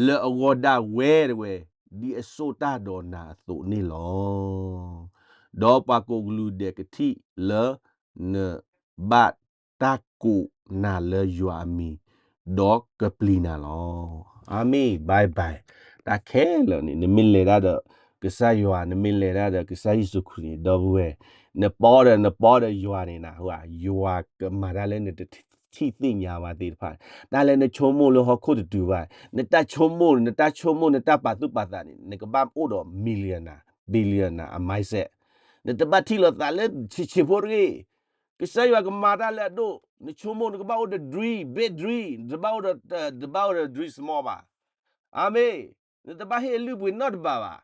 လၢအဂီၢ်ဒၣ်ဝဲဒၣ်ဝဲ, ဒ်အဆိၣ်တၢ်ဒီးနၤအသိးန့ၣ်လီၤ. ဒီးပှၤကိးကလုာ်ဒဲးကထံၣ်လၢနဘၣ်တၢ်ကိးနၤလၢယွၤအမံၤ, ဒီးကပျံၤနၤလီၤ. အၤမ့ၣ်, bye bye. တၢ်ခဲလၢာ်န့ၣ် နမ့ၢ်လဲၤတၢ်ဒီးကစၢ်ယွၤ, နမ့ၢ်လဲၤတၢ်ဒီးကစၢ်ယ့ၣ်ၡူးခရံာ်န့ၣ် ဒီပုၢ်ဝဲၢ်, နပီဒီး နပီဒီးယွၤန့ၣ်နၤ, ယွၤကမၤတၢ်လၢနတထံၣ်သ့ၣ်ညါဘၣ်သ့ၣ်တဖၣ်, တၢ်လၢနဆိကမိၣ်လၢဟီၣ်ခိၣ်တတုၤဘၣ်, နတၢ်ဆိကမိၣ်, နတၢ်ဆိကမိၣ် နတၢ်ပာ်သူၣ်ပာ်သးန့ၣ် နကဘၣ်အိၣ်ဒီး millionaire, billionaire အ mindset. နတဘၣ်ထံၣ်လိာ်သးလၢဆံးဆံးဖိတဂ့ၤ. ကစၢ်ယွၤကမၤတၢ်လၢအဒိၣ်, နဆိကမိၣ်နကဘၣ်အိၣ်ဒီး dream, big dream, နတဘၣ်အိၣ်ဒီး, တဘၣ်အိၣ်ဒီး dream small ဘၣ်. အၤမ့ၣ်. နတဘၣ်ဟ့ၣ်အလုၢ်အပှ့ၤနီတဘ့ၣ်ဘၣ်.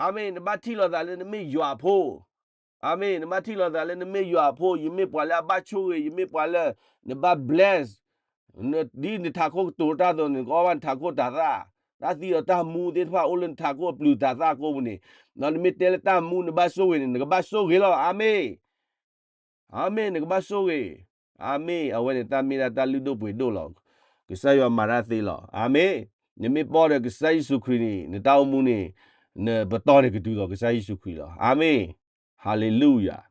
အၤမ့ၣ်. နဘၣ်ထံၣ်လိာ်သးလၢနမ့ၢ်ယွၤအဖိ. အၤမ့ၣ်. နဘၣ်ထံၣ်လိာ်သးလၢနမ့ၢ်ယွၤအဖိ, ယမ့ၢ်ပှၤလၢအဘၣ်ဆိၣ်ဂ့ၤ, ယမ့ၢ်ပှၤလၢ နဘၣ် bless, ဒ်နထးခိၣ်ကတိၤတၢ်အသိးန့ၣ် နကအီၣ်ဘၣ်နထးခိၣ်တၤသၣ်, တၢ်သံဒီးတၢ်မူသ့ၣ်တဖၣ်အိၣ်လၢနထးခိၣ်အပျုၤတၤသၣ်ကိးပူၤန့ၣ်, ဒီးနမ့ၢ်တဲလၢတၢ်မူနဘၣ်ဆိၣ်ဂ့ၤန့ၣ် နကဘၣ်ဆိၣ်ဂ့ၤလီၤ. အၤမ့ၣ်. အၤမ့ၣ်, နကဘၣ်ဆိၣ်ဂ့ၤ. အၤမ့ၣ်. အဝဲန့ၣ်တၢ်မ့ၢ်ဒၣ်တၢ်လုၢ်ဒိၣ်ပှ့ၤဒိၣ်လီၤ. ကစၢ်ယွၤမၤတၢ်သ့လီၤ. အၤမ့ၣ်. နမ့ၢ်ပီၢ်ဒီးကစၢ်ယ့ၣ်ၡူးခရံာ်န့ၣ် နတၢ်အိၣ်မူန့ၣ် နပတီၢ်န့ၣ်ကတုၤလီၤကစၢ်ယ့ၣ်ၡူးခရံာ်လီၤ. အၤမ့ၣ်. Hallelujah.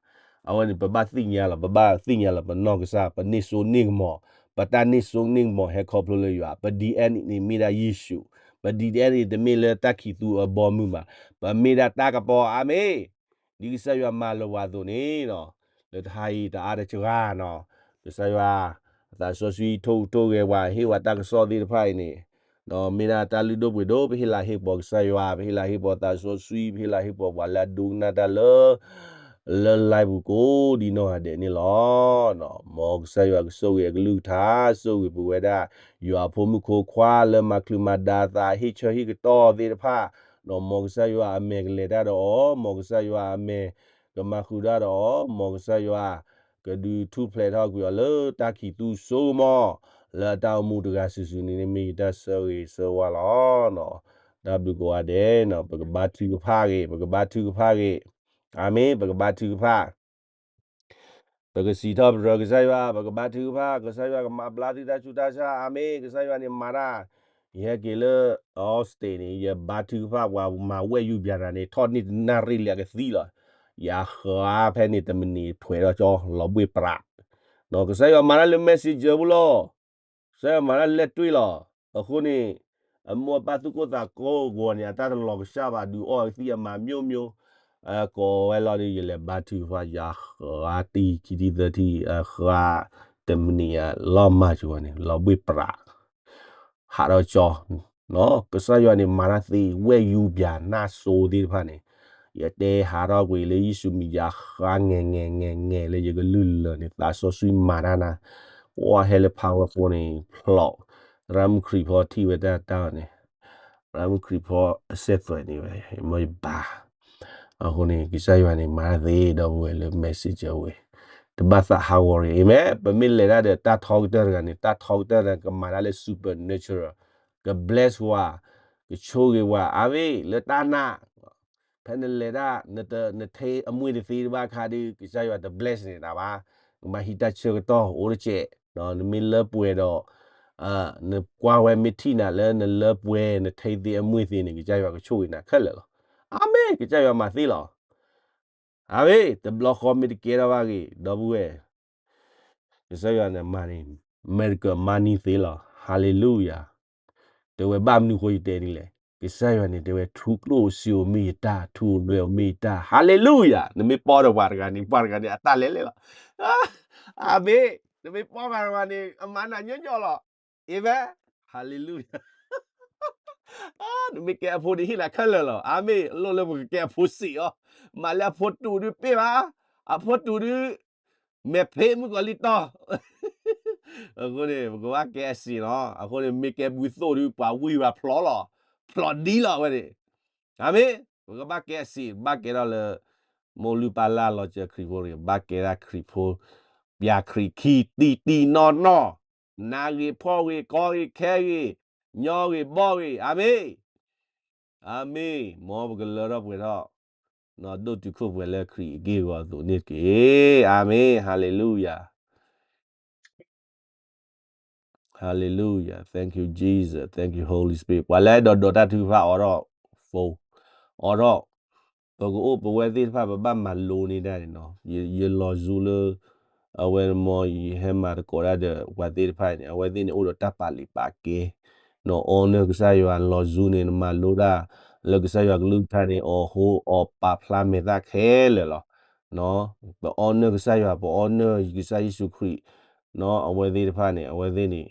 အဝဲန့ၣ် ပဘၣ်သ့ၣ်ညါလီၤ, ပဘၣ်သ့ၣ်ညါလီၤ ပနီၢ်ကစၢ်, ပန့ၢ်စိန့ၢ်ကမီၤ, ပတၢ်န့ၢ်စိန့ၢ်ကမီၤဟဲခီဖျိလၢယွၤ, ပ DNA န့ၣ်မ့ၢ်ဒၣ်ယ့ၣ်ၡူး, ပ DNA တမ့ၢ်လၢတၢ်ခံးသူအဘီမုၢ်ဘၣ်, ပမ့ၢ်ဒၣ်တၢ်ကပီၤ. အၤမ့ၣ်. ဒ်ကစၢ်ယွၤမၤလၢၤဝဲအသိးန့ၣ်, လၢတဟါအံၤတအါတစှၤနီၤ, ကစၢ်ယွၤ သးစီဆှံထိၣ်ဟူးထိၣ်ဂဲၤပှၤ ဟ့ၣ်ဝဲတၢ်ကစီၣ်သ့ၣ်တဖၣ်အံၤန့ၣ်, ဒီးမ့ၢ်ဒၣ်တၢ်လုၢ်ဒိၣ်ပှ့ၤဒိၣ်, ပဟ့ၣ်လၤဟ့ၣ်ကပီၤကစၢ်ယွၤ, ပဟ့ၣ်လၤဟ့ၣ်ကပီၤသးစီဆှံ, ပဟ့ၣ်လၤဟ့ၣ်ကပီၤပှၤလၢအဒိကနၣ်တၢ်လၢ လၢလါပူၤကိးဒ်နီၢ်ဂၤဒဲးန့ၣ်လီၤ. မ်ကစၢ်ယွၤကဆိၣ်ဂ့ၤအကလုၢ်ကထါ, ဆိၣ်ဂ့ၤပဝဲဒၣ် ယွၤအဖိမုၣ်ဖိခွါလၢမၤချုးမၤဒါသး ဟ့ၣ်ဆၢဟ့ၣ်ကတီၢ်သ့ၣ်တဖၣ်, ဒီးမ်ကစၢ်ယွၤအမဲာ်ကလဲၤတၢ်ဒီးအီၤ, မ်ကစၢ်ယွၤအမဲာ်ကမၤဃုာ်တၢ်ဒီးအီၤ, မ်ကစၢ်ယွၤ ကဒုးထူၣ်ဖျဲးထီၣ်ကွံာ်အီၤလၢတၢ်ခံးသူစိကမီၤ လၢအတၢ်အိၣ်မူတဂၤစုာ်စုာ်န့ၣ် မ့ၢ်ယတၢ်ဆၢဂ့ၤဆၢဝါလီၤ. တၢ်ဘျုးကိးဂၤဒဲး, ပကဘါထုကဖၣ်ဂ့ၤ, ပကဘါထုကဖၣ်ဂ့ၤ. အၤမ့ၣ်, ပကဘါထုကဖၣ်. ပကစံးထီၣ်ပတြၢၤကစၢ်ယွၤ, ပကဘါထုကဖၣ်, ကစၢ်ယွၤကမၤဘျါသုတၢ်ဆူးတၢ်ဆါ. အၤမ့ၣ်, ကစၢ်ယွၤန့ၣ်မၤတၢ်, ယဟဲက့ၤလၢ Austin န့ၣ် ယဘါထုကဖၣ်ပှၤမၤဝဲၢ်ယူၤပၠးနၤန့ၣ် ထီၣ်န့ၢ်တနၣ်ရံၣ်လံအကသံလီၤ. ယဃါဖဲန့ၣ်တမံးနံးထွဲထီၣ်ကၠီ လီၤဘှ့ၣ်ပြး, ကစၢ်ယွၤမၤတၢ်လၢ messenger ပူၤလီၤ. ကစၢ်ယွၤမၤတၢ်လၢလၢၢ်တွံၢ်လီၤ. အဃိန့ၣ် အမိၢ်အပၢ်သူၣ်ကိၢ်သးဂီၤန့ၣ် အတၢ်တလီၤကစၢ်ဘၣ် ဒုးအီၣ်ကသံၣ်အမၤမိမိ, ကိးဝဲလီၤဒီး ယလဲၤဘါထုကဖၣ် ယဃါတံၢ်ခံထံၣ်သၢထံၣ် အဃါတမံးနံး လီၤမၢ်ကၠီန့ၣ် လီၤဘှ့ၣ်ပြး ဟးထီၣ်ကၠီ, ကစၢ်ယွၤန့ၣ် မၤတၢ်သ့ ဝဲၢ်ယူၤပၠးနၢ်စိသ့ၣ်တဖၣ်န့ၣ်, ယတဲဟးထီၣ်ကွံာ်လၢယ့ၣ်ၡူးမံၤယၤဃါ ငဲၤငဲၤငဲၤငဲၤလၢယကလုၢ်လၢာ်န့ၣ် သးစီဆှံမၤတၢ်နၤ, ကွၢ်ဟဲလၢ powerful န့ၣ် ဖျိး, ရၣ်မုၣ်ခရံာ်ဖိထံၣ်ဝဲတၢ်တၢ်န့ၣ်, ရၣ်မုၣ်ခရံာ်ဖိအစဲးသွဲးန့ၣ်ဝဲ မ့ၢ်ယဘါ အဃိန့ၣ် ကစၢ်ယွၤန့ၣ် မၤတၢ်သ့ ဒီပုၢ်ဝဲၢ်လၢ messenger ဝဲ, တဘၣ်သးဟးဂီၤရ့ၣ် အၤမ့ၣ်, ပမ့ၢ်လဲၤတၢ်ဒီးတၢ်ထီကတၢၢ်တဂၤန့ၣ် တၢ်ထီကတၢၢ်တဂၤကမၤတၢ်လၢ supernatural, က bless ဝဲ, ကဆိၣ်ဂ့ၤဝဲ, အၤမ့ၣ်, လၢတၢ်နာ် ဖဲနလဲၤတၢ် နထံအမှ့ၢ်တသ့တဘၣ်ခါဒီး ကစၢ်ယွၤတ bless န့ၣ်တၢ်ဘၣ်, နကဘၣ်ဟံးတၢ်ဆၢကတီၢ်အိၣ်တစဲး, နမ့ၢ်လၢပှဲၤဒီး နကွၢ်ဝဲမ့ၢ်ထံၣ်နၤလၢနလၢပှဲၤ နထံသ့အမှ့ၢ်သ့န့ၣ် ကစၢ်ယွၤကဆိၣ်ဂ့ၤနၤခဲလၢာ်လီၤ. အၤမ့ၣ်, ကစၢ်ယွၤမၤသ့လီၤ. အၤမ့ၣ်, တဘျီဃီမ့ၢ်တကဲထီၣ်ဘၣ်ဂ့ၤ ဒီပုၢ်ဝဲၢ် ကစၢ်ယွၤန့ၣ်မၤန့ၣ် America money သ့လီၤ. Hallelujah. တဲဝဲဘၣ်မနုၤဃိယတဲဒ်လဲၣ်. ကစၢ်ယွၤန့ၣ် တဲဝဲ ထူကျိၣ်စ့ဧိၤမ့ၢ်ယတၢ်, ထူလွဲဧိၤမ့ၢ်ယတၢ်. Hallelujah. နမ့ၢ်ပီၢ်ဒီးပှၤတဂၤန့ၣ် ပှၤတဂၤန့ၣ် အတၢ်လဲၤလဲၣ်လီၤ. အၤမ့ၣ်, နမ့ၢ်ပီၢ်ပှၤတဂၤန့ၣ် အမၤနၤညီညီလီၤ. Amen. Hallelujah. နမ့ၢ်ကဲအဖိန့ၣ်ဟ့ၣ်နၤခဲလၢာ်လီၤ. အၤမ့ၣ်, လိၣ်လၢပကကဲအဖိစ့ၢ်အီၤ. မၤလၢအဖိတူာ်ဒုးပ့ၢ်ဘၣ်, အဖိတူာ်ဒုး မဲာ်ဖ့မုၣ်ကီၤလံၢ်တီၢ်. အဃိန့ၣ် ပကဘၣ်ကဲအစ့ၢ်လီၤ. အဃိန့ၣ် မ့ၢ်ကဲဘုသိၣ်ဒုး ပှၤဝံၢ်ဝဲဖျိးလီၤ, ဖျိးဒ်လီၤဝဲန့ၣ်. အၤမ့ၣ်. ပကဘၣ်ကဲအစံး ဘၣ်ကဲထီၣ်လၢ မိၢ်လုၢ်ပၢ်လၢ်လီၤစၢၤခရံာ်ဖိတဂ့ၤ, ဘၣ်ကဲဒၣ်ခရံာ်ဖိ ပျၢ်ခရံာ်ခံ တံၢ်တံၢ်နီၢ်နီၢ်, နးဂ့ၤဖှီၣ်ဂ့ၤ ကီဂ့ၤခဲဂ့ၤ, ညီဂ့ၤဘီၣ်ဂ့ၤ, အၤမ့ၣ်. အၤမ့ၣ်, မ်ပကလၢထီၣ်ပှဲၤထီၣ် ဒိၣ်တုာ်ခိၣ်ပှဲၤလၢခရံာ်အက့ၢ်အဂီၤအသိးန့ၣ်တက့ၢ်. အၤမ့ၣ်, hallelujah, hallelujah, thank you Jesus, thank you Holy Spirit. ပှၤလၢအဲၣ်ဒိးဒိးတၢ်ထုကဖၣ်အိးထီၣ် phone, အိးထီၣ်, ပကအိၣ်ပဝဲသ့ၣ်တဖၣ် ပဘၣ်မၤလိန့ၢ်တၢ်န့ၣ်နီၤ, ယလီၤစူၤလၢ အဝဲမ့ၢ်ယဟဲမၤသကိးတၢ်ဒီးပှၤသ့ၣ်တဖၣ်န့ၣ် အဝဲသ့ၣ်န့ၣ် အိၣ်ဒီးတၢ်ပာ်လုၢ်ပာ်ကဲ, နအီနၢၤကစၢ်ယွၤလီၤစူၤန့ၣ် နမၤလိတၢ်လၢကစၢ်ယွၤကလုၢ်ကထါန့ၣ် အီၣ်ဟိအီၣ်ပာ်ဖျါမဲာ်သၣ်ခဲလၢာ်လီၤ. ပအီနၢၤကစၢ်ယွၤ ပအီနၢၤကစၢ်ယ့ၣ်ၡူးခရံာ်, အဝဲသ့ၣ်တဖၣ်န့ၣ် အဝဲသ့ၣ်န့ၣ်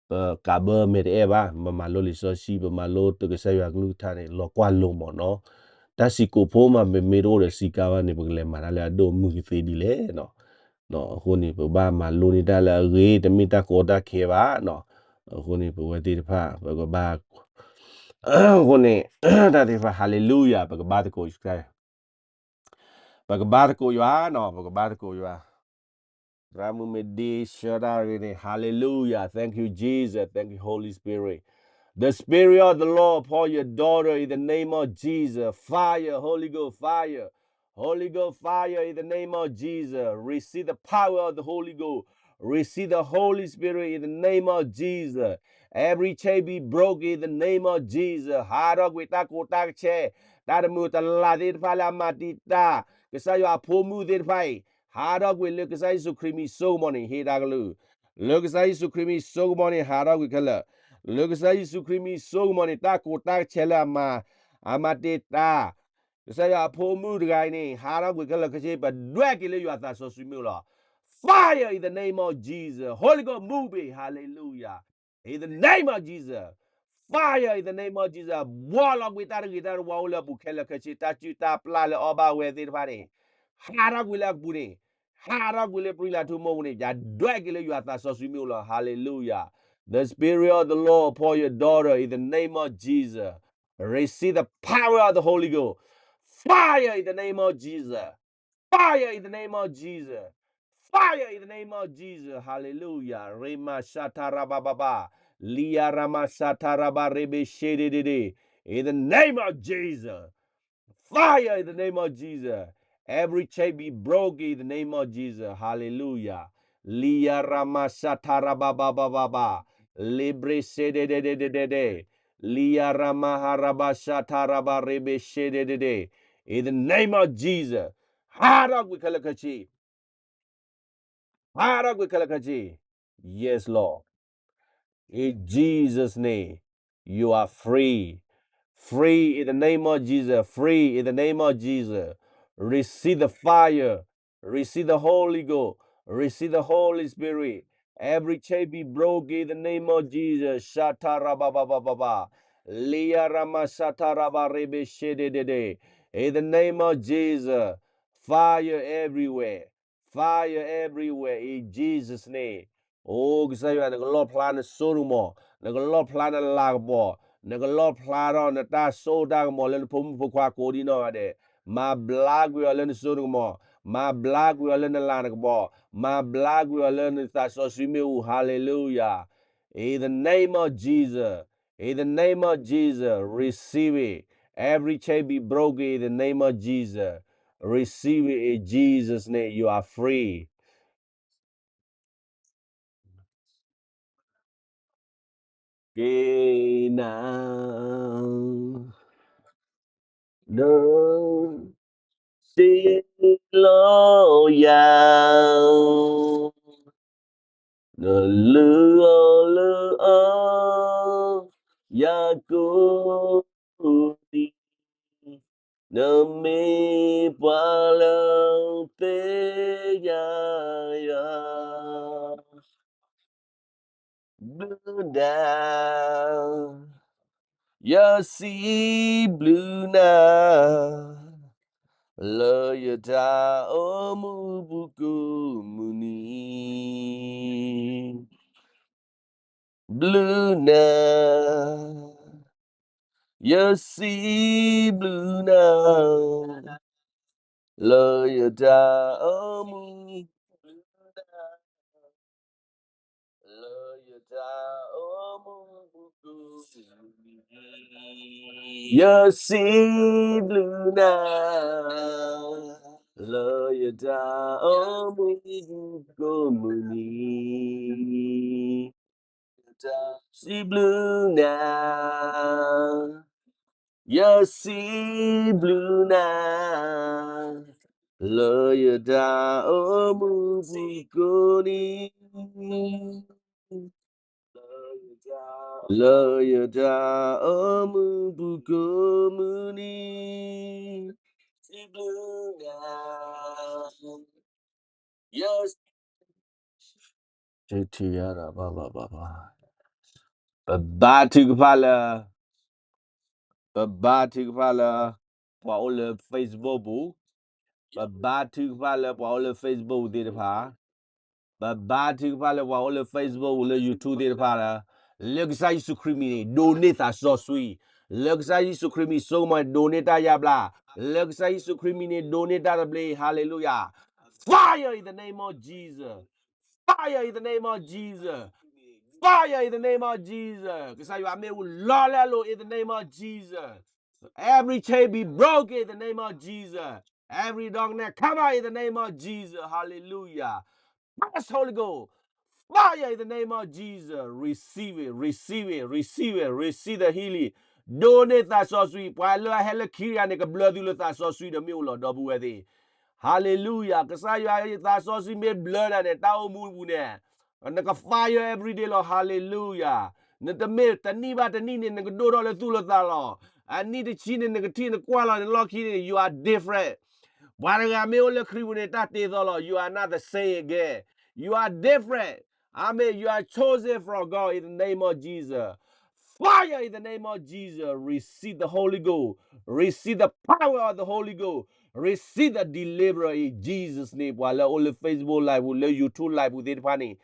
ပကးဘၢမဲာ်တအဲၣ်ဘၣ်, ပမၤလိလံာ်စီဆှံ ပမၤလိတၢ်ကစၢ်ယွၤကလုၢ်ကထါန့ၣ် လီၤကွၢ်လိမၢ်နီၤ. တၢ်စံးကိးဖိမး ပမ့ၢ်တအိၣ်ဒီးစံးကါဘၣ်န့ၣ် ပကလဲၤမၤတၢ်လၢအဒိၣ်အမုၢ်ကသ့ဒ်လဲၣ်နီၤ. အဃိန့ၣ် ပဘၣ်မၤလိန့ၢ်တၢ်လၢအဂ့ၤ တမ့ၢ်တၢ်ကီတၢ်ခဲဘၣ်နီၤ. အဃိန့ၣ် ပဝဲသ့ၣ်တဖၣ် ပကဘၣ် အဃိန့ၣ် တၢ်သ့ၣ်တဖၣ် hallelujah ပကဘါသကိး ပကဘါသကိးယွၤနီၤ, ပကဘါသကိးယွၤ. သရၣ်မုၣ်မ့ၢ်ဒ့ဆၢတၢ်ဂ့ၤန့ၣ်, hallelujah, thank you Jesus, thank you Holy Spirit. The Spirit of the Lord upon your daughter in the name of Jesus. Fire, Holy Ghost, fire. Holy Ghost, fire in the name of Jesus. Receive the power of the Holy Ghost. Receive the Holy Spirit in the name of Jesus. Every chain be broken in the name of Jesus. ဟးထီၣ်ကွံာ်တၢ်ကိးတၢ်ကဆဲး တၢ်တမုာ်တလၤသ့ၣ်တဖၣ်လၢအမၤတံာ်တာ် ကစၢ်ယွၤအဖိမုၣ်သ့ၣ်တဖၣ်အံၤ, ဟးထီၣ်ကွံာ်လၢကစၢ်ယ့ၣ်ၡူးခရံာ်မံၤစိကမီၤန့ၣ် ဟ့ၣ်တၢ်ကလုၢ်, လၢကစၢ်ယ့ၣ်ၡူးခရံာ်မံၤစိကမီၤန့ၣ် ဟးထီၣ်ကွံာ်ခဲလၢာ်, လၢကစၢ်ယ့ၣ်ၡူးခရံာ်မံၤစိကမီၤန့ၣ် တၢ်ကိးတၢ်ကဆဲးလၢအမၤ အမၤတံာ်တာ် ကစၢ်ယွၤအဖိမုၣ်တဂၤအံၤန့ၣ် ဟးထီၣ်ကွံာ်ခဲလၢာ်ခဲဆ့ ပဒွဲၣ်က့ၤလၢယွၤသးစီဆှံမ့ၢ်အိၣ်လီၤ. Fire in the name of Jesus. Holy Ghost, move it. Hallelujah. In the name of Jesus. Fire in the name of Jesus. ဘှီလီၤကွံာ်တၢ်တဂ့ၤတၢ်တဝါအိၣ်လၢအပူၤခဲလၢာ်ခဲဆ့ တၢ်စုၣ်တၢ်ပျၢ်လၢအီၣ်ဘၣ်ဝဲသ့ၣ်တဖၣ်န့ၣ် ဟးထီၣ်ကွံာ်လၢအပူၤန့ၣ် ဟးထီၣ်ကွံာ်လၢပြံလၢထူမိၢ်ပူၤန့ၣ် ယဒွဲၣ်က့ၤလၢယွၤသးစီဆှံမ့ၢ်အိၣ်လီၤ. Hallelujah. The Spirit of the Lord upon your daughter in the name of Jesus. Receive the power of the Holy Ghost. Fire in the name of Jesus. Fire in the name of Jesus. Fire in the name of Jesus. Hallelujah. Rema shatarababa. Lia rama shataraba rebe shedede. In the name of Jesus. Fire in the name of Jesus. Every chain be broken in the name of Jesus. Hallelujah. Lia rama shatarababa. Libre shedede. Lia rama haraba shataraba rebe shedede. In the name of Jesus. ဟးထီၣ်ကွံာ်ခဲလၢာ်ခဲဆ့ ဟးထီၣ်ကွံာ်ခဲလၢာ်ခဲဆ့. Yes, Lord. In Jesus' name, you are free. Free in the name of Jesus. Free in the name of Jesus. Receive the fire. Receive the Holy Ghost. Receive the Holy Spirit. Every chain be broken in the name of Jesus. Shatarabababa. Liya rama shataraba rebe shedede. In the name of Jesus. Fire everywhere. Fire everywhere in Jesus' name. အိ ကစၢ်ယွၤ နကလီၣ်ဖျါနစိနကမီၤ, နကလီၣ်ဖျါနလၤကပီၤ, နကလီၣ်ဖျါထီၣ်နတၢ်စိတၢ်ကမီၤလၢနဖိမုၣ်ဖိခွါကိးဒံနီၢ်ဂၤဒဲး, မၤဘျါကွံာ်အီၤလၢနစိနကမီၤ, မၤဘျါကွံာ်အီၤလၢနလၤနကပီၤ, မၤဘျါကွံာ်အီၤလၢနသးစီဆှံမ့ၣ်အူ, hallelujah. In the name of Jesus, in the name of Jesus, receive it. Every chain be broken in the name of Jesus. Receive it in Jesus' name. You are free. က့ၤနၤ ဒီး စ့လီၤယၤ နလုၢ်အီၣ်လၢအီၤ ယၤကိၣ်နံၤ နမ့ၢ်ပှၤလၢသ့ၣ်ညါယၤ ဘျုးနၤ, ယစံးဘျုးနၤ, လၢယတၢ်အိၣ်မူပူၤကိးမုၢ်နံၤ, ဘျုးနၤ ယစံးဘျုးနၤ လၢယတၢ်အိၣ်မူ လၢယတၢ်အိၣ်မူပူၤကိးမုၢ်နံၤ, ယစံးဘျုးနၤ လၢယတၢ်အိၣ်မူပူၤကိးမုၢ်နံၤ, စံးဘျုးနၤ ယစံးဘျုးနၤ လၢယတၢ်အိၣ်မူပူၤကိးနံၤ, လၢယတၢ်အိၣ်မူပူၤကိးမုၢ်နံၤ, စံးဘျုးနၤ ယ ထံယၤဒီး ပဘါထုကဖၣ်လၢ ပဘါထုကဖၣ်လၢ ပှၤအိၣ်လၢ Facebook ပူၤ, ပဘါထုကဖၣ်လၢပှၤအိၣ်လၢ Facebook သ့ၣ်တဖၣ်, ပဘါထုကဖၣ်လၢပှၤအိၣ်လၢ Facebook ပူၤ လၢ YouTube သ့ၣ်တဖၣ်လၢ လၢကစၢ်ယ့ၣ်ၡူးခရံာ်မံၤန့ၣ် ဒိးန့ၢ်သးစီဆှံ, လၢကစၢ်ယ့ၣ်ၡူးခရံာ်မံၤ စိကမီၤန့ၣ် ဒိးန့ၢ်တၢ်ယါဘျါ, လၢကစၢ်ယ့ၣ်ၡူးခရံာ်မံၤန့ၣ် ဒိးန့ၢ်တၢ်တဘျ့, hallelujah, fire in the name of Jesus, fire in the name of Jesus, fire in the name of Jesus, ကစၢ်ယွၤမ့ၣ်အူလီၤလၢအလိၤ in the name of Jesus, every chain be broken in the name of Jesus, every darkness come out in the name of Jesus, hallelujah, Yes, Holy Ghost. Fire in the name of Jesus. Receive it, receive it, receive it, receive the healing. ဒိးန့ၢ်သးစီဆှံ, ပှၤလၢအဟဲလၢခံဂၤန့ၣ် ကဘျၢသုလၢသးစီဆှံဒီးမ့ၣ်အူလီၤ ဒီပုၢ်ဝဲၢ်သ့ၣ်. Hallelujah. ကစၢ်ယွၤသးစီဆှံမ့ၢ်ဘျၢနၤန့ၣ် တၢ်အိၣ်မူပူၤန့ၣ် နက fire every day လီၤ. Hallelujah. နတမ့ၢ်တနံၣ်ဘၣ်တနံၣ်န့ၣ် နကဒိၣ်ထီၣ်လၢသူၣ်လၢသးလီၤ. အနံၣ်တဆံန့ၣ် နကထံၣ်နကွၢ်လီၤ နလီၢ်ခံန့ၣ် you are different. ပှၤတဂၤမ့ၢ်အိၣ်လၢခရံာ်ပူၤန့ၣ် တၢ်တ့သီလီၤ. You are not the same again. You are different. Amen. You are chosen from God in the name of Jesus. Fire in the name of Jesus. Receive the Holy Ghost. Receive the power of the Holy Ghost. Receive the deliverer in Jesus' name. ပှၤလၢအိၣ်လၢ Facebook live ပူၤ လၢ YouTube live ပူၤသ့ၣ်တဖၣ်န့ၣ်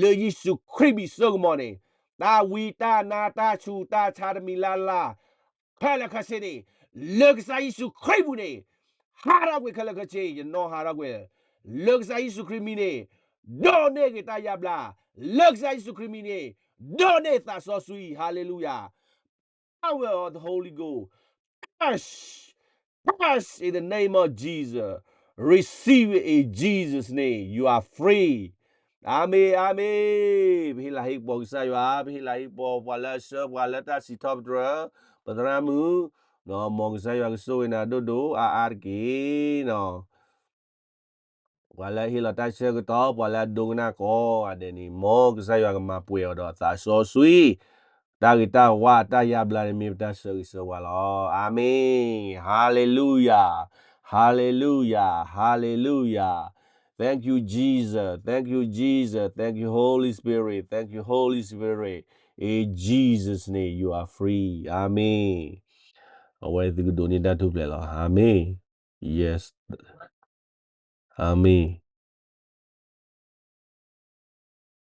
လၢယ့ၣ်ၡူးခရံာ်မံၤစိကမီၤန့ၣ် တၢ်ဝံတၢ်နါတၢ်ဆူးတၢ်ဆါတမံၤလၢ်လၢ် ခဲလၢာ်ခဲဆ့န့ၣ် လၢကစၢ်ယ့ၣ်ၡူးခရံာ်ပူၤန့ၣ် ဟးထီၣ်ကွံာ်ခဲလၢာ်ခဲဆ့ ယနီၢ်ဟးထီၣ်ကွံာ် လၢကစၢ်ယ့ၣ်ၡူးခရံာ်မံၤန့ၣ် ဒိးန့ၢ်က့ၤတၢ်ယါဘျါ လၢကစၢ်ယ့ၣ်ၡူးခရံာ်မံၤန့ၣ် ဒိးန့ၢ်သးစီဆှံ hallelujah. Power of the Holy Ghost. Touch. Touch in the name of Jesus. Receive it in Jesus' name. You are free. အၤမ့ၣ် အၤမ့ၣ်. ပဟ့ၣ်လၤဟ့ၣ်ကပီၤကစၢ်ယွၤ, ပဟ့ၣ်လၤဟ့ၣ်ကပီၤ ပှၤလၢအဆှၢ ပှၤလၢတၢ်စံးထီၣ်ပတြၢၤ ပသရၣ်မုၣ်, မ်ကစၢ်ယွၤကဆိၣ်ဂ့ၤနၤဒိၣ်ဒိၣ်အါအါတက့ၢ်. ပှၤလၢအဟ့ၣ်လီၤတၢ်ဆၢကတီၢ် ပှၤလၢအဒိကနၣ်ကိးဂၤဒဲးန့ၣ် မ်ကစၢ်ယွၤကမၤပှဲၤအီၤဒီးသးစီဆှံ, တၢ်ဂ့ၤတၢ်ဝါတၢ်ယါဘျါန့ၣ် မ့ၢ်ပတၢ်ဆၢဂ့ၤဆၢဝါလီၤ. အၤမ့ၣ်. Hallelujah. Hallelujah. Hallelujah. Thank you, Jesus. Thank you, Jesus. Thank you, Holy Spirit. Thank you, Holy Spirit. In Jesus' name, you are free. အၤမ့ၣ်. အဝဲသုကဒိးန့ၢ်တၢ်ထူၣ်ဖျဲးလီၤ. အၤမ့ၣ်. Yes. အၤမ့ၣ်.